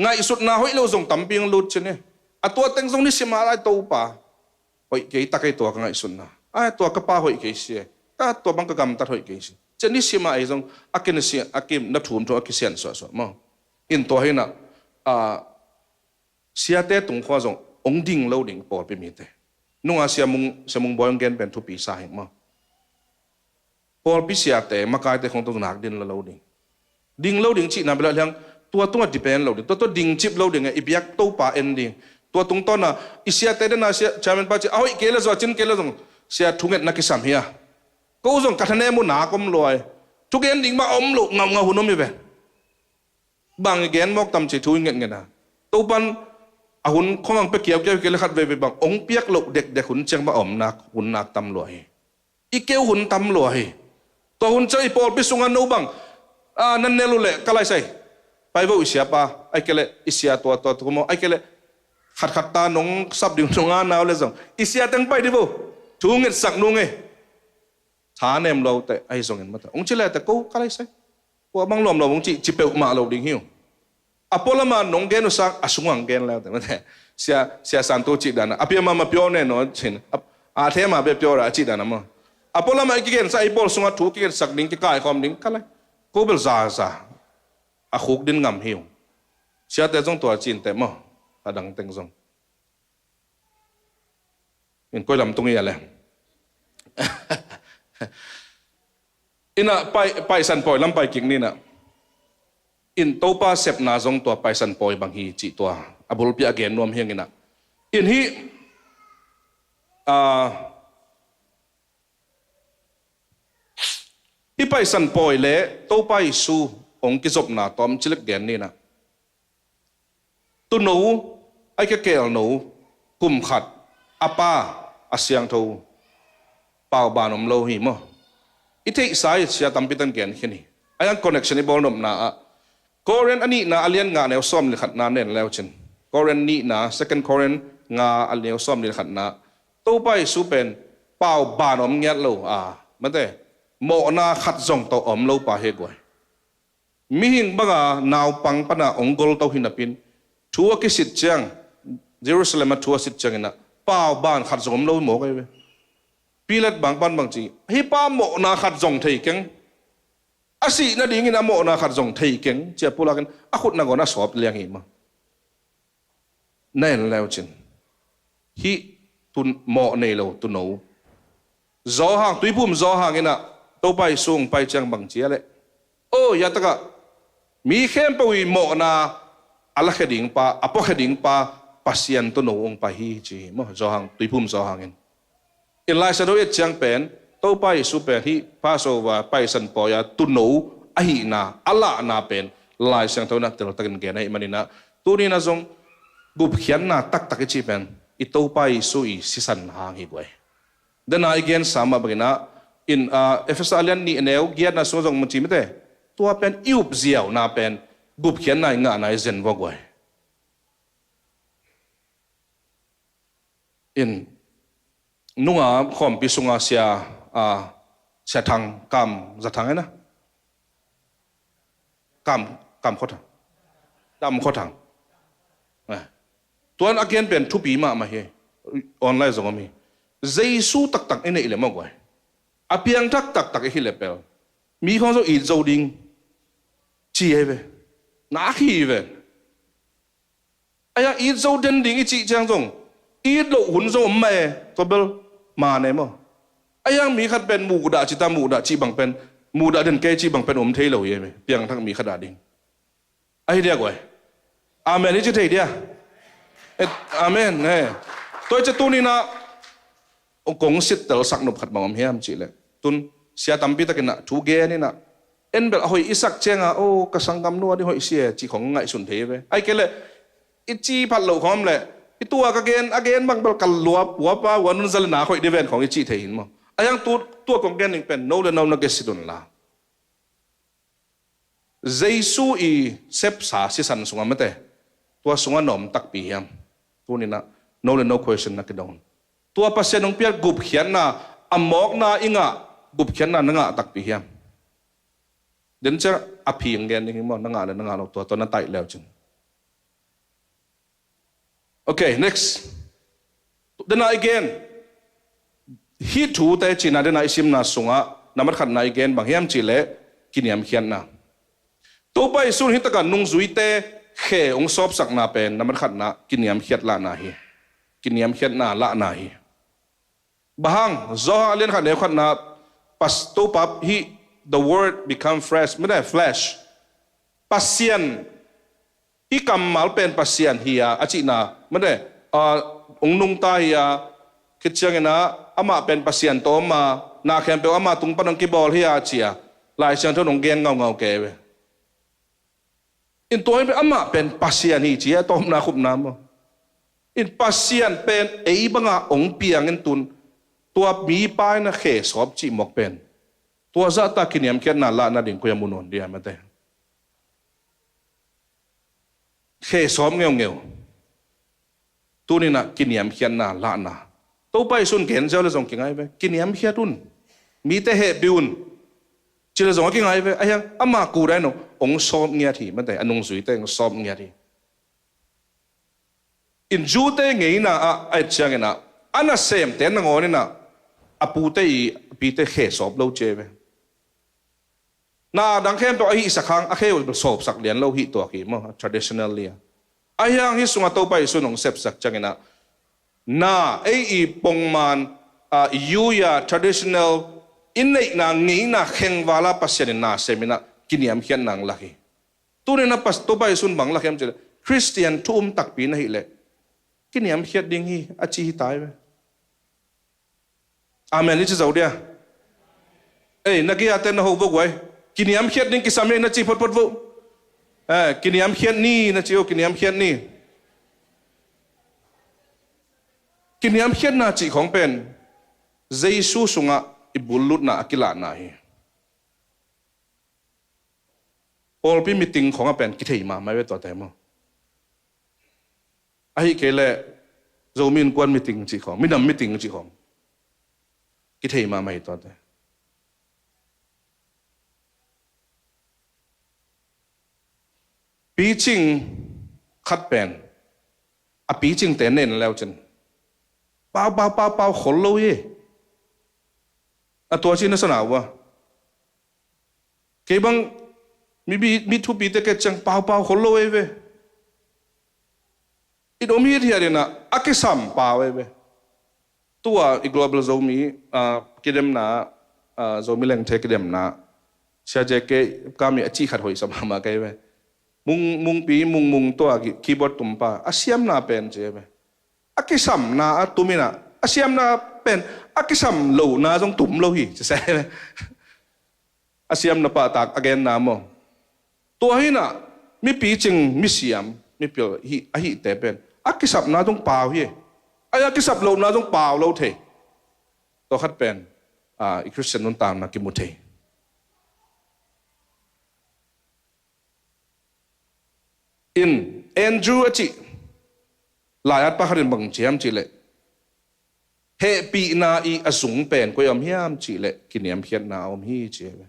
Ngaihsutna hoih lo zong tampi hong lut cin e. A tua teng zong nisim a lai Topa hoih kei ta kei tua ka ngaihsutna. A tua ka pa hoih kei si e. Ka tua bang ka gamtat hoih kei si. Cia nisim a ei zong a kin si a kim na thum thu a kisian suahsuah maw? In tua hinah, a, siate tungkhua zong hong ding lo ding pawlpi mite. Nunga siamung, siamung bawi hong gen pen thupi sa hing maw? Pawlpi siate, makaite khong tawh nak din la lo ding. Ding lo ding cihna bela liang, tua tungah depend lo ding. Tua tua ding cip lo ding, i biak Topa en ding. Tua tungtawna, i siate dena sia, chairman pa ci, a hoih kei le zaw, a cin kei le zong, sia thungetna kisam hia. Ko zong ka thanem uh nak om luai. Thugen ding mah om lo, ngaungau hun om hi ve. Bang i gen mawk tam ci thu i ngetnget a. Topan a hun khong ang pia kiaukiau hi kei le khat veivei bang, ong piak loh dekdek hun ciang mah om nak, hun nak tam luai hi. I keu hun tam lua hi. Tua hun ciang i pawlpi sungah no bang, a, nan nel uh leh ka laisai. Pai vo i siapa, ai kei leh i sia tua tua tua maw, ai kei leh khatkhat ta nong sap ding nong a nau le zong. I sia teng pai di vo. Thu ngetsak nung e. Tha nem lo te, ai zongin mata. Ong ci le te ko ka laisai. Tua bang lawmlawm ong ci, ci peuhmah lo ding hi uh. A pualamah nong gen uh sang, a sungah ong gen leu te, mate. Sia, sia santu cih dana. A pia mama pio ne no, cin. A, a the ma be pio ra, a cih dana maw. A pualamah i kigensak, i pawl sungah thu kigensak ding, kikaikhawm ding, ka lai. Ko bel zaza. A khuk din ngam hi uh. Siate zong tua cin te maw. A dang teng zong. In koi lam tung i a le. Inah pai, paisan pawi lam pai kik ninah. In Topa sepna zong tua paisan pawi bang hi cih tua. A bulpi a gen nuam hiang inah. In hi, a, i paisan pawi le Topa Jesu hong kizopna tawm cilek gen ninah. Tuuno, ai ka keelno, kum khat, a pa, a siangtho, pau ban om lo hi maw. I theihsa i sia tampi tan gen khin hi. Ai ang connection i bawl nopna ah. Korin a nihna a lian nga neu sawm li khatna nen leu cin. Korin nihna, Second Korin nga a neu sawm li khatna. Topa Jesu pen, pau ban om ngiat lo a, mate, mawhna khat zong tawh om lo pa hi guai. Mihing banga naupang pana ong gol to hi napin, thu a kisit ciang, Jerusalem a thu a sit ciangin ah pau ban khat zong om lo mawk ahi ve. Pilat bang pan bang ci, hih pa mawhna khat zong thei keng, a sih nadingin a mawhna khat zong thei keng, ci a pulakin a khut nangawn a sawp liang hi maw. Na en leu cin, hih tun mawh nei lo tuuno Johan, tuiphum Johan in ah Topa Jesu hong pai ciang bang ci a leh, o, ya takah mi khempeuh i mawhna a lakhia ding pa, a puakhia ding pa, Pasian tuuno hong pai hi, ci hi maw, Johan, tuiphum Johan in. In Lai Siangtho i et ciang pen, Topa Jesu pen hih Passover Paisan pawi a tuuno ahihna, a lahna pen Lai Siangtho in ah teltakin gen ahih manin ah, tuni in ah zong gupkhiatna taktak i cih pen i Topa Jesu i sisan hang hi guai. Dena i gensa mah bangin ah, in, ah, Efesa a lian nih a neu giatna sung zong maci mate, tua pen i upziauna pen gupkhiatna i ngahna i zen vua guai. In, nunga khawmpi sunga sia, a, Sia Thang, Kam Za Thang ena. Kam, Kam Khua Thang. Dam Khua Thang. Eh. Tuan a gen pen thupi mahmah hi. Online zong om hi. Jesu taktak i neih le maw guai, a piangthak taktak i hi le pel, mi khawng zong it zo ding ci hi ve. Nak hi ve. Ahi hang it zo den ding i cih ciang zong, it loh hun zong om mah e, tua bel man e maw. Ahi hang mi khat pen muhdah cita, muhdah cih bang pen, muhdah den kei cih bang pen om thei lo hi e, piangthak mi khat a ding. Ahi dia guai. Amen i ci thei dia. Eh, amen, eh. Tua i ci tuni in ah, kong sittel sak nop khat bang om hiam cih leh, tun sia tampi takin ah thu gen in ah, en bel a hoih i sak ciang a, o, ka sanggamnu a ding hoih sia, cih khong ngaihsun thei ve. Ahih kei leh i ci phat loh khawng leh, i tua ka gen, a gen bang bel ka lua puapa, ua nunzalina hoih ding ven khong i cih thei hi maw. Ahi hang tu, tua kong gen ding pen, no le no na kisit un la. Jesu i sepsa sisan sungah mate, tua sungah na om takpi hiam? Tuni in ah, no le no question na kidong un. Tua Pasian hong piak gupkhiatna, a mawkna i ngah gupkhiatna na ngah takpi hiam? Den ciang a phi hong gen ding hi maw, na ngah le na ngah lo, tua, tua na taih leu cin. Ok, next. Dena i gen, hih thute cihna dena i simna sungah, nambat khatna i gen bang hiam cih leh, kiniamkhiatna. Topa Jesu in hih takah nungzuite khe hong sawpsakna pen, nambat khatna, kiniamkhiat lahna hi. Kiniamkhiatna lahna hi. Bang hang, Johan a lian khat neu khatna, pas, Topa hih, the word become flesh, mate, flesh. Pasian, hih kammal pen Pasian hi a, a cihna, mate, ah, hong nungta hi a, khit ciangin ah, amah pen Pasian tawh om a, na khempeuh amah tung pan hong kibawl hi a, ci a, Lai Siangtho in hong gen ngaungau kei ve. In tua in pen amah pen Pasian hi ci a, tawpna khupna maw. In Pasian pen ei banga hong piang in tun, tua mipa in a khe sawp cih mawk pen, tua zahta kiniamkhiatna lahna ding koi a mu nawn dia mate. Khe sawp ngeungeu. Tuni in ah kiniamkhiatna lahna. Topa Jesu in gen ziau le zong kingai ve. Kiniamkhiat un. Mite hehpih un. Ci le zong a kingai ve. Ahi hang amah kudai no, hong sawp ngiat hi. Mate, a nungzuite hong sawp ngiat hi. In Jew-te ngeina ah, a et ciangin ah, a nasemte nangawn in ah, a pute i, a pite khe sawp lo ci ve. Na dang khempeuh a hihsak hang, a khe uh sawpsak lian lo hi tuak hi maw, traditionally a. Ahi hang hih sungah Topa Jesu in hong sepsak ciangin ah, na, ei i pongman, a, i yu ya traditional, i neihna ngeina khengval a Pasian in na sem in ah, kiniamkhiatna hong lak hi. Tuni in ah Topa Jesu in bang lak hiam cih leh, Khristian thu um takpi na hih leh, kiniamkhiat ding hi, a ci hi ta hi ve. Amen i ci zo dia. Ei, na gei-ate na ho vo guai. Kiniamkhiat ding kisam hi na ci photphot vo. Eh, kiniamkhiat ni na ci o, kiniamkhiat ni. Kiniamkhiatna cih khawng pen Jesu sungah i bullutna a kilahna hi. Pawlpi meeting khawngah pen kithei mahmah ve tuate maw. Ahih kei leh Zomi Innkuan meeting cih khawng, minam meeting cih khawng. Kithei mahmah hi tuate. Picing khat pen a picingte nen leu cin pau pau pau pau khol lo hi. A tua ci na sana uh a, kei bang mi, mi, mi thupite ke ciang pau pau khol lo ei ve. I dom hit hiat inah a kisam pau ei ve. Tua i Global Zomi, ah, kidemna, ah, Zomi lengthe kidemna, Sia J K Kami a cih khat hoih sa mahmah kei ve. Mung, Mungpi, Mung Mung tua ki-, keyboard tumpa a siamna pen ci ei ve. A kisamna a tum inah a siamna pen a kisam lohna zong tum lo hi ci sa ei ve. A siamna pahtak a genna maw. Tua hinah mi picing, mi siam, mi pil hi, a hihte pen a kisapna zong pau hi. A, a kisap lohna zong pau lo thei. Tua khat pen, ah, i Khristian nuntakna kimu thei. In Andrew a cih lai-at pa khat in bang ci hiam cih leh, hehpihna i a zung pen koi a om hiam cih leh kiniamkhiatna a om hi ci hi ve.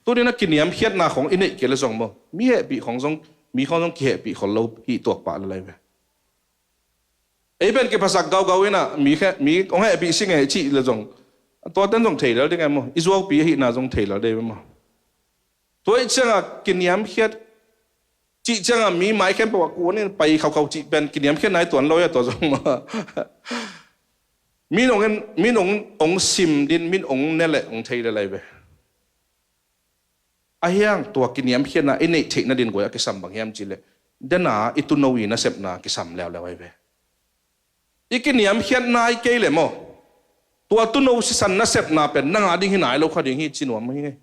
Tuninah kiniamkhiatna khong i neih kei le zong maw, mi hehpih khong zong, mi khong zong kihehpih khol lo hi tuak pah le lai ve. Ei pen kiphasak gaugau inah mi khe, mi hong hehpih si ngei cih le zong, tuaten zong thei lel ding e maw, i zuaupi ahihna zong thei lel ding e maw. Tua ih ciangah kiniamkhiat cih ciangah mi mai khempeuh a kuanin pai khaukhau cih pen kiniamkhiatna i tuan lo ia tua zong maw. Min ong en, min ong, ong sim din, min ong ne leh ong thei le lai ve. A hiang tua kiniamkhiatna i neih theih nadin guai a kisam bang hiam cih leh, dena i tuuno i nasepna kisam leuleu ai ve. I kiniamkhiat nai kei leh maw, tua tuuno sisan nasepna pen nang a ding hi nai lo kha ding hi ci nuam hi ngei.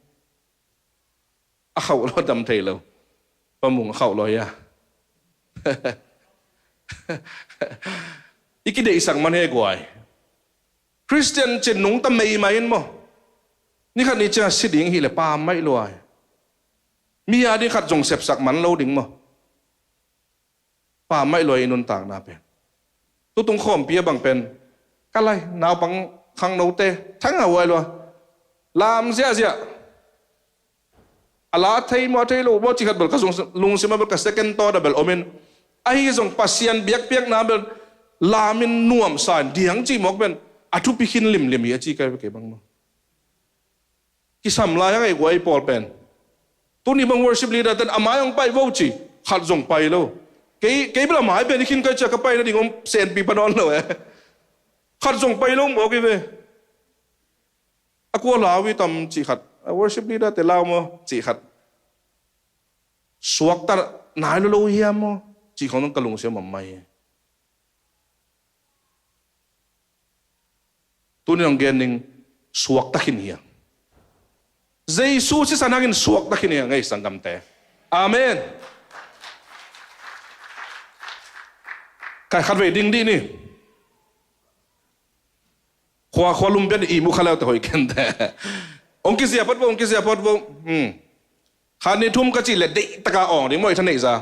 A khauh lo dam thei lo. Pa Mung a khauh lo hia. I kideihsak man he guai. Khristian cin nungta meimai in maw, ni khat ni ciang a si ding hi leh pammaih lua hi. Mi a ding khat zong sepsak man lo ding maw. Pammaih lua i nuntakna pen. Tutung khawmpi a bang pen ka lai naupang khangnote thang a huai lua. Lam ziahziah. A la thei maw, a thei lo maw cih khat bel ka zung, lungsim a bel ka second thought a bel omin. Ahi zong Pasian biakpiakna bel lamin nuamsa in diang cih mawk pen a thupi khin limlim hi a ci kai ve kei bang maw. Kisam lai hang ei guai pawl pen. Tuni bang worship leader ten a mai hong pai vo ci, khat zong pai lo. Kei, kei bel a mai pen i khin kai cia ka pai nading om senpi pa nawn lo e. Khat zong pai lo mawk hi ve. A kua lau hi tam cih khat, a worship leader te lau maw cih khat. Suakta nai lo lo hiam maw cih khong zong ka lungsim a mai hi. Tuni hong gen ding suakta khin hiam. Jesu sisan hangin suakta khin hiam ei sanggamte. Amen. Kai khat vei ding dih ni. Khua, khua lum pian ihmu kha leute hoih kente. Ong kizia phot vo, ong kizia phot vo. Hmm. Khat ni thum ka cih leh deih taka awng ding maw i thaneih za.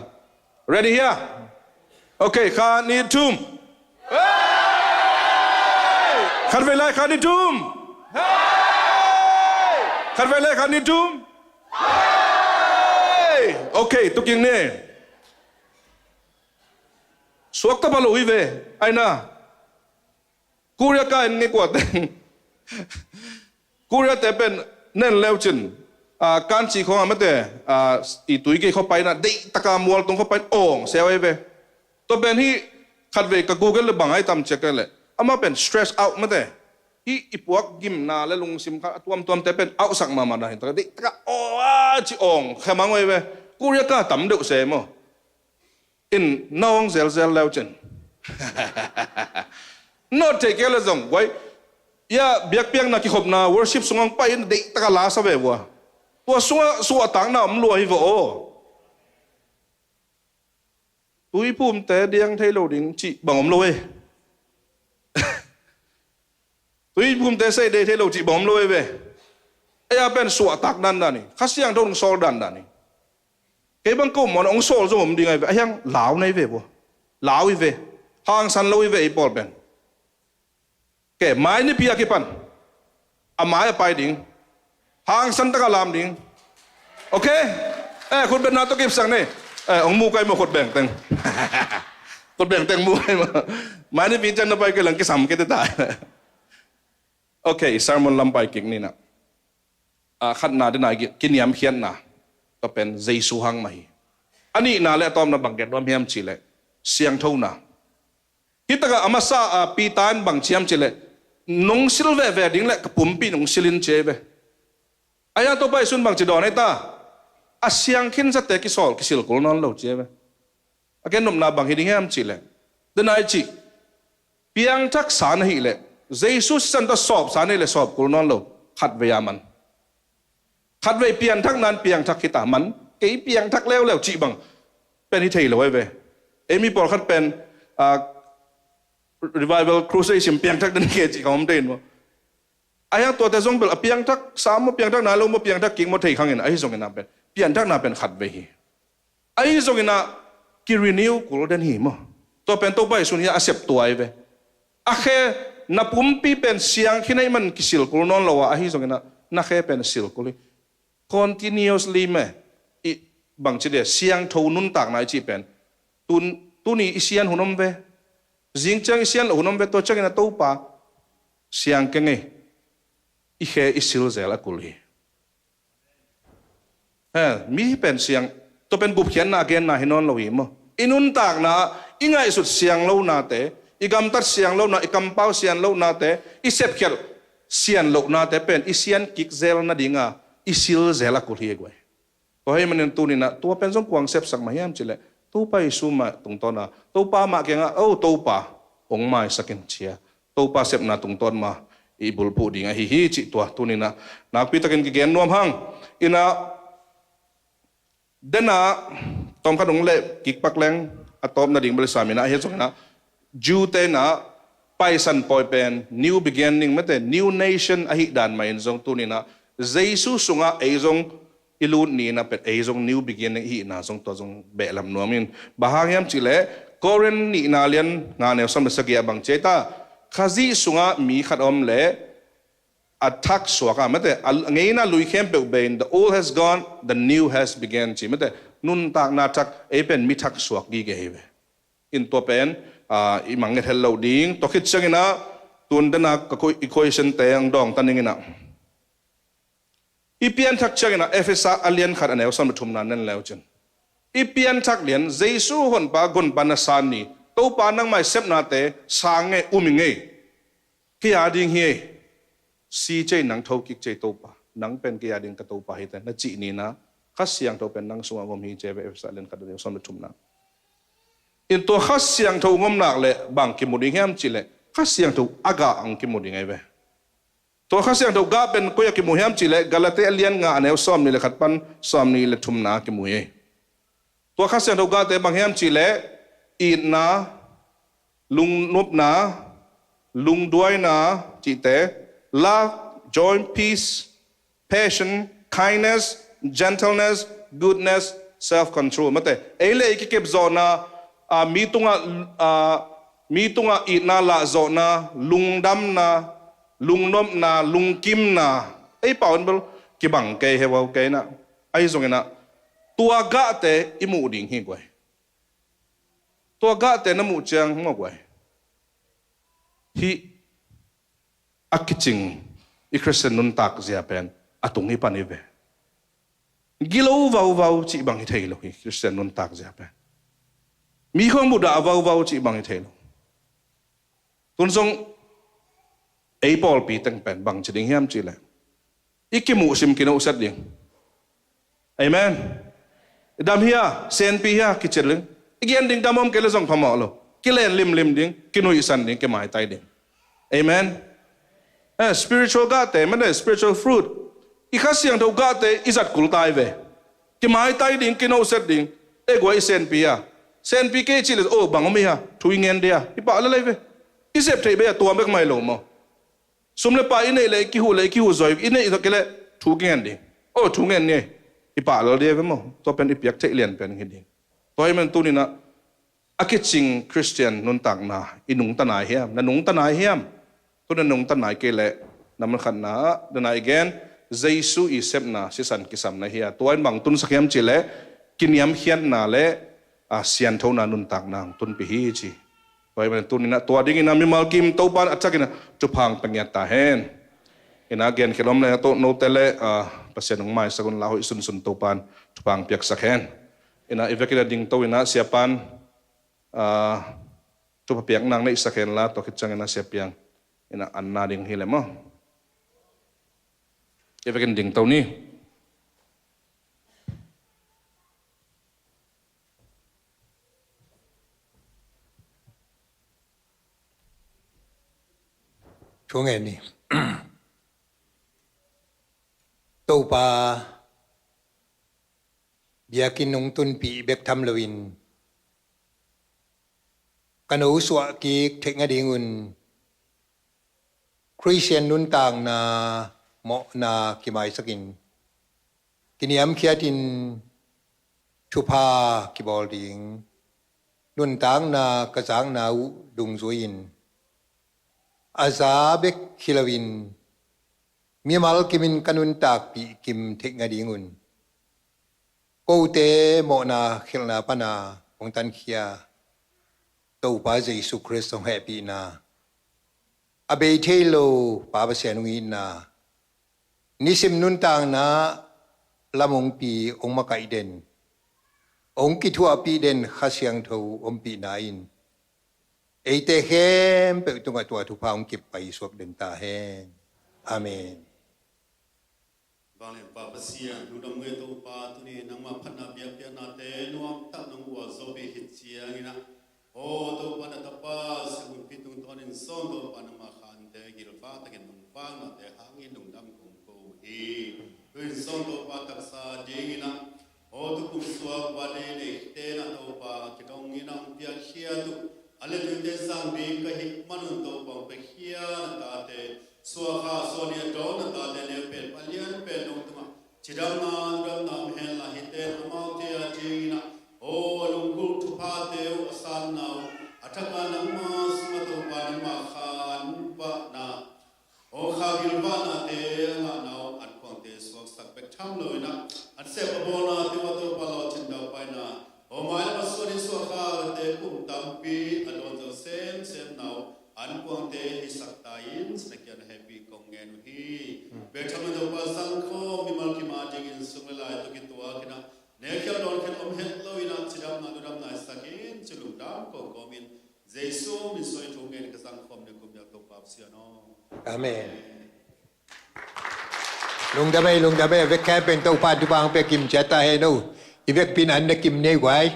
Ready hia? Okay, khat ni thum. Khat vei lai khat ni thum. Khat vei lai khat ni thum. Okay, tuking ni. Suakta pha lo hi ve. Aina. Korea ka en nge kua teng. Korea te pen nen leu cin, ah, kan ci khong a mate, ah, i tui kei kho paina deih taka mual tung kho pain awng seu ei ve. Tua pen hi khat vei ka Google le bang ai tam ciak le. Ama pen stress out mate. Hi i puak gimna le lungsim kha a tuamtuam te pen auhsak mahmah na hi taka deih taka aw a ci awng khemang ei ve. Korea ka tam deuh se maw. In na hong zelzel leu cin. Nawt thei kei le zong guai. Ia biakpiakna kikhopna worship sungah hong pai in deih taka la sa ve vua. Tua sungah suahtakna om lua hi vua aw. Tuiphumte diang thei lo ding cih bang om lo e. Tuiphumte sei dei thei lo cih bang om lo e ve. Ei a pen suahtak dandan hi. Kha Siangtho hong sawl dandan hi. Kei bang ko mawna hong sawl zong om ding ahi ve, a hiang lau na hi ve vua. Lau hi ve. Hangsan lo hi ve ei pawl pen. Mai nipi a kipan a mai a pai ding. Hangsan taka lam ding. Ok? Eh, khutbetna tawh kipsak ni. Eh, hong mu kai maw khutbengteng? Khutbengteng mu kai maw? Mai nipi ciang na pai kei leng kisam kei te ta. Ok, sermon lam pai kik ni na. A khatna dena kiniamkhiatna, tua pen Jesu hang mah hi. A nihna le a tawpna bang gen nuam hiam cihleh, siangthona. Hitakah a masa a Peter in bang ci hiam cihleh, nong sil veve ding le ka pumpi nong sil in ci ei ve. A hiang Topa Jesu in bang ci dawn ei ta? A siang khinsate kisawl kisil kul nawn lo ci ei ve. A gen nopna bang hi ding hiam cihleh, dena i cih piangthaksa na hih leh, Jesu sisan tawh sawpsa na hih leh sawp kul nawn lo. Khatvei a man. Khatvei pianthakna in piangthak hi ta man. Kei piangthak leuleu cih bang pen hi thei lo ei ve. Ei mi pawlkhat pen, ah, revival crusade sim piangthak den kei cih ka om te in maw. A hiang tuate zong bel a piangthaksa maw, piangthak nai lo maw, piangthak kik maw thei khang in, ahi zongin a pen pianthakna pen khatvei hi. Ahi zongin ah ki-renew kul den hi maw. Tua pen Topa Jesu in hiah a sep tua ei ve. A khe, na pumpi pen siang khin ahih man kisil kul nawn lo a, ahi zongin ah na khe pen sil kul hi. Continuously meh, i bangci dia, siangtho nuntakna i cih pen. Tun, tuni i sian hun om ve. Zing ciang i sian loh hun om ve, tua ciangin a Topa siang keng ei. I khe i sil zel a kul hi. He, mi pen siang, tua pen gupkhiatna a genna hi nawn lo hi maw. I nuntakna, i ngaihsut siang lonate, i gamtat siang lona, i kampau sian lonate, i sepkhiat sian lonate pen i sian kik zel nadinga i sil zel a kul hi guai. Tua hei manin tuninah tua pen zong kuang sepsak mah hiam cihleh, Topa Jesu mah tungtawna, Topa mah kiangah, "O Topa, hong maisak in," cia. Topa sepna tungtawn mah i bulphuh ding ahi hi cih tua tuninah nakpi takin kigen nuam hang. Inah, dena, tawmkhat hong leh kikpak leng, a tawp nading bel i sam inah, ahi zonginah, Jew te inah, paisan pawi pen, new beginning, mete, new nation ahih dan mah in zong tuninah, Jesu sungah ei zong i lut ni inah pen, ei zong new beginning ihihna zong tua zong behlam nuam in. Bang hang hiam cihleh, Korin nihna lian nga neu sawm le sagih ah bang ci ei ta, Khazih sungah mi khat om leh, a thak suak a, mete, a ngeina lui khempeuh bei in, "The old has gone, the new has begun," ci, mete, nuntakna thak, ei pen mi thak suak gige hi ve. In tua pen, ah, i mangngilh het lo ding, tua khit cianginah, tun dena ka ko-, equation te ang dawng ta ninginah. I pianthak cianginah, Efesa a lian khat a neu sawm le thumna nen leu cin. I pianthak lian, Jesu honpa, gonpa na san ni, Topa nangmah i sepnate, sang ngei, um i ngei. Kei a ding hi ei. Si cei nang thokik cei Topa. Nang pen kei a ding ka Topa hi te. Na cih nina. Kha Siangtho pen nang sungah ngom hi cei ve Efesa lian khat a neu sawm le thumna. In tua Kha Siangtho ngomnak le bang kimu ding hiam cihleh. Kha Siangtho a gah ang kimu ding ei ve. Tua Kha Siangtho gah pen koi a kimu hiam cihleh. Galati a lian nga a neu sawm nih le khat pan sawm nih le thumna kimu ei. Tua Kha Siangtho gahte bang hiam cihleh, itna, lungnopna, lungduaina cihte, love, joy, peace, passion, kindness, gentleness, goodness, self-control. Mate, ei le ei kikep zawhna, a, mi tungah, a, mi tungah itna lah zawhna, lungdamna, lungnopna, lungkimna. Ei pau in bel kibang kei he vau kei na. Ahi zonginah, tua gahte i muh ding hi guai. Tua gahte na muh ciang maw guai. Hih a kicing i Khristian nuntak zia pen a tung i pan i ve. Gilo vauvau cih bang hi thei lo hi Khristian nuntak zia pen. Mi khong mudah vauvau cih bang hi thei lo. Tun zong ei pawlpi teng pen bang ci ding hiam cihleh. I kimuhsim kinohset ding. Amen. I dam hia, senpi hia, kicil ding. I gen ding dam om kei le zong phamawh lo. Kilen limlim ding, kinuihsan ding, kimaitai ding. Amen. Eh, spiritual gahte, mane spiritual fruit. I Kha Siangtho gahte, i zat kul tai ve. Kimaitai ding, kinohset ding. Ei guai i senpi hia. Senpi kei cih le, oh, bang om hia, thu i ngen dia. I pah lalai ve. I sep theih be a tua bek mai lo maw. Sum le pai i neih le i kihuh le i kihuh zoi i neih zawh kei le thu kingen ding. Oh, thu ngen ni. I pah lal dia ve maw. Tua pen i piak theih lian pen hi ding. Tua hi men tuninah a kicing Khristian nuntakna i nungta nai hiam, na nungta nai hiam. Tuna nungta nai kei leh, na man khatna ah, na nai gen, Jesu i sepna sisan kisam na hi a. Tua in bang tunsak hiam cih leh, kiniamkhiatna le, a, sianthona nuntakna hong tunpih hi ci. Tua hi man tuninah, tua dinginah mimal kim Topan a thakinah thupha hong pia ngiat ta hen. Inah gen khel om le, a, to note le, a, Pasian hong maisak un la hoih sunsun Topan thupha hong piaksak hen. Inah i vekin a dingto inah siapan, a, thupha piak nang neihsak hen la, tua khit ciangin a siapiang inah anna ding hi le maw. I vekin dingto ni. Thu ngen ni. Topa biakinn hong tunpih bek tham loin ka no suah kik theih nadingun Khristian nuntakna mawhna kimaisakin kiniamkhiatin thupha kibawl ding nuntakna ka zakna uh dungzui-in a za bek hi loin mimal kimin ka nuntakpih kim theih nadingun kote mawhna khelhna pana hong tankhia Topa Jesu Khrist hong hehpihna a bei thei lo Pa Pasian hong itna nisim nuntakna lam hong pi hong makaih den hong kithuahpih den Kha Siangtho ompihna in eite khempeuh tungah tua thupha hong kippai suak den ta hen. Amen. Vanglian Pa Pasian, lungdam ngen Topa, tuni nangmah phatna biakpiaknate nuamtak nong uah zawpih khit cianginah, aw Topa, na tapa Sia Hun Pi tungtawnin zong Topa nangmah khante gilvah takin nong vaknate hangin lungdam kong ko uh hi. Tuin zong Topa taksa dinginah, aw tukum suak vali neite na Topa kidongin a hong piakkhiat uh a letuite zang ding ka hih manun Topa hong piakkhiat na tate suakha suani a dawng na tate neu pen a lian pen dong tungah cidamna damna om hen la hite amaute a dinginah aw a lunggulh thuphate uh a sanna uh a thaka nangma sungah Topa nangma khanvahna aw kha gilvahnate a ngahna uh an kuangte suaksak bek tham loinah an sep a bawlnate uh a Topa lawhcin daupaina aw mailam a suanin suakhate kum tampi a dawn zo semsemna uh an kuangte hisak ta in sinakian a hehpih kong ngen uh hi. Bek tham loin Topa zangkhawm mimal kim a dingin sung le lai tawh kituakinah nekhial dawnkhia om het loinah cidamna dodamna hisak in ci lungdam kong kawmin Jesu min suai thu ngen ka zangkhawm ni kum biak Topa Pasian aw. Amen. Lungdam ei, lungdam ei, a vek khempeuh in Topa thupha hong pia kim ciat ta hen o. I vekpi in an ne kim nei guai.